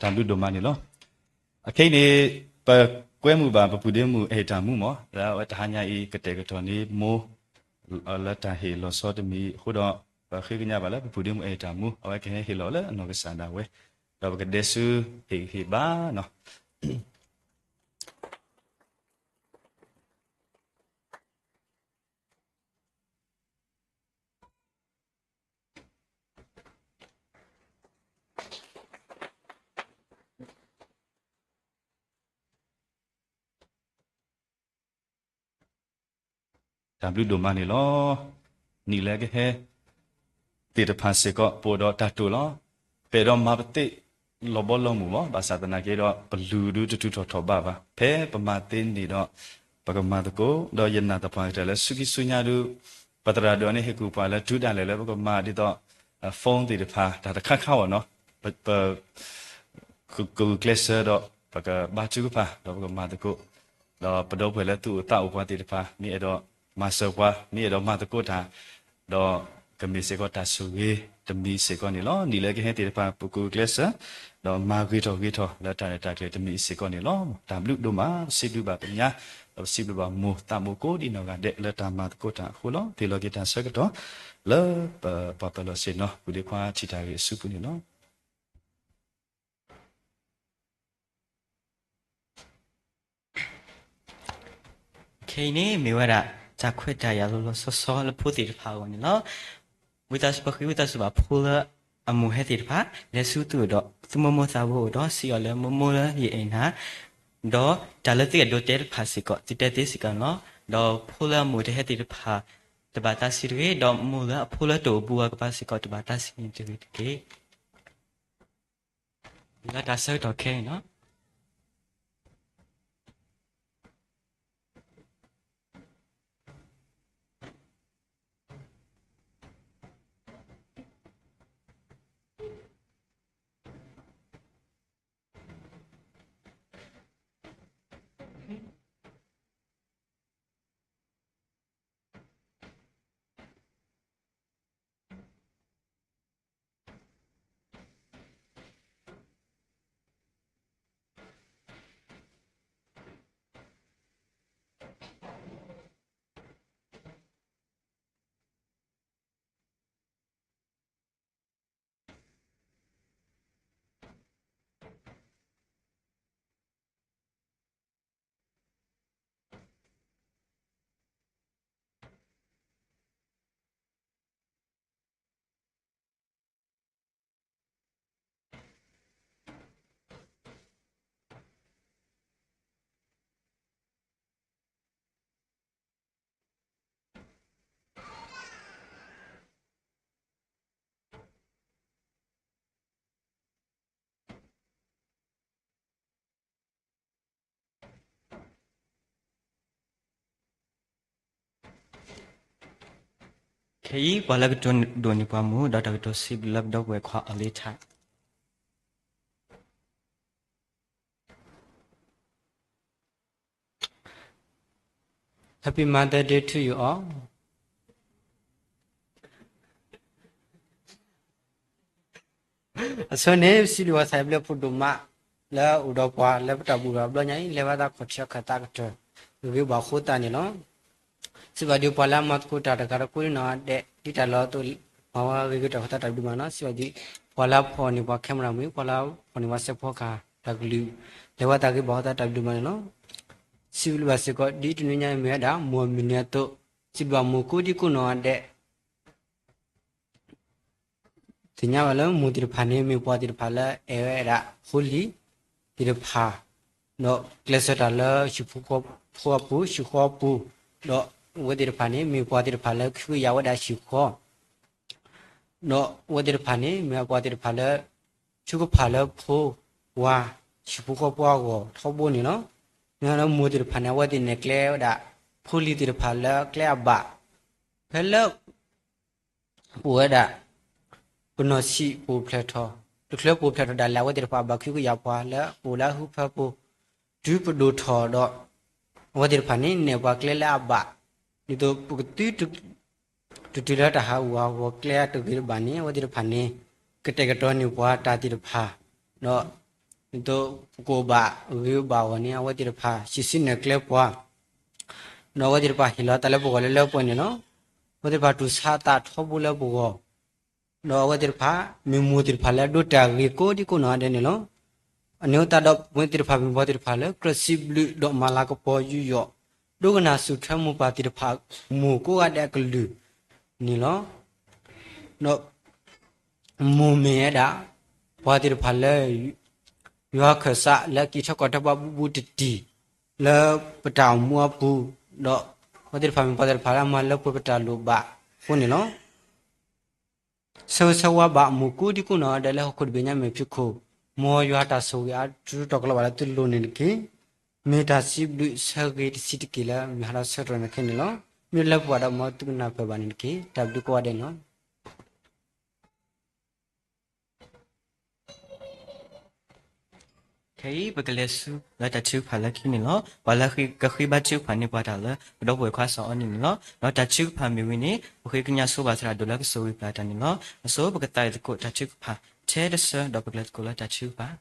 တၢ်ဘျုးဒိၣ်မးန့ၣ်လီၤ. အခဲအံၤန့ၣ် ပကွဲမုာ်ဘၣ်ပပုၢ်ဒ့မုၣ်အဟ့ၣ်တၢ်မူမး, လၢအဝဲတဟါညါအံၤ ကတဲာ်ကတီၤန့ၢ်မိၢ် လၢတၢ်ဟ့ၣ်လီၤဆီတမံၤအဃိဒီး, ပဃ့ကညးဘၣ်လၢပပုၢ်ဒ့မုၣ်အဟ့ၣ်တၢ်မူ အဝဲကဟဲဟ့ၣ်လီၤလၢအနီၢ်ကစၢ်ဒၣ်ဝဲ, ဒီးပကဒဲဆူဟ့ၣ်ဂံၢ်ဟ့ၣ်ဘါနီၤ. တၢ်ဘျုးဒိၣ်မးန့ၣ်လီၤ. နံၣ်လၢကဟဲသ့ၣ်တဖၣ်စ့ၢ်ကီး ပအိၣ်ဒီးတၢ်တိာ်လီၤ. ပအဲၣ်ဒိးမၤပသ့လီၤဘီလီၤမုၢ်မး, ဘၣ်ဆၣ်သနာ်က့ဒီး ပလုၢ်ဒုးတတုၤထီၣ်ထီၣ်ဘးဘၣ်. ဖဲပမၤသ့န့ၣ်ဒီး ပကမၤသကိး, ဒီးယနာ်သပှၢ်ကတၢၢ်လၢ ဆူခံဆူညါဒုး ပသရၣ်ဒိၣ်န့ၣ် ဟ့ၣ်ကူၣ်ပှၤလၢ တုၤဒၣ်လဲာ်လၢပကမၤဒ်သိး phone သ့ၣ်တဖၣ် တၢ်တခါခါအံၤနီၤ, ပ ကဂုာ်ကျဲးစၢးဒီး ပကဘါထုကဖၣ် ဒီးပကမၤသကိး, ဒီးပဒီပုၢ်ဝဲၢ်လၢသူၣ်အိၣ်သးအိၣ်ပှၤသ့ၣ်တဖၣ် မ့ၢ်အဲၣ်ဒိးမၤစၢၤပှၤ မ့ၢ်အဲၣ်ဒိးမၤသကိးတၢ်, ဒီးကမ့ၢ်စ့ၢ်ကီးတၢ်ဆိၣ်ဂ့ၤတမံၤစ့ၢ်ကီးန့ၣ်လီၤ. နံၣ်လၢကဟဲသ့ၣ်တဖၣ် ပကဂုာ်ကျဲးစၢး ဒီးမၤဂ့ၤထီၣ်ဂ့ၤထီၣ် လၢတၢ်ရဲၣ်တၢ်ကျဲၤတမံၤစ့ၢ်ကီးန့ၣ်လီၤ. တၢ်ဘျုးဒိၣ်မး, ပစံးဘျုးဘၣ်ပညါ, ဒီးပစံးဘျုးဘၣ်မိၢ်သးဘိကိးဒံးနီၢ်ဂၤဒဲး လၢတၢ်မၤသကိးတၢ်အဃိလီၤ. သ့ၣ်လီၤက့ၤတၢ်ဆၢကတီၢ် လၢပပှၤပၢၤလီၢ်ဆ့ၣ်နီၤ ပုၢ်ဒ့ခွါထံၣ်တၢ်ဂ့ၢ်အစုပူၤန့ၣ်လီၤ. ခဲအံၤန့ၣ် မ့ၢ်ဝဲဒၣ် တၢ်ခွဲးတၢ်ယာ်လီၤလီၤဆီဆီလၢဖိသ့ၣ်တဖၣ်အဂီၢ်န့ၣ်လီၤ. ဝံသးစူၤ ပဃ့ဝံသးစူၤဘၣ်ဖိလၢအမိၢ်ဟဲသ့ၣ်တဖၣ် လဲၤဆူသုအိၣ်ဒီး သုမိၢ်မိၢ်သးဘိအိၣ်ဒီး စံးအီၤလၢ မိၢ်မိၢ်လၢယအဲၣ်နၤ, ဒီးတၢ်လၢသုအဲၣ်ဒိးတဲတဖၣ်စ့ၢ်ကီး သုတဲသ့စ့ၢ်ကီးန့ၣ်လီၤ. ဒီးဖိလၢအမိၢ်တဟဲသ့ၣ်တဖၣ် တဘၣ်သးဆံးတဂ့ၤ, ဒီးမိၢ်လၢအဖိလၢတအိၣ်ဘူးအကပၤစ့ၢ်ကီး တဘၣ်သးဆံးတဂ့ၤတက့ၢ်. လၢတၢ်ဆၢကတီၢ်ခဲအံၤန့ၣ်လီၤ. ခဲအံၤ ပှၤလၢကတိၤဒိၣ်န့ၢ်ပှၤမူ ဒီးတၢ်ကတိၤစံးဘျုးလၢပဒီပုၢ်ဝဲၢ်ခွါအီၤလ့ထၢၣ် Happy Mother Day to you all. အဆိန့ၣ် ပစံးဘျုးဘၣ်သးဘျုးဖိဒိၣ်မး လၢအိၣ်ဒီးပှၤလၢပတၢ်ဘူၣ်တၢ်ဘျီညါအံၤ လဲၤဘၣ်သးခီၣ်ထံးခီၣ်သးကတၢၢ် ဂ့ၤဘၣ်ဃိသတးန့ၣ်လီၤ. စံးဘၣ်ဒုးပှၤလၢအမၤသကိးတၢ်တဂၤဒီးကိးဒံနီၢ်ဂၤဒဲး ဒ်တၢ်လီၤအသိး ပှၤဝဲဂ့ၤကတၢၢ်ဃိသတးတၢ်ဘျုးမးနီၤ. စံးဘၣ်ဒုး ပှၤလၢအဖီၣ်န့ၢ်ပှၤ camera မ့ၢ် ပှၤလၢအဖီၣ်န့ၢ်ပှၤစဲးဖီကဟၣ်တၢ်ကလုၢ် လဲၤဘၣ်သးဂ့ၤဘၣ်ဃိသတးတၢ်ဘျုးမးန့ၣ်လီၤ. စံးဘျုးဘၣ်စ့ၢ်ကီး ဒ်တနွံညါအံၤမ့ၢ်ဝဲဒၣ် မိၢ်မုၢ်နံၤအသိး စံးဘျုးဘၣ်မိၢ်ကိးဒံကိးနီၢ်ဂၤဒဲး သ့ၣ်ညါဘၣ်လၢမိၢ်သ့ၣ်တဖၣ်န့ၣ် မ့ၢ်ပှၤသ့ၣ်တဖၣ်လၢအဲၣ်ဝဲဒၣ်ဖိလံၤသ့ၣ်တဖၣ် ဒီးကျဲးစၢးတၢ်လၢဟံၣ်ဖိဃီဖိအပူၤ ဟံၣ်ဃီအပူၤ, ဒီးအဝဲသ့ၣ်တဖၣ်န့ၣ် မ့ၢ်ပှၤသ့ၣ်တဖၣ်လၢခံကယၤဝဲဒၣ်ဟံၣ်ဃီ ဒီးအဝဲသ့ၣ်တဖၣ်န့ၣ် မ့ၢ်ပှၤသ့ၣ်တဖၣ်လၢ ထုကဖၣ်လၢဖိဝၤ ဟံၣ်ဖိဃီဖိအဂီၢ်ထီဘိန့ၣ်လီၤ. မ့ၢ်လၢမိၢ်သ့ၣ်တဖၣ်န့ၣ် အဝဲသ့ၣ်နဲၣ်ကျဲဝဲဒၣ် ဖိလံၤသ့ၣ်တဖၣ်လၢကျဲအဘၣ် ဖဲလၢ ပအိၣ်ဝဲဒၣ် ပနီၢ်ဆံးပိာ်ဖျဲးထီၣ်, တချုးပိာ်ဖျဲးထီၣ်ဒၣ်လဲာ် အဝဲသ့ၣ်တဖၣ်ဘၣ်ခုကယာ်ပှၤလၢအအိၣ်လၢအဟၢဖၢပူၤ, တုၤပဒိၣ်ထီၣ်ဒီး အဝဲသ့ၣ်တဖၣ်န့ၣ် နဲၣ်ပှၤကျဲလၢအဘၣ်, ဒ်သိးပကသု တတုၤလၢတၢ်ဟးဂူာ်ဟးဂီၤကျဲအတဂ့ၤတဘၣ်န့ၣ် အဝဲသ့ၣ်တဖၣ်န့ၣ် ကတဲာ်ကတီၤန့ၢ်ပှၤတၢ်သ့ၣ်တဖၣ်, ဒီး ဒ်သိးပကအိၣ်ဘၣ်ဂ့ၤဘၣ်အဂီၢ်န့ၣ် အဝဲသ့ၣ်တဖၣ် ဟံးစုနဲၣ်ကျဲပှၤ ဒီးအဝဲသ့ၣ်တဖၣ်ဟ့ၣ်လီၤတၢ်လၢပဂီၢ်လၢလၢပှဲၤန့ၣ်လီၤ. အဝဲသ့ၣ်တဖၣ်တူၢ်ဆါအသးထီဘိလၢပဂီၢ်, ဒီးအဝဲသ့ၣ်တဖၣ် မ့ၢ်မိၢ်သ့ၣ်တဖၣ်လၢအဒိးတၢ်ဂ့ၤကိးဒံကိးနီၢ်ဂၤဒဲးန့ၣ်လီၤ. အန့ၣ်အဃိသတးဒီး ပဝဲသ့ၣ်တဖၣ်မ့ၢ်ပှၤသ့ၣ်တဖၣ်လၢ ကြၢးစံးဘျုးဒီးမၤလၤကပီၤယူးယီၣ် ဒိကနၣ်ဆူၣ်ထွဲမိၢ်ပၢ်သ့ၣ်တဖၣ် မိၢ်ကိးဂၤဒဲးအကလုၢ်န့ၣ်လီၤ. ဒီး မိၢ်မ့ၢ်ဝဲဒၣ် ပှၤသ့ၣ်တဖၣ်လၢ ယွၤခၢၣ်စးလၢက့ၤထီၣ်ကီၢ်တၢ်ဘၣ်ဘူးဘူးတံၢ်တံၢ် လၢပတၢ်အိၣ်မူအပူၤ, ဒီးပှၤသ့ၣ်တဖၣ်မ့ၢ်ပှၤသ့ၣ်တဖၣ်လၢအမၤလၢပှဲၤပတၢ်လိၣ်ဘၣ်အဃိန့ၣ်လီၤ. ဆၢဂ့ၤဆၢဝါဘၣ်မိၢ်ကိးဒံကိးနီၢ်ဂၤဒဲးလၢဟီၣ်ခိၣ်တဘ့ၣ်ညါမ့ၢ်ဖံးခိၣ်, မ်ယွၤတၢ်ဆိၣ်ဂ့ၤအါတုၤတီၢ်ကလီၤဘၣ်လၢသုလိၤန့ၣ်တက့ၢ်. မ့ၢ်တၢ်စံးဘျုးဆၢဂ့ၤတဆံးတက့ၢ်လၢမ့ၢ်ဟးထီၣ်ဆၢကတီၢ်န့ၣ်ခဲန့ၣ်လီၤ. မ့ၢ်လၢပှၤဒီးမ်သုကနၢ်ပၢၢ်ဘၣ်န့ၣ်တက့ၢ်. တၢ်ဘျုးကိးဂၤဒဲးန့ၣ်လီၤ. ခဲအံၤ ပကလဲၤဆူလၢတၢ်ထုကဖၣ်လၢခံန့ၣ်လီၤ. ပှၤလၢကဃ့ဘါထုကဖၣ်န့ၣ် ပှၤတၢ်လၢပဒီပုၢ်ဝဲၢ်ခွါစီၤအီနံၣ်န့ၣ်လီၤ. ဒီးတၢ်ထုကဖၣ်မ့ၢ်ဝံၤန့ၣ် ပဃ့ကညးဆိဘၣ်သရၣ်ဒိၣ်လၢကဆိၣ်ဂ့ၤပျၢ်တၢ်န့ၣ်လီၤ. အဆိ ပကသးအံၤသကိးတၢ်ထုကဖၣ်ထဲတဆၢ ဒီးပကလဲၤသကိးလၢတၢ်ထုကဖၣ်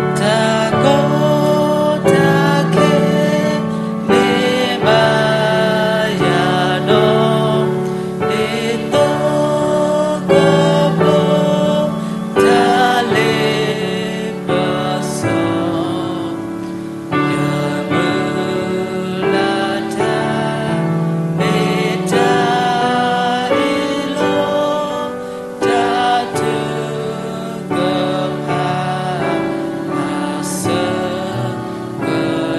တၢ်ကီတၢ်ခဲ မ့ၢ်ဘၣ်ယၤဒီး ဒ်သိးကပီၤ တၢ်လ့ပစီ ယမုၢ်လၢ်တၢ် မ့ၢ်တၢ်အ့ၣ်လိာ် တၢ်ထုကဖၣ် အဆၢက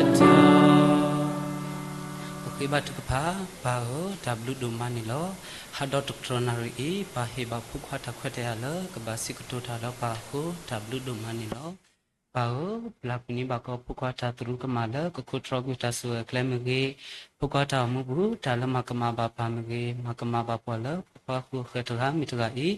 တီၢ် ပဃ့ဘါထုကဖၣ်. ပၢ်ဧၢ, တၢ်ဘျုးဒိၣ်မးန့ၣ်လီၤ. ဟးဒီးတကတီၢ်နၣ်ရံၣ်အံၤ ပၢ်ဟ့ၣ်ဘၣ်ဖိခွါတၢ်ခွဲးတၢ်ယာ်လၢကဘၣ်စံးကတိၤတၢ်ဒီးပၢ်အဃိ တၢ်ဘျုးဒိၣ်မးန့ၣ်လီၤ. ပၢ်ဧၢ, ပျၢ်ကွံာ်န့ၢ်ဘၣ်ကီးဖိခွါတၢ်သရူးကမၣ်လၢကခိးတြီကွံာ်တၢ်ဆိၣ်ဂ့ၤအကျဲမ့ၢ်ဂ့ၤ, ဖိခွါတၢ်အိၣ်မူပူၤ တၢ်လၢမၤကမၣ်ဘၣ်ပၢ်မ့ၢ်ဂ့ၤ, မၤကမၣ်ဘၣ်ပှၤလၢဖိခွါဃုာ်အဃၢၤတဂၤမ့ၢ်တဂၤအံၤ,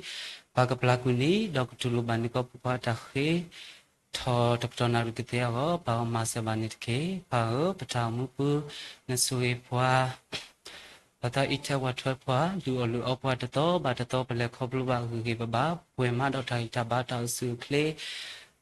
ပၢ်ကပျၢ်ကွံာ်န့ၣ် ဒီးကတူၢ်လိာ်ဘၣ်န့ၢ်ကီးဖိခွါတၢ်ဃ့ ထီၣ်တကတီၢ်နၣ်ရံၣ်ကသ့အဂီၢ် ပၢ်ဧၢမၤစၢၤဘၣ်န့ၣ်တက့ၢ်. ပၢ်ဧၢ, ပတၢ်အိၣ်မူပူၤ နဆိၣ်ဂ့ၤပှၤ ပသးအံးထွဲကွၢ်ထွဲပှၤ လုၢ်အီၣ်လုၢ်အီပှၤတသီဘၣ်တသီ ပလဲၤခီဖျိဘၣ်ဂ့ၤဂ့ၤဘၣ်ဘၣ် ပှဲၤမးဒီးတၢ်ဂံၢ်တၢ်ဘါတၢ်အိၣ်ဆူၣ်အိၣ်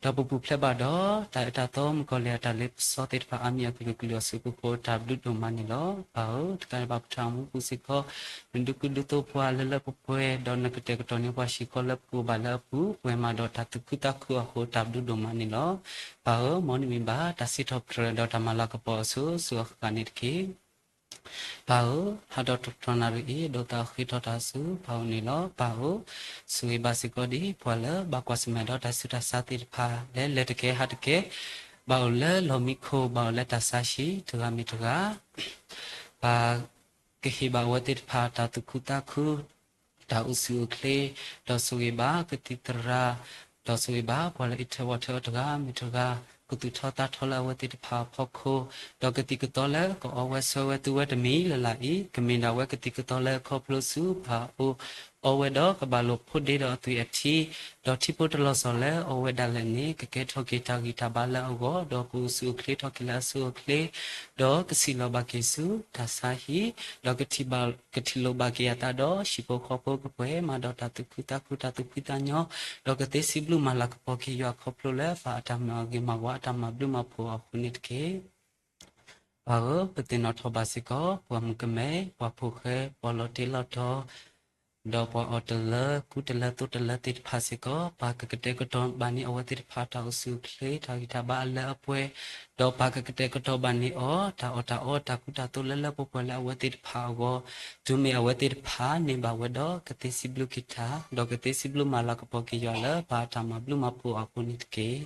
ချ့ ဒီးပပူၤဖျဲးဘၣ်ဒီး တၢ်အၢတၢ်သီမုၣ်ကီၤလံၢ်အတၢ်လ့ပစီသ့ၣ်တဖၣ်အါမံၤအကလုာ်ကလုာ်အစိၤဃိဃိ တၢ်ဘျုးဒိၣ်မးန့ၣ်လီၤ. ပၢ်ဧၢ, တကးဒံးဘၣ်ပတၢ်အိၣ်မူပူၤစ့ၢ်ကီး နဒုးကူဒုးသိးပှၤလၢလၢပှဲၤပှဲၤ ဒီးနကတဲာ်ကတီၤန့ၢ်ပှၤဟံၣ်ဃီလၢပကအိၣ်ဘၣ်လၢအပူၤ ပှဲၤမးဒီးတၢ်သူၣ်ခုသးခုအဃိ တၢ်ဘျုးဒိၣ်မးန့ၣ်လီၤ. ပၢ်ဧၢ, မ်နမံၤဘၣ်တၢ်စံးထီၣ်ပတြၢၤဒီးတၢ်မၤလၤကပီၤအစိၤစိၤအဃၣ်ဃၣ်န့ၣ်တက့ၢ်. ပၢ်ဧၢ, ဟးဒီးတကတီၢ်နၣ်ရံၣ်အံၤ ဒိးသးဃ့ထီၣ်တၢ်ဆူပၢ်အိၣ်န့ၣ်လီၤ. ပၢ်ဧၢ, ဆိၣ်ဂ့ၤဘၣ်စ့ၢ်ကီးဒံး ပှၤလၢဘၣ်ကွၢ်ဆၢၣ်မဲာ်ဒီးတၢ်ဆူးတၢ်ဆါသ့ၣ်တဖၣ် လၢလဲၤတကဲဟးတကဲ ဘၣ်အိၣ်လၢလီၢ်မံခိၣ် ဘၣ်အိၣ်လၢတၢ်ဆါဟံၣ် တဂၤမ့ၢ်တဂၤ ပၢ်ကဟ့ၣ်ဘၣ်အဝဲသ့ၣ်တဖၣ်တၢ်သူၣ်ခုသးခု တၢ်အိၣ်ဆူၣ်အိၣ်ချ့ ဒီးဆိၣ်ဂ့ၤဘၣ်ကသံၣ်သရၣ် ဒီးဆိၣ်ဂ့ၤဘၣ်ပှၤလၢအအံးထွဲကွၢ်ထွဲအီၤတဂၤမ့ၢ်တဂၤ ကသူၣ်ထီၣ်သးထီလၢအဝဲသ့ၣ်တဖၣ်အဖီခိၣ် ဒီးကသံၣ်ကသီလၢကအီဝဲဆၢဝဲသူဝဲတမံၤလၢ်လၢ်အံၤ ကမ့ၢ်ဒၣ်ဝဲကသံၣ်ကသီလၢခီဖျိဆူပၢ်အအိၣ် အီဝဲဒီးကဘၣ်လိာ်ဖိးဒ့ဒီးအသွံၣ်အထံ ဒီးထံဖိတလီၢ်စီၣ်လၢအီဝဲဒၣ်လဲာ်န့ၣ် ကကဲထီၣ်က့ၤတၢ်ဂံၢ်တၢ်ဘါလၢအဂီၢ် ဒီးကအိၣ်ဆူၣ်အိၣ်ချ့ထီၣ်က့ၤလၢအဆူၣ်အိၣ်ချ့ ဒီးကဆံးလီၤဘၣ်က့ၤဆူတၢ်ဆါဟံၣ် ဒီးကထံၣ်ဘၣ် ကထံၣ်လိာ်ဘၣ်က့ၤအသးဒီးဟံၣ်ဖိဃီဖိ ကပှဲၤမးဒီးတၢ်သူၣ်ခုသးခု တၢ်သူၣ်ဖှံသးညီ ဒီးကသ့စံးဘျုးမၤလၤကပီၤက့ၤယွၤခီဖျိလၢပၢ်အတၢ်မၤအဂ့ၤမၤဝါ အတၢ်မၤဘျုးမၤဖှိၣ်အဃိန့ၣ်တက့ၢ်. ပှၤဧၢ, ပသ့ၣ်နီၣ်ထီၣ်ဘၣ်စ့ၢ်ကီး ပှၤမုၣ်ကမဲ, ပှၤဖိဃဲ, ပှၤလီၤတ့လီၤတီၤ, ဒီးပှၤအီၣ်တလၢ ကူတလၢ သိးတလၢသ့ၣ်တဖၣ်စ့ၢ်ကီး, ပှၤကကတဲာ်ကတီၤဘၣ်န့ၢ်အဝဲသ့ၣ်တဖၣ် တၢ်အိၣ်ဆူၣ်အိၣ်ချ့ တၢ်ဂံၢ်တၢ်ဘါအလၢအပှဲၤ, ဒီးပှၤကကတဲာ်ကတီၤဘၣ်န့ၢ်အီၤ တၢ်အီၣ်တၢ်အီ တၢ်ကူတၢ်သိးလၢလၢပှဲၤပှဲၤလၢအဝဲသ့ၣ်တဖၣ်အဂီၢ်, တုၤမ့ၢ်အဝဲသ့ၣ်တဖၣ်န့ၢ်ဘၣ်ဝဲဒီး ကသ့စံးဘျုးက့ၤတၢ်, ဒီးကသ့စံးဘျုးမၤလၤကပီၤက့ၤယွၤလၢ ပှၤအတၢ်မၤဘျုးမၤဖှိၣ်အဃိန့ၣ်တက့ၢ်.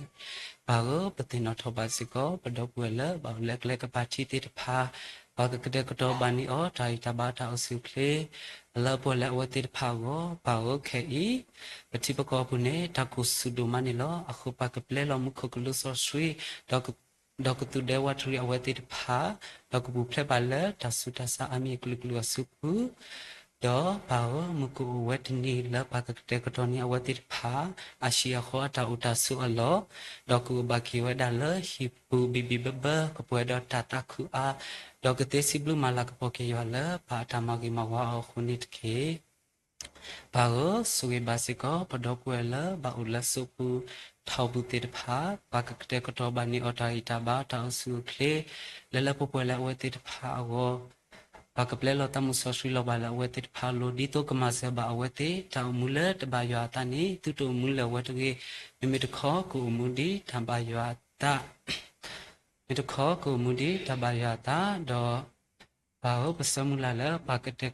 ပှၤဧၢ, ပသ့ၣ်နီၣ်ထီၣ်ဘၣ်စ့ၢ်ကီး ပဒီပုၢ်ဝဲၢ်လၢဘၣ်အိၣ်လၢကျဲကပၤထံသ့ၣ်တဖၣ်, ပှၤကကတဲာ်ကတီၤဘၣ်န့ၢ်အီၤ တၢ်ဂံၢ်တၢ်ဘါတၢ်အိၣ်ဆူၣ်အိၣ်ချ့ အလၢအပှဲၤလၢအဝဲသ့ၣ်တဖၣ်အဂီၢ်, ပှၤဧၢ, ခဲအံၤ ပထံပကီၢ်အပူၤန့ၣ် တၢ်ကိၢ်ဆူၣ်ဒိၣ်မးန့ၣ်လီၤ. အဃိပှၤကပျဲလီၤမူခိၣ်ကလူးစီဆှံ ဒီးကသူၣ်ဒဲဝးတရံးအဝဲသ့ၣ်တဖၣ်, ဒီးကပူၤဖျဲးဘၣ်လၢတၢ်ဆူးတၢ်ဆါအါမံၤအကလုာ်ကလုာ်အစုပူၤ, ဒီးပှၤဧၢ, မုၢ်ကအိၣ်ဝဲတနံၤလၢပှၤကကတဲာ်ကတီၤန့ၢ်အဝဲသ့ၣ်တဖၣ် အဟံၣ်အဃီအတၢ်အိၣ်တၢ်ဆိးအလီၢ်, ဒီးကအိၣ်ဘၣ်က့ၤဝဲဒၣ်လၢဟံၣ်ပူၤဘံၣ်ဘံၣ်ဘၢဘၢ ကပှဲၤဒီးတၢ်သးခုအါ, ဒီးကသ့စံးဘျုးမၤလၤကပီၤက့ၤယွၤလၢ ပှၤအတၢ်မၤဂ့ၤမၤဝါအီၤအဃိန့ၣ်တက့ၢ်. ပှၤဧၢ, ဆိၣ်ဂ့ၤဘၣ်စ့ၢ်ကီး ပဒီပုၢ်ဝဲၢ်လၢဘၣ်အိၣ်လၢစိပူၤထီပူၤသ့ၣ်တဖၣ်, ပှၤကကတဲာ်ကတီၤဘၣ်န့ၢ်အီၤ တၢ်ဂံၢ်တၢ်ဘါတၢ်အိၣ်ဆူၣ်အိၣ်ချ့ လၢလၢပှဲၤပှဲၤလၢအဝဲသ့ၣ်တဖၣ်အဂီၢ်, ပှၤကပျဲလီၤသးမုၢ်စီဆှံလီၤဘၣ်လၢအဝဲသ့ၣ်တဖၣ်အလိၤ, ဒ်သိးကမၤစၢၤဘၣ်အဝဲသ့ၣ် တၢ်အိၣ်မူလၢတဘၣ်ယွၤအသးန့ၣ် သုတအိၣ်မူလၢၤဝဲတဂ့ၤ. မ့မ့ၢ်တခီ ကအိၣ်မူဒ်တၢ်ဘၣ်ယွၤအသး မ့ၢ်တခီကအိၣ်မူဒ်တၢ်ဘၣ်ယွၤအသး, ဒီးပှၤဧၢ, ပဆၢမုၢ်လၢ်လၢ ပှၤကကတဲာ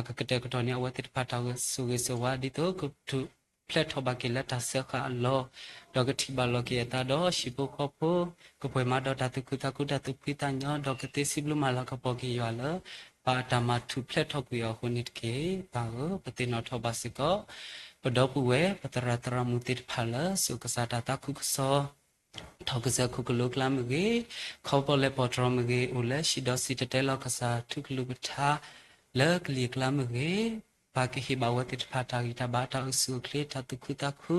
်ကတီၤန့ၢ်အဝဲသ့ၣ်တဖၣ် တၢ်ဆိၣ်ဂ့ၤဆိၣ်ဝါ ဒ်သိးကထူၣ်ဖျဲးထီၣ်ဘၣ်က့ၤလၢတၢ်စၢဃာ်အလီၢ်, ဒီးကထံၣ်ဘၣ်လီၤက့ၤအသးဒီးဟံၣ်ဖိဃီဖိ, ကပှဲၤမးဒီးတၢ်သူၣ်ခုသးခု တၢ်သူၣ်ဖှံသးညီ, ဒီးကသ့စံးဘျုးမၤလၤကပီၤက့ၤယွၤလၢ ပှၤအတၢ်မၤထူၣ်ဖျဲးထီၣ်ကွံာ်အီၤအဃိန့ၣ်တက့ၢ်. ပှၤဧၢ, ပသ့ၣ်နီၣ်ထီၣ်ဘၣ်စ့ၢ်ကီး ပဒီပုၢ်ဝဲၢ် ပသရၣ်သရၣ်မုၣ်သ့ၣ်တဖၣ်လၢ စိာ်ကစၢ်တၢ်သးခုကစီၣ် ထီၣ်ကစၢၢ်ခိၣ်ကလိကျါမ့ၢ်ဂ့ၤ, ခီဖျိလၢပီၢ်တြီမ့ၢ်ဂ့ၤ, အိၣ်လၢဟံၣ်ဒီးစံၣ်တဲၤတဲလီၤကစၢ်ထူကလုၢ်ကထါ လၢကလံၤကျါမ့ၢ်ဂ့ၤ, ပှၤကဟ့ၣ်ဘၣ်ဝဲသ့ၣ်တဖၣ် တၢ်ဂံၢ်တၢ်ဘါတၢ်အိၣ်ဆူၣ်အိၣ်ချ့ တၢ်သူၣ်ခုသးခု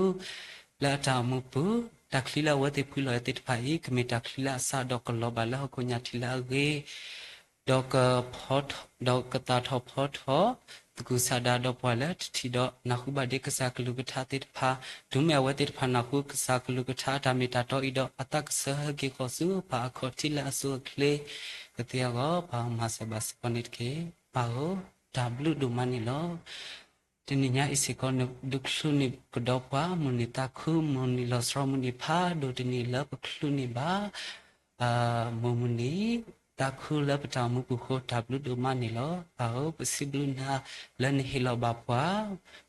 လၢအတၢ်အိၣ်မူပူၤ, တၢ်ချံလၢအဝဲသ့ၣ်ဖှံလီၤဝဲသ့ၣ်တဖၣ်အံၤ ကမ့ၢ်တၢ်ချံလၢအစးဒီးကလီၤဘၣ်လၢဟီၣ်ခိၣ်ညါထံးလၢအဂ့ၤ ဒီးကဖီထီၣ်, ဒီးကသၣ်ထီၣ်ဖီထီၣ် သကုၤဆးဒးဒီးပှၤလၢတထံၣ်ဒီးနၢ်ဟူဘၣ်ဒံးကစၢ်ကလုၢ်ကထါသ့ၣ်တဖၣ်, တုၤမ့ၢ်အဝဲသ့ၣ်တဖၣ်နၢ်ဟူကစၢ်ကလုၢ်ကထါအတၢ်မ့ၢ်တၢ်တီအံၤဒီး အသးကဆၢဟဲက့ၤဃီၤဆူပှၤအခီၣ်ထံးလၢအဆိအချ့ကသ့အဂီၢ် ပှၤမၤစၢၤဘၣ်စ့ၢ်ကီးန့ၣ်တက့ၢ်. ပၢ်ဧၢ, တၢ်ဘျုးဒိၣ်မးန့ၣ်လီၤ. တနံၤညါအံၤစ့ၢ်ကီး နဒုးချုးန့ၢ်ကဒီးပှၤ မုၢ်နံၤသးခု မုၢ်နံၤလီၤဆီ မုၢ်နံၤဖးဒိၣ်တနံၤလၢပချုးန့ၢ်ဘၣ် မိၢ်မုၢ်နံၤသးခုလၢပတၢ်အိၣ်မူပူၤအဃိ တၢ်ဘျုးဒိၣ်မးန့ၣ်လီၤ. ပၢ်ဧၢ, ပစံးဘျုးနၤလၢနဟ့ၣ်လီၤဘၣ်ပှၤ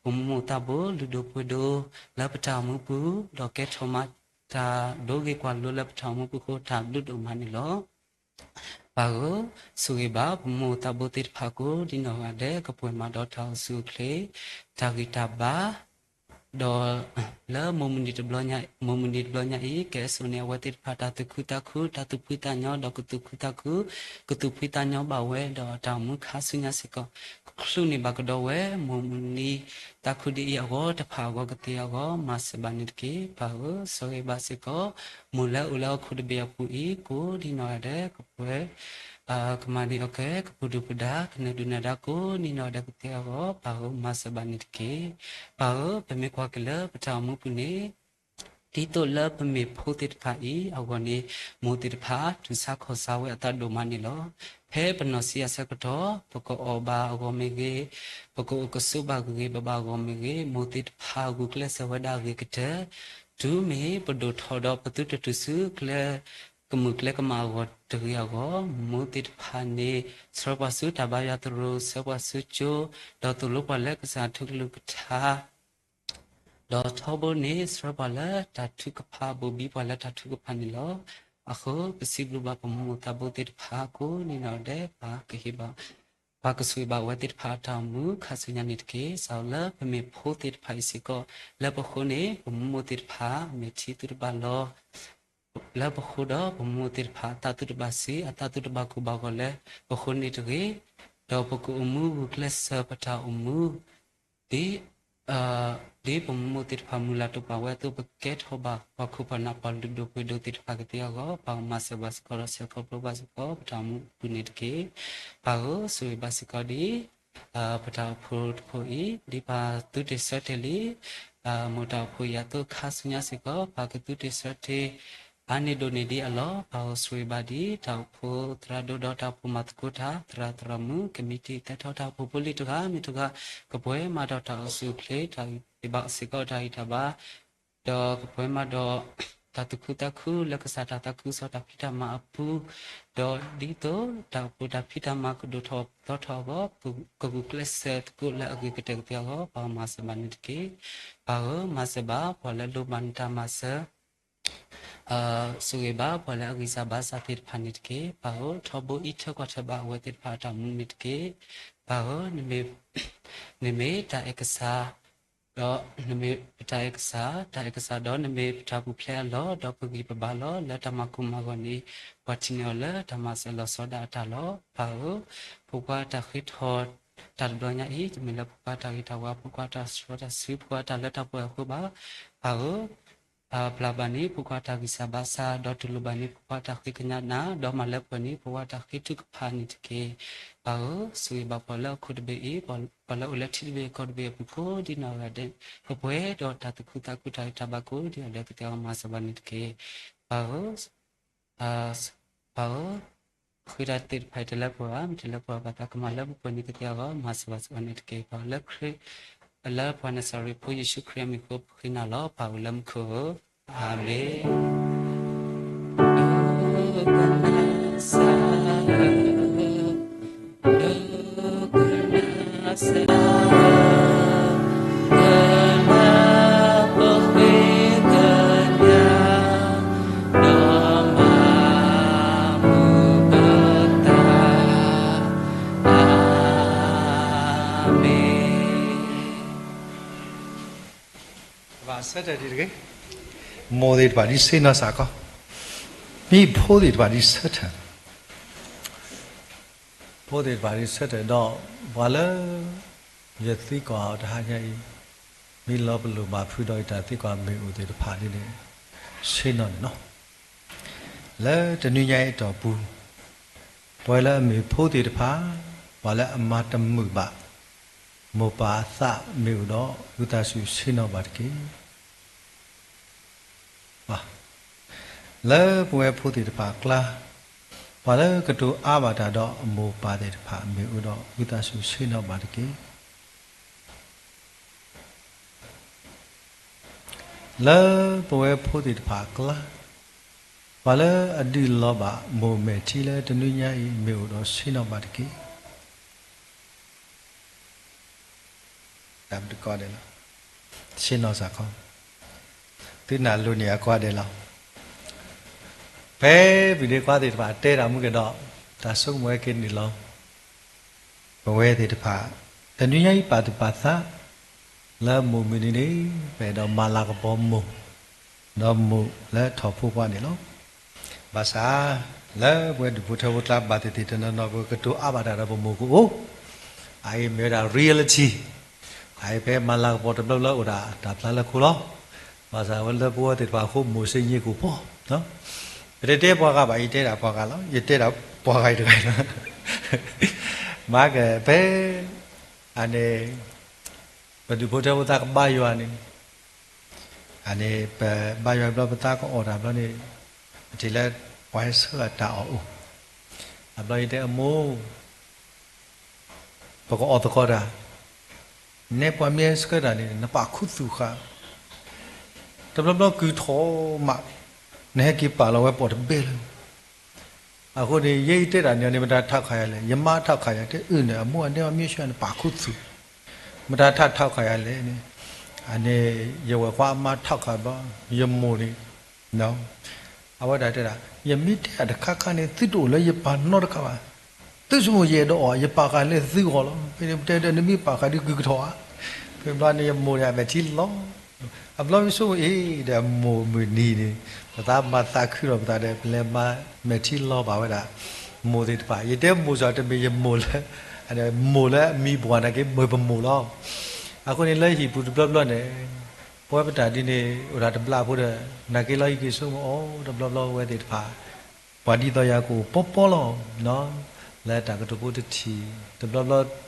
ပမိၢ်မိၢ်သးဘိလုၢ်ဒိၣ်ပှ့ၤဒိၣ်လၢပတၢ်အိၣ်မူပူၤ, ဒီးကဲထီၣ်မၤတၢ်ဒိဂ့ၤကွၢ်လိလၢပတၢ်အိၣ်မူပူၤအဃိ တၢ်ဘျုးဒိၣ်မးန့ၣ်လီၤ. ပၢ်ဧၢ, ဆိၣ်ဂ့ၤဘၣ်ပမိၢ်သးဘိသ့ၣ်တဖၣ်ကိးဒ်နီၢ်ဂၤဒဲး ကပှဲၤမးဒီးတၢ်အိၣ်ဆူၣ်အိၣ်ချ့ တၢ်ဂံၢ်တၢ်ဘါ ဒီးလၢမိၢ်မုၢ်နံၤတဘျီညါ, မိၢ်မုၢ်နံၤတဘျီညါအံၤ ကဲစိာ်န့ၢ်အဝဲသ့ၣ်တဖၣ် တၢ်သူၣ်ခုသးခု တၢ်သူၣ်ဖှံသးညီ ဒီးကသူၣ်ခုသးခု ကသူၣ်ဖှံသးညီဘၣ်ဝဲ ဒီးတၢ်အိၣ်မူခါဆူညါစ့ၢ်ကီး ကချုးန့ၢ်ဘၣ်ကဒီးဝဲ မိၢ်မုၢ်နံၤသးခုဒ်အံၤအဂီၢ်တဖၣ်အဂီၢ်ကသ့အဂီၢ် မၤစၢၤဘၣ်န့ၣ်တက့ၢ်. ပၢ်ဧၢ, ဆိၣ်ဂ့ၤဘၣ်စ့ၢ်ကီး မိၢ်လၢအိၣ်လၢဟီၣ်ခိၣ်တဘ့ၣ်အပူၤအံၤ ကိးဒ်နီၢ်ဂၤဒဲး ကပှဲၤ ကမၤန့ၢ်အီၤကဲ ကပူၤဒုၣ်ပဒါ ကနၢၤဒုၣ်နၢၤဒါကိးဒ်နီၢ်ဂၤဒဲးကသ့အဂီၢ် ပၢ်ဧၢ မၤစၢၤဘၣ်န့ၣ်တက့ၢ်. ပၢ်ဧၢ, ပမ့ၢ်ကွၢ်က့ၤလၢပတၢ်အိၣ်မူပူၤန့ၣ် ဒ်သိးလၢပမ့ၢ်ဖိသ့ၣ်တဖၣ်အံၤအဂီၢ်န့ၣ် မိၢ်သ့ၣ်တဖၣ် တူၢ်ဆါခီၣ်ဆါဝဲအသးဒိၣ်မးန့ၣ်လီၤ. ဖဲပနီၢ်ဆံးအဆၢကတီၢ် ပကအီၣ်ဘၣ်အဂီၢ်မ့ၢ်ဂ့ၤ, ပကအိၣ်ကဆိးဘၣ်ဂ့ၤဂ့ၤဘၣ်ဘၣ်အဂီၢ်မ့ၢ်ဂ့ၤ, မိၢ်သ့ၣ်တဖၣ်ဂုာ်ကျဲးစၢးဝဲဒၣ်အဂ့ၤကတၢၢ်, တုၤမ့ၢ်ပဒိၣ်ထီၣ်ဒီးပသုတတုၤဆူကျဲ ကမုၢ်ကျဲကမၣ်အဂီၢ်တဂ့ၤအဂီၢ်, မိၢ်သ့ၣ်တဖၣ်န့ၣ် ဆှၢပှၤဆူတၢ်ဘါယွၤသရိာ်, ဆှၢပှၤဆူကၠိ, ဒီးသိၣ်လိပှၤလၢကစၢ်ထူကလုၢ်ကထါ ဒီးထီဘိန့ၣ် ဆှၢပှၤလၢတၢ်ထုကဖၣ် ဘိၣ်ဘံပှၤလၢတၢ်ထုကဖၣ်န့ၣ်လီၤ. အဃိ ပစံးဘျုးဘၣ်ပမိၢ်သးဘိသ့ၣ်တဖၣ်ကိးဒ်နီၢ်ဂၤဒဲး ပှၤကဟ့ၣ်ဘၣ် ပှၤကဆိၣ်ဂ့ၤဘၣ်အဝဲသ့ၣ်တဖၣ်အတၢ်အိၣ်မူခါဆူညါန့ၣ်တက့ၢ်. စးလၢပမ့ၢ်ဖိသ့ၣ်တဖၣ်အံၤစ့ၢ်ကီး လၢပဃိန့ၣ် ပမိၢ်မိၢ်သ့ၣ်တဖၣ် မဲာ်ထံသုတဘၣ်လီၤ လၢပဃိဒီးပမိၢ်သ့ၣ်တဖၣ် အသးသုတဘၣ်ဆံး အသးသုတဘၣ်ကိၢ်ဘၣ်ဂီၤလၢပဃိန့ၣ်တဂ့ၤ, ဒီးပကအိၣ်မူဂုာ်ကျဲးစၢးပတၢ်အိၣ်မူ ဒ် ဒ်ပမိၢ်မိၢ်သ့ၣ်တဖၣ်မုၢ်လၢ်တိာ်ပာ်ဝဲအသိး ပကဲထီၣ်ဘၣ်ပှၤခိၣ်ပှၤနၢ်ပှၤလုၢ်ဒိၣ်ပှ့ၤဒိၣ်သ့ၣ်တဖၣ်ကသ့အဂီၢ် ပၢ်မၤစၢၤဘၣ်စ့ၢ်ကီးဒီးဆဲးခီဖျိဘၣ်စ့ၢ်ကီး ပတၢ်အိၣ်မူအပူၤန့ၣ်တက့ၢ်. ပၢ်ဧၢ ဆိၣ်ဂ့ၤဘၣ်စ့ၢ်ကီးဒ် ပတၢ်အိၣ်ဖှိၣ်တဖှိၣ်အံၤ ဒ်ပၢ်သုတ့ၢ်ဆၢတ့ၢ်လံ မိၢ်တၢ်အိၣ်ဖှိၣ်အံၤအသိး ခါဆူညါစ့ၢ်ကီး ပၢ်ကသုတ့ၢ်ဆၢတ့ၢ် အါန့ၢ်ဒိၣ်န့ၢ်ဒံးအလီၢ် ပၢ်ဧၢ, ဆိၣ်ဂ့ၤဘၣ်ဒ်တၢ်အိၣ်ဖှိၣ်သရၣ်ဒိၣ်ဒီးတၢ်အိၣ်ဖှိၣ်မၤသကိးတၢ် သရၣ်သရၣ်မုၣ် ကမံးတံာ်သဲထီၣ်တၢ်အိၣ်ဖှိၣ်ဖိလံၤတဂၤမ့ၢ်တဂၤ ကပှဲၤမးဒီးတၢ်အိၣ်ဆူၣ်အိၣ်ချ့ တၢ်ဂံၢ်ဘါစ့ၢ်ကီးတၢ်ဂံၢ်တၢ်ဘါ ဒီးကပှဲၤမးဒီး တၢ်သူၣ်ခုသးခုလၢကစၢ်တၢ်သးခုကစီၣ်တၢ်ဖံးတၢ်မၤအပူၤ, ဒီးဒ်သိးတၢ်အိၣ်ဖှိၣ်တၢ်ဖံးတၢ်မၤကဒိၣ်ထီၣ်ပှဲၤထီၣ်အဂီၢ် ကဂုာ်ကျဲးစၢးသကိးလၢအဂ့ၤကတၢၢ်ကသ့အဂီၢ် ပၢ်ဧၢ မၤစၢၤဘၣ်န့ၣ်တက့ၢ်. ပၢ်ဧၢ မၤစၢၤဘၣ် ပှၤလၢလိၣ်ဘၣ်နတၢ်မၤစၢၤ ဆိၣ်ဂ့ၤဘၣ်ပှၤလၢအဂံၢ်စၢ်ဘါစၢ်သ့ၣ်တဖၣ်န့ၣ်တက့ၢ်. ပၢ်ဧၢ ထီဘိအံးထွဲကွၢ်ထွဲဘၣ်အဝဲသ့ၣ်တဖၣ်အတၢ်အိၣ်မူန့ၣ်တက့ၢ်. ပၢ်ဧၢ နမ့ၢ်တၢ်အဲၣ်ကစၢ် ဒီးနမ့ၢ်ပတၢ်အဲၣ်ကစၢ်, တၢ်အဲၣ်ကစၢ်ဒီးနမ့ၢ်ပတၢ်ပူၤဖျဲးအလီၢ်, ဒီးပဂံၢ်ပဘါလီၤ. လၢတၢ်မၤကိၢ်မၤဂီၤန့ၣ် ပှၤထံၣ်န့ၢ်အီၤလၢတၢ်မၤစၢၤလီၤဆီဒၣ်အတၢ်လီၤ. ပၢ်ဧၢ, ဖိခွါတၢ်ဃ့ထီၣ်တၢ်တဘျီညါအံၤ တမ့ၢ်လၢဖိခွါတၢ်ဂ့ၤတၢ်ဝါ, ဖိခွါတၢ်ဆှီတၢ်ဆှံ, ဖိခွါတၢ်လၢတၢ်ပှဲၤအဃိဘၣ်. ပၢ်ဧၢ, ပျၢ်ဘၣ်န့ၣ် ဖိခွါတၢ်ဂံၢ်စၢ်ဘါစၢ်, ဒီးတူၢ်လိာ်ဘၣ်န့ၣ် ဖိခွါတၢ်ဃ့ကညးနၤ, ဒီးမၤလၢပှဲၤန့ၣ် ဖိခွါတၢ်ဃ့ထုကဖၣ်န့ၣ်တက့ၢ်. ပၢ်ဧၢ, ဆိၣ်ဂ့ၤဘၣ်ပှၤလၢအခိၣ်တဘ့ၣ်အံၤ, ပှၤလၢအိၣ်လၢထံတဘ့ၣ်ကီၢ်တဘ့ၣ်အပူၤကိးဒ်နီၢ်ဂၤဒဲး, ကပှဲၤဒီးတၢ်သူၣ်ခုသးခုတၢ်ဂံၢ်တၢ်ဘါကိးဒ်အီၤလၢကသ့အဂီၢ် မၤစၢၤဘၣ်န့ၣ်တက့ၢ်. ပၢ်ဧၢ, ပၢ်ဧၢ, ဃ့တၢ်သ့ၣ်တဖၣ်အံၤတလၢပှဲၤဘၣ်, မ့ၢ်တလၢပှဲၤဘၣ်သးကမၤလၢပှဲၤန့ၣ်ကသ့အဂီၢ် မၤစၢၤဘၣ်စ့ၢ်ကီးန့ၣ်တက့ၢ်. ပၢ်ဧၢ, လၢခရံာ်, လၢပှၤနၤစၤရ့းဖိယ့ၣ်ၡူးခရံာ်အမံၤအဃိပဃ့နၤလီၤ. ပၢ်ဧၢလၢမူခိၣ်ဧၢ, အၤမ့ၣ်. အၤမ့ၣ်. ဘၣ်ဆၢထၢၣ်ဒံးတဂ့ၤ. မိၢ်သ့ၣ်တဖၣ်ဒ်ဆ့ၣ်နီၤစ့ၢ်ကီး, မ့ၢ်ဖိသ့ၣ်တဖၣ်ဒ်ဆၢထၢၣ်, ဖိသ့ၣ်တဖၣ်ဒ်ဆၢထၢၣ်ဒီး ပှၤလၢယသံကွၢ်အီၤတဟါညါအံၤ, မ့ၢ်လီၤပလိာ်ဘၣ်ဖုးဒီးယတၢ်သံကွၢ်မ့ၢ်အိၣ်သ့ၣ်တဖၣ်ဒ်န့ၣ် ဆ့ၣ်နီၤန့ၣ်လီၤ. လၢတနွံညါအံၤအတီၢ်ပူၤ, ပဝဲလၢအမ့ၢ်ဖိသ့ၣ်တဖၣ်, ပှၤလၢအမၤတမုာ်ဘၣ် မိၢ်ပၢ်အသးမ့ၢ်အိၣ်ဒီး ဝံသးစူၤဆ့ၣ်နီၤဘၣ်တက့ၢ်. လၢပဝဲဖိသ့ၣ်တဖၣ်အကျါ, ပှၤလၢကတိၤအါဘၣ်တၢ်ဒီးအမိၢ်ပၢ်သ့ၣ်တဖၣ်မ့ၢ်အိၣ်ဒီး ဝံသးစူၤဆ့ၣ်နီၤဘၣ်တက့ၢ်. လၢပဝဲဖိသ့ၣ်တဖၣ်အကျါ, ပှၤလၢအဒုးလီၤဘၣ်မိၢ်မဲာ်ထံလၢတနွံညါအံၤ မ့ၢ်အိၣ်ဒီးဆ့ၣ်နီၤဘၣ်တက့ၢ်. တၢ်ပတကီဒဲးလီၤ. ဆ့ၣ်နီၤစ့ၢ်ကီး, သုနၢ်လိၤန့ၢ်အကီဒဲးလီၤ. ဖဲပဒ့ခွါသ့ၣ်တဖၣ်တဲတၢ်မူက့ၤဒီး, တၢ်ဆိကမိၣ်ဝဲက့ၤန့ၣ်လီၤ. ပဝဲသ့ၣ်တဖၣ်, တနွံညါအံၤပာ်သူၣ်ပာ်သး လၢမိၢ်မုၢ်နံၤန့ၣ် ပအဲၣ်ဒိးမၤလၤကပီၤမိၢ်, ဒီးမိၢ်လၢထီၣ်ဖိခွါန့ၣ်လီၤ. ဘၣ်ဆၣ်, လၢပဝဲဒူၣ်ဖိထၢဖိကျါဘၣ်သ့ၣ်သ့ၣ်တနီၤနီၤ ပကတိၤအါဘၣ်တၢ်ဒီးပမိၢ်ကအိၣ်, အအံၤမ့ၢ်ဝဲဒၣ် reality, အအံၤဖဲမၤလၤကပီၤတဘျီဘျီအိၣ်ဒၣ်တၢ်ဖျါလၢခိလီၤ. ဘၣ်ဆၣ်ဝဲလၢပဝဲသ့ၣ်တဖၣ်အဃိ မိၢ်စ့ၢ်ကီးကအိၣ်ဖီ ပတတဲပှၤဂၤဘၣ်, ယတဲဒၣ်ပှၤဂၤလီၤ, ယတဲဒၣ်ပှၤဂၤအံၤတဂၤလီၤ. မၤကဖဲ, အန့ၣ်, ပဒူၣ်ဖိထၢဖိသးကဘါယွၤန့ၣ်, အန့ၣ် ပဘါယွၤဘျီပသးကအီၣ်တၢ်ဘျီန့ၣ်, ပထံၣ်လၢပှၤဟဲဆှၢတၢ်အီၣ်အိၣ်, အဘျီယတဲအမိၢ် ပကအီၣ်သကိးတၢ်, နဲပှၤမ့ၢ်ဟဲဆှၢတၢ်န့ၣ် နပာ်ခူသူၣ်ဃာ်, တဘျီဘျီကုၢ်ထီၣ်မး, နဟဲက့ၤပာ်လီၤဝဲပိာ်တဘ့ၣ်လၢ အဃိန့ၣ် ယဲအံၤတဲတၢ်န့ၣ်န့ၣ် မတၤထးခးယၤလဲၣ်, ယမါထးခးယၤ, တဲအုၣ်န့ၣ် အမိၢ်အနဲအီၤမ့ၢ်ဆှၢန့ၣ် ပာ်ခူသူၣ်, မတၤထးထးခးယၤလဲၣ်န့ၣ်, အန့ၣ် ယဝဲၢ်ခွါအမါထးခးဘျီ, ယမိၢ်န့ၣ် အဝဲဒၣ်တဲဒၣ်, ယမ့ၢ်တဲဒၣ်တခါခါန့ၣ် သုတအိၣ်လၢယပၢ်နီတခါဘၣ်, သုဆိကမိၣ်ယအဲၣ်ဒိးအီၣ် ယပာ်ဃာ်လၢသုဂီၢ်လီၤ, ဖဲန့ၣ်ပတဲဒီးနမ့ၢ်ပာ်ဃာ်ဒီးကုၢ်ကထီၣ်ဧါ, ဖဲဘျီန့ၣ်ယမိၢ်န့ၣ် အမဲာ်ထံလီၤ, အဘျီမ့ၢ်ဆိကမိၣ်အံၤဒီးမိၢ်မုၢ်နံၤန့ၣ်, ပသးမၤသးခုဒီးပသးဒီး ပလဲၤမၤမဲာ်ထံလီၤဘၣ်ဝဲဒၣ်, မိၢ်သ့ၣ်တဖၣ် ယတဲမိၢ်စ့ၢ်တမ့ၢ်ယမိၢ်လၢ, မိၢ်လၢအမံၤပှၢ်နာ်က့ မ့ၢ်ပမိၢ်လီၤ. အဃိန့ၣ်လၢဟံၣ်ပူၤတဘျီဘျီန့ၣ်, ပဝဲပတၢ်ဒ်န့ၣ် အိၣ်ဒၣ်တဘျီဖိဒီး နာ်က့လီၤ ယက့ၤဆိကမိၣ်အီၤ တဘျီဘျီဝဲသ့ၣ်တဖၣ်, ပှၤဒ်သိးယၤကအိၣ်ပီပီလီၤ, လၢတၢ်ကတိၤဖိတထံၣ်, တဘျီဘျီ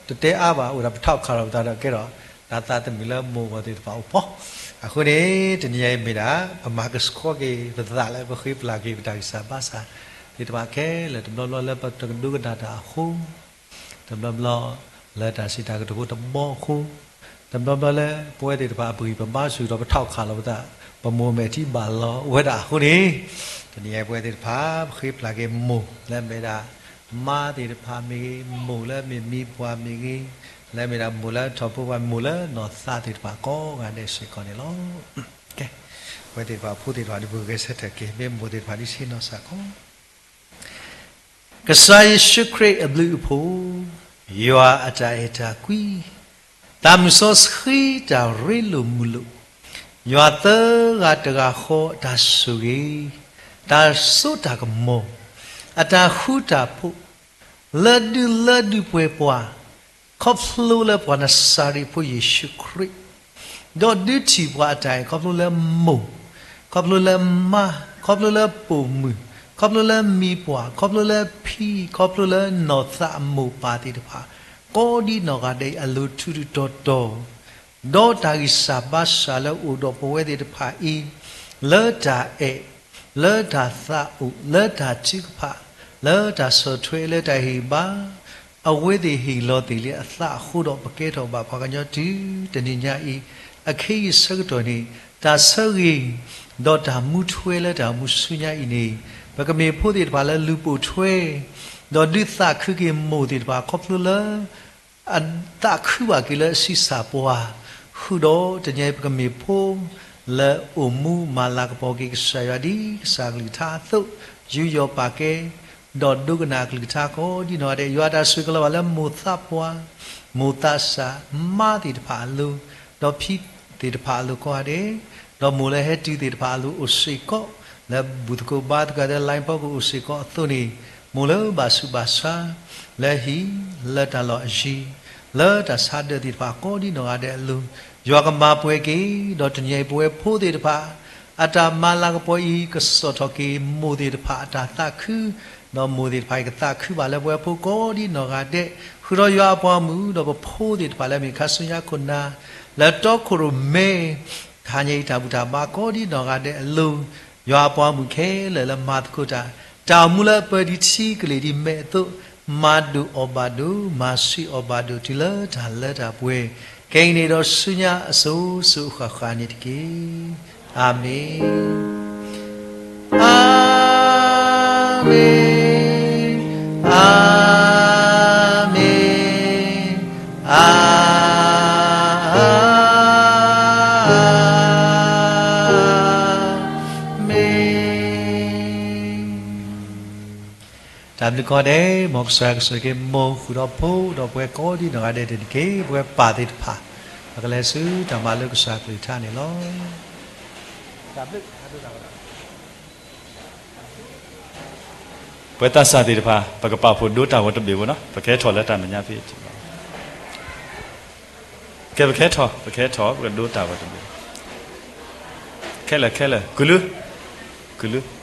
တတဲအါဘၣ် အိၣ်ဒၣ်ပထးခးဒီးပသးဒီးကဲဒီး တၢ်သးတမုာ်လၢမိၢ်အဂီၢ်သ့ၣ်တဖၣ်အိၣ်ဖှိၣ်. အဃိန့ၣ် တနံၤအံၤမ့ၢ်ဒၣ် ပမၤကဆှီက့ၤပသးလၢပဃ့ပျၢ်က့ၤပတၢ်ဂံၢ်စၢ်ဘါစၢ်သ့ၣ်တဖၣ်ခဲလၢာ် တဘျီဘျီလၢပတကဒိကနၣ်တၢ်အဃိ တဘျီဘျီလၢတၢ်စံးတၢ်ကတိၤဖိတဘီအဃိ, တဘျီဘျီလၢပဝဲသ့ၣ်တဖၣ်အပဂံၢ်ပဘါစူၤဒီးပထီၣ်ခးလီၤပသး, ပမိၢ်မဲာ်ထံဘၣ်လီၤဝဲဒၣ်အဃိန့ၣ်, တနံၤအံၤပဝဲသ့ၣ်တဖၣ် ပဃ့ပျၢ်က့ၤမိၢ်လၢမ့ၢ်ဒၣ် မါသ့ၣ်တဖၣ်မ့ၢ်ဂ့ၤ, မိၢ်လၢမ့ၢ်မံပှၢ်မ့ၢ်ဂ့ၤ, လၢမ့ၢ်ဒၣ်မိၢ်လၢထီၣ်ဖိပှၤမိၢ်လၢနီၢ်သးသ့ၣ်တဖၣ်ကိးဂၤဒဲးစ့ၢ်ကီးန့ၣ်လီၤ. ပဝဲသ့ၣ်တဖၣ်ဖိသ့ၣ်တဖၣ်ဒ်ပဂဲၤဆၢထၢၣ်က့ၤ မ့ၢ်မိၢ်သ့ၣ်တဖၣ်ဒ်ဆ့နီၢ်စၢ်ကီး ကစၢ်ယ့ၣ်ၡူးခရံာ်အဘျုးအဖှိၣ်, ယွၤအတၢ်အဲၣ်တၢ်ကွံ, သးမုၢ်စီဆှံတၢ်ရ့လိာ်မုာ်လိာ်, ယွၤသၢဂၤတဂၤဃီအတၢ်ဆိၣ်ဂ့ၤ, တၢ်စိတၢ်ကမီၤ, အတၢ်ဃူတၢ်ဖိး, လၢဒုလၢဒုပှဲၤပှၤ, ခီဖျိလၢပှၤနစၤရ့းဖိယ့ၣ်ၡူးခရံာ် ဒီးဒုးထံၣ်ပှၤအတၢ်အဲၣ် ခီဖျိလၢမိၢ်, ခီဖျိလၢမါ, ခီဖျိလၢပိာ်မုၣ်, ခီဖျိလၢမံပှၢ်, ခီဖျိလၢဖံ, ခီဖျိလၢနီၢ်သးအမိၢ်ပၢ်သ့ၣ်တဖၣ် ကိးဒံနီၢ်ဂၤဒဲးအံၤအလိၤထူးထူးတီၤတီၤ, ဒီးတၢ်ဂံၢ်စၢ်ဘါစၢ်လၢအိၣ်ဒီးပဝဲသ့ၣ်တဖၣ်အံၤ လၢတၢ်အဲၣ်, လၢတၢ်သးအိၣ်, လၢတၢ်ထုကဖၣ်, လၢတၢ်ဆီၣ်ထွဲ, လၢတၢ်ဟ့ၣ်ဘါ အဝဲသ့ၣ်ဟ့ၣ်လီၤသ့ၣ်လံအသးအဃိဒီး ပကဲထီၣ်ဘၣ်ပှၤကညီတုၤတနံၤညါအံၤ, အခဲအံၤဆၢကတီၢ်န့ၣ် တၢ်ဆၢဂ့ၤ ဒီးတၢ်မူထွဲလၢတၢ်မူဆူညါအံၤန့ၣ်, ပကမ့ၢ်ဖိသ့ၣ်တဖၣ်လၢလူၤပိာ်ထွဲ, ဒီးဒုးသးခုက့ၤမိၢ်သ့ၣ်တဖၣ်ခီဖျိလၢ အသးခုဘၣ်က့ၤလၢအဆံးစၢ်ပှၤ, ဃုာ်ဒီးတနံၤအံၤပကမ့ၢ်ဖိ လၢအိၣ်မူမၤလၤကပီၤက့ၤကစၢ်ယွၤဒ်ကစၢ်အကလုၢ်ကထါအသိး, ယူးယီၣ်ပာ်ကဲ ဒီးဒိကနၣ်အကလုၢ်ကထါကိးဒံနီၢ်ဂၤဒဲး, ယွၤတၢ်ဆိၣ်ဂ့ၤကလီၤဘၣ်လၢမိၢ်သးပှၢ်, မိၢ်သးစၢ်, မါသ့ၣ်တဖၣ်အလိၤ, ဒီးဖံသ့ၣ်တဖၣ်အလိၤကိးဂၤဒဲး, ဒီးမိၢ်လၢဟဲတုၤသ့ၣ်တဖၣ်အလိၤအိၣ်စ့ၢ်ကီး, လၢဘူၣ်သကိးဘါသကိးသ့ လိုင်းဖီကအိၣ်စ့ၢ်ကီးအသိးန့ၣ်, မိၢ်လၢဘၣ်ဆူးဘၣ်ဆါ လၢဟံၣ်လၢတၢ်လီၢ်အယံၤ, လၢတၢ်ဆါဒၢးသ့ၣ်တဖၣ်ကိးဒံနီၢ်ဂၤဒဲးအလိၤ, ယွၤကမၤပှဲၤက့ၤ, ဒီးတနံၤအံၤပဝဲဖိသ့ၣ်တဖၣ် အတၢ်မၤလၤကပီၤအံၤ ကစိာ်ထီၣ်က့ၤမိၢ်သ့ၣ်တဖၣ်အတၢ်သးခု, ဒီးမိၢ်သ့ၣ်တဖၣ်အံၤကသးခုဘၣ်လၢပဝဲဖိကိးဒံနီၢ်ဂၤဒဲး, ဃုာ်ဒီးယွၤအပှၤမုၣ် ဒီးပဖိသ့ၣ်တဖၣ်လၢအမ့ၢ်ခါဆူညါခိၣ်နၢ် လၢတီခိၣ်ရိၣ်မဲ တဟါညါအံၤတၢ်ဘူၣ်တၢ်ဘါကိးဒံနီၢ်ဂၤဒဲးအလိၤ, ယွၤအပှၤမုၣ်ခဲလၢာ်လၢမၤသကိးတၢ်, တၢ်အိၣ်မူလၢအပၢဒံးထံကလ့ၢ်ဒံးမဲာ်အသိး, မၤဒိၣ်အီၣ်ဘၣ်ဒိၣ်, မၤဆံးအီၣ်ဘၣ်ဒိၣ်တုၤလၢတၢ်လၢတၢ်ပှဲၤ, ခဲအံၤန့ၣ်ဒီးဆူညါအစိၤစိၤအဃၣ်ဃၣ်န့ၣ်တက့ၢ်. အၤမ့ၣ်. အၤမ့ၣ်, အၤမ့ၣ်, အၤ မ့ၣ်. တၢ်ဘျုးကိးဂၤဒဲး, မ်ကစၢ်ယွၤကဆိၣ်ဂ့ၤက့ၤမိၢ်ဃုာ်ဒီးဖိဒီးပဝဲကိးဒံနီၢ်ဂၤဒဲးတနံၤက့ၤ, ပဝဲပၢ်သ့ၣ်တဖၣ်, ပကလဲၤဆူတၢ်မၤလိကစၢ်ကလုၢ်ကထါန့ၣ်လီၤ. ပဝဲသးစၢ်သ့ၣ်တဖၣ် ပကပာ်ဖှိၣ်ဒိတၢ်ဂီၤတဘ့ၣ်ဖိနီၤ, ပကဟဲထီၣ်လၢတၢ်မဲာ်ညါဖဲ ကဲ ပကဟဲထီၣ်, ပကဟဲထီၣ်, ပကဒိတၢ်ဂီၤတဘ့ၣ်, ခဲလၢာ်, ခဲလၢာ်, ကုလု, ကုလု.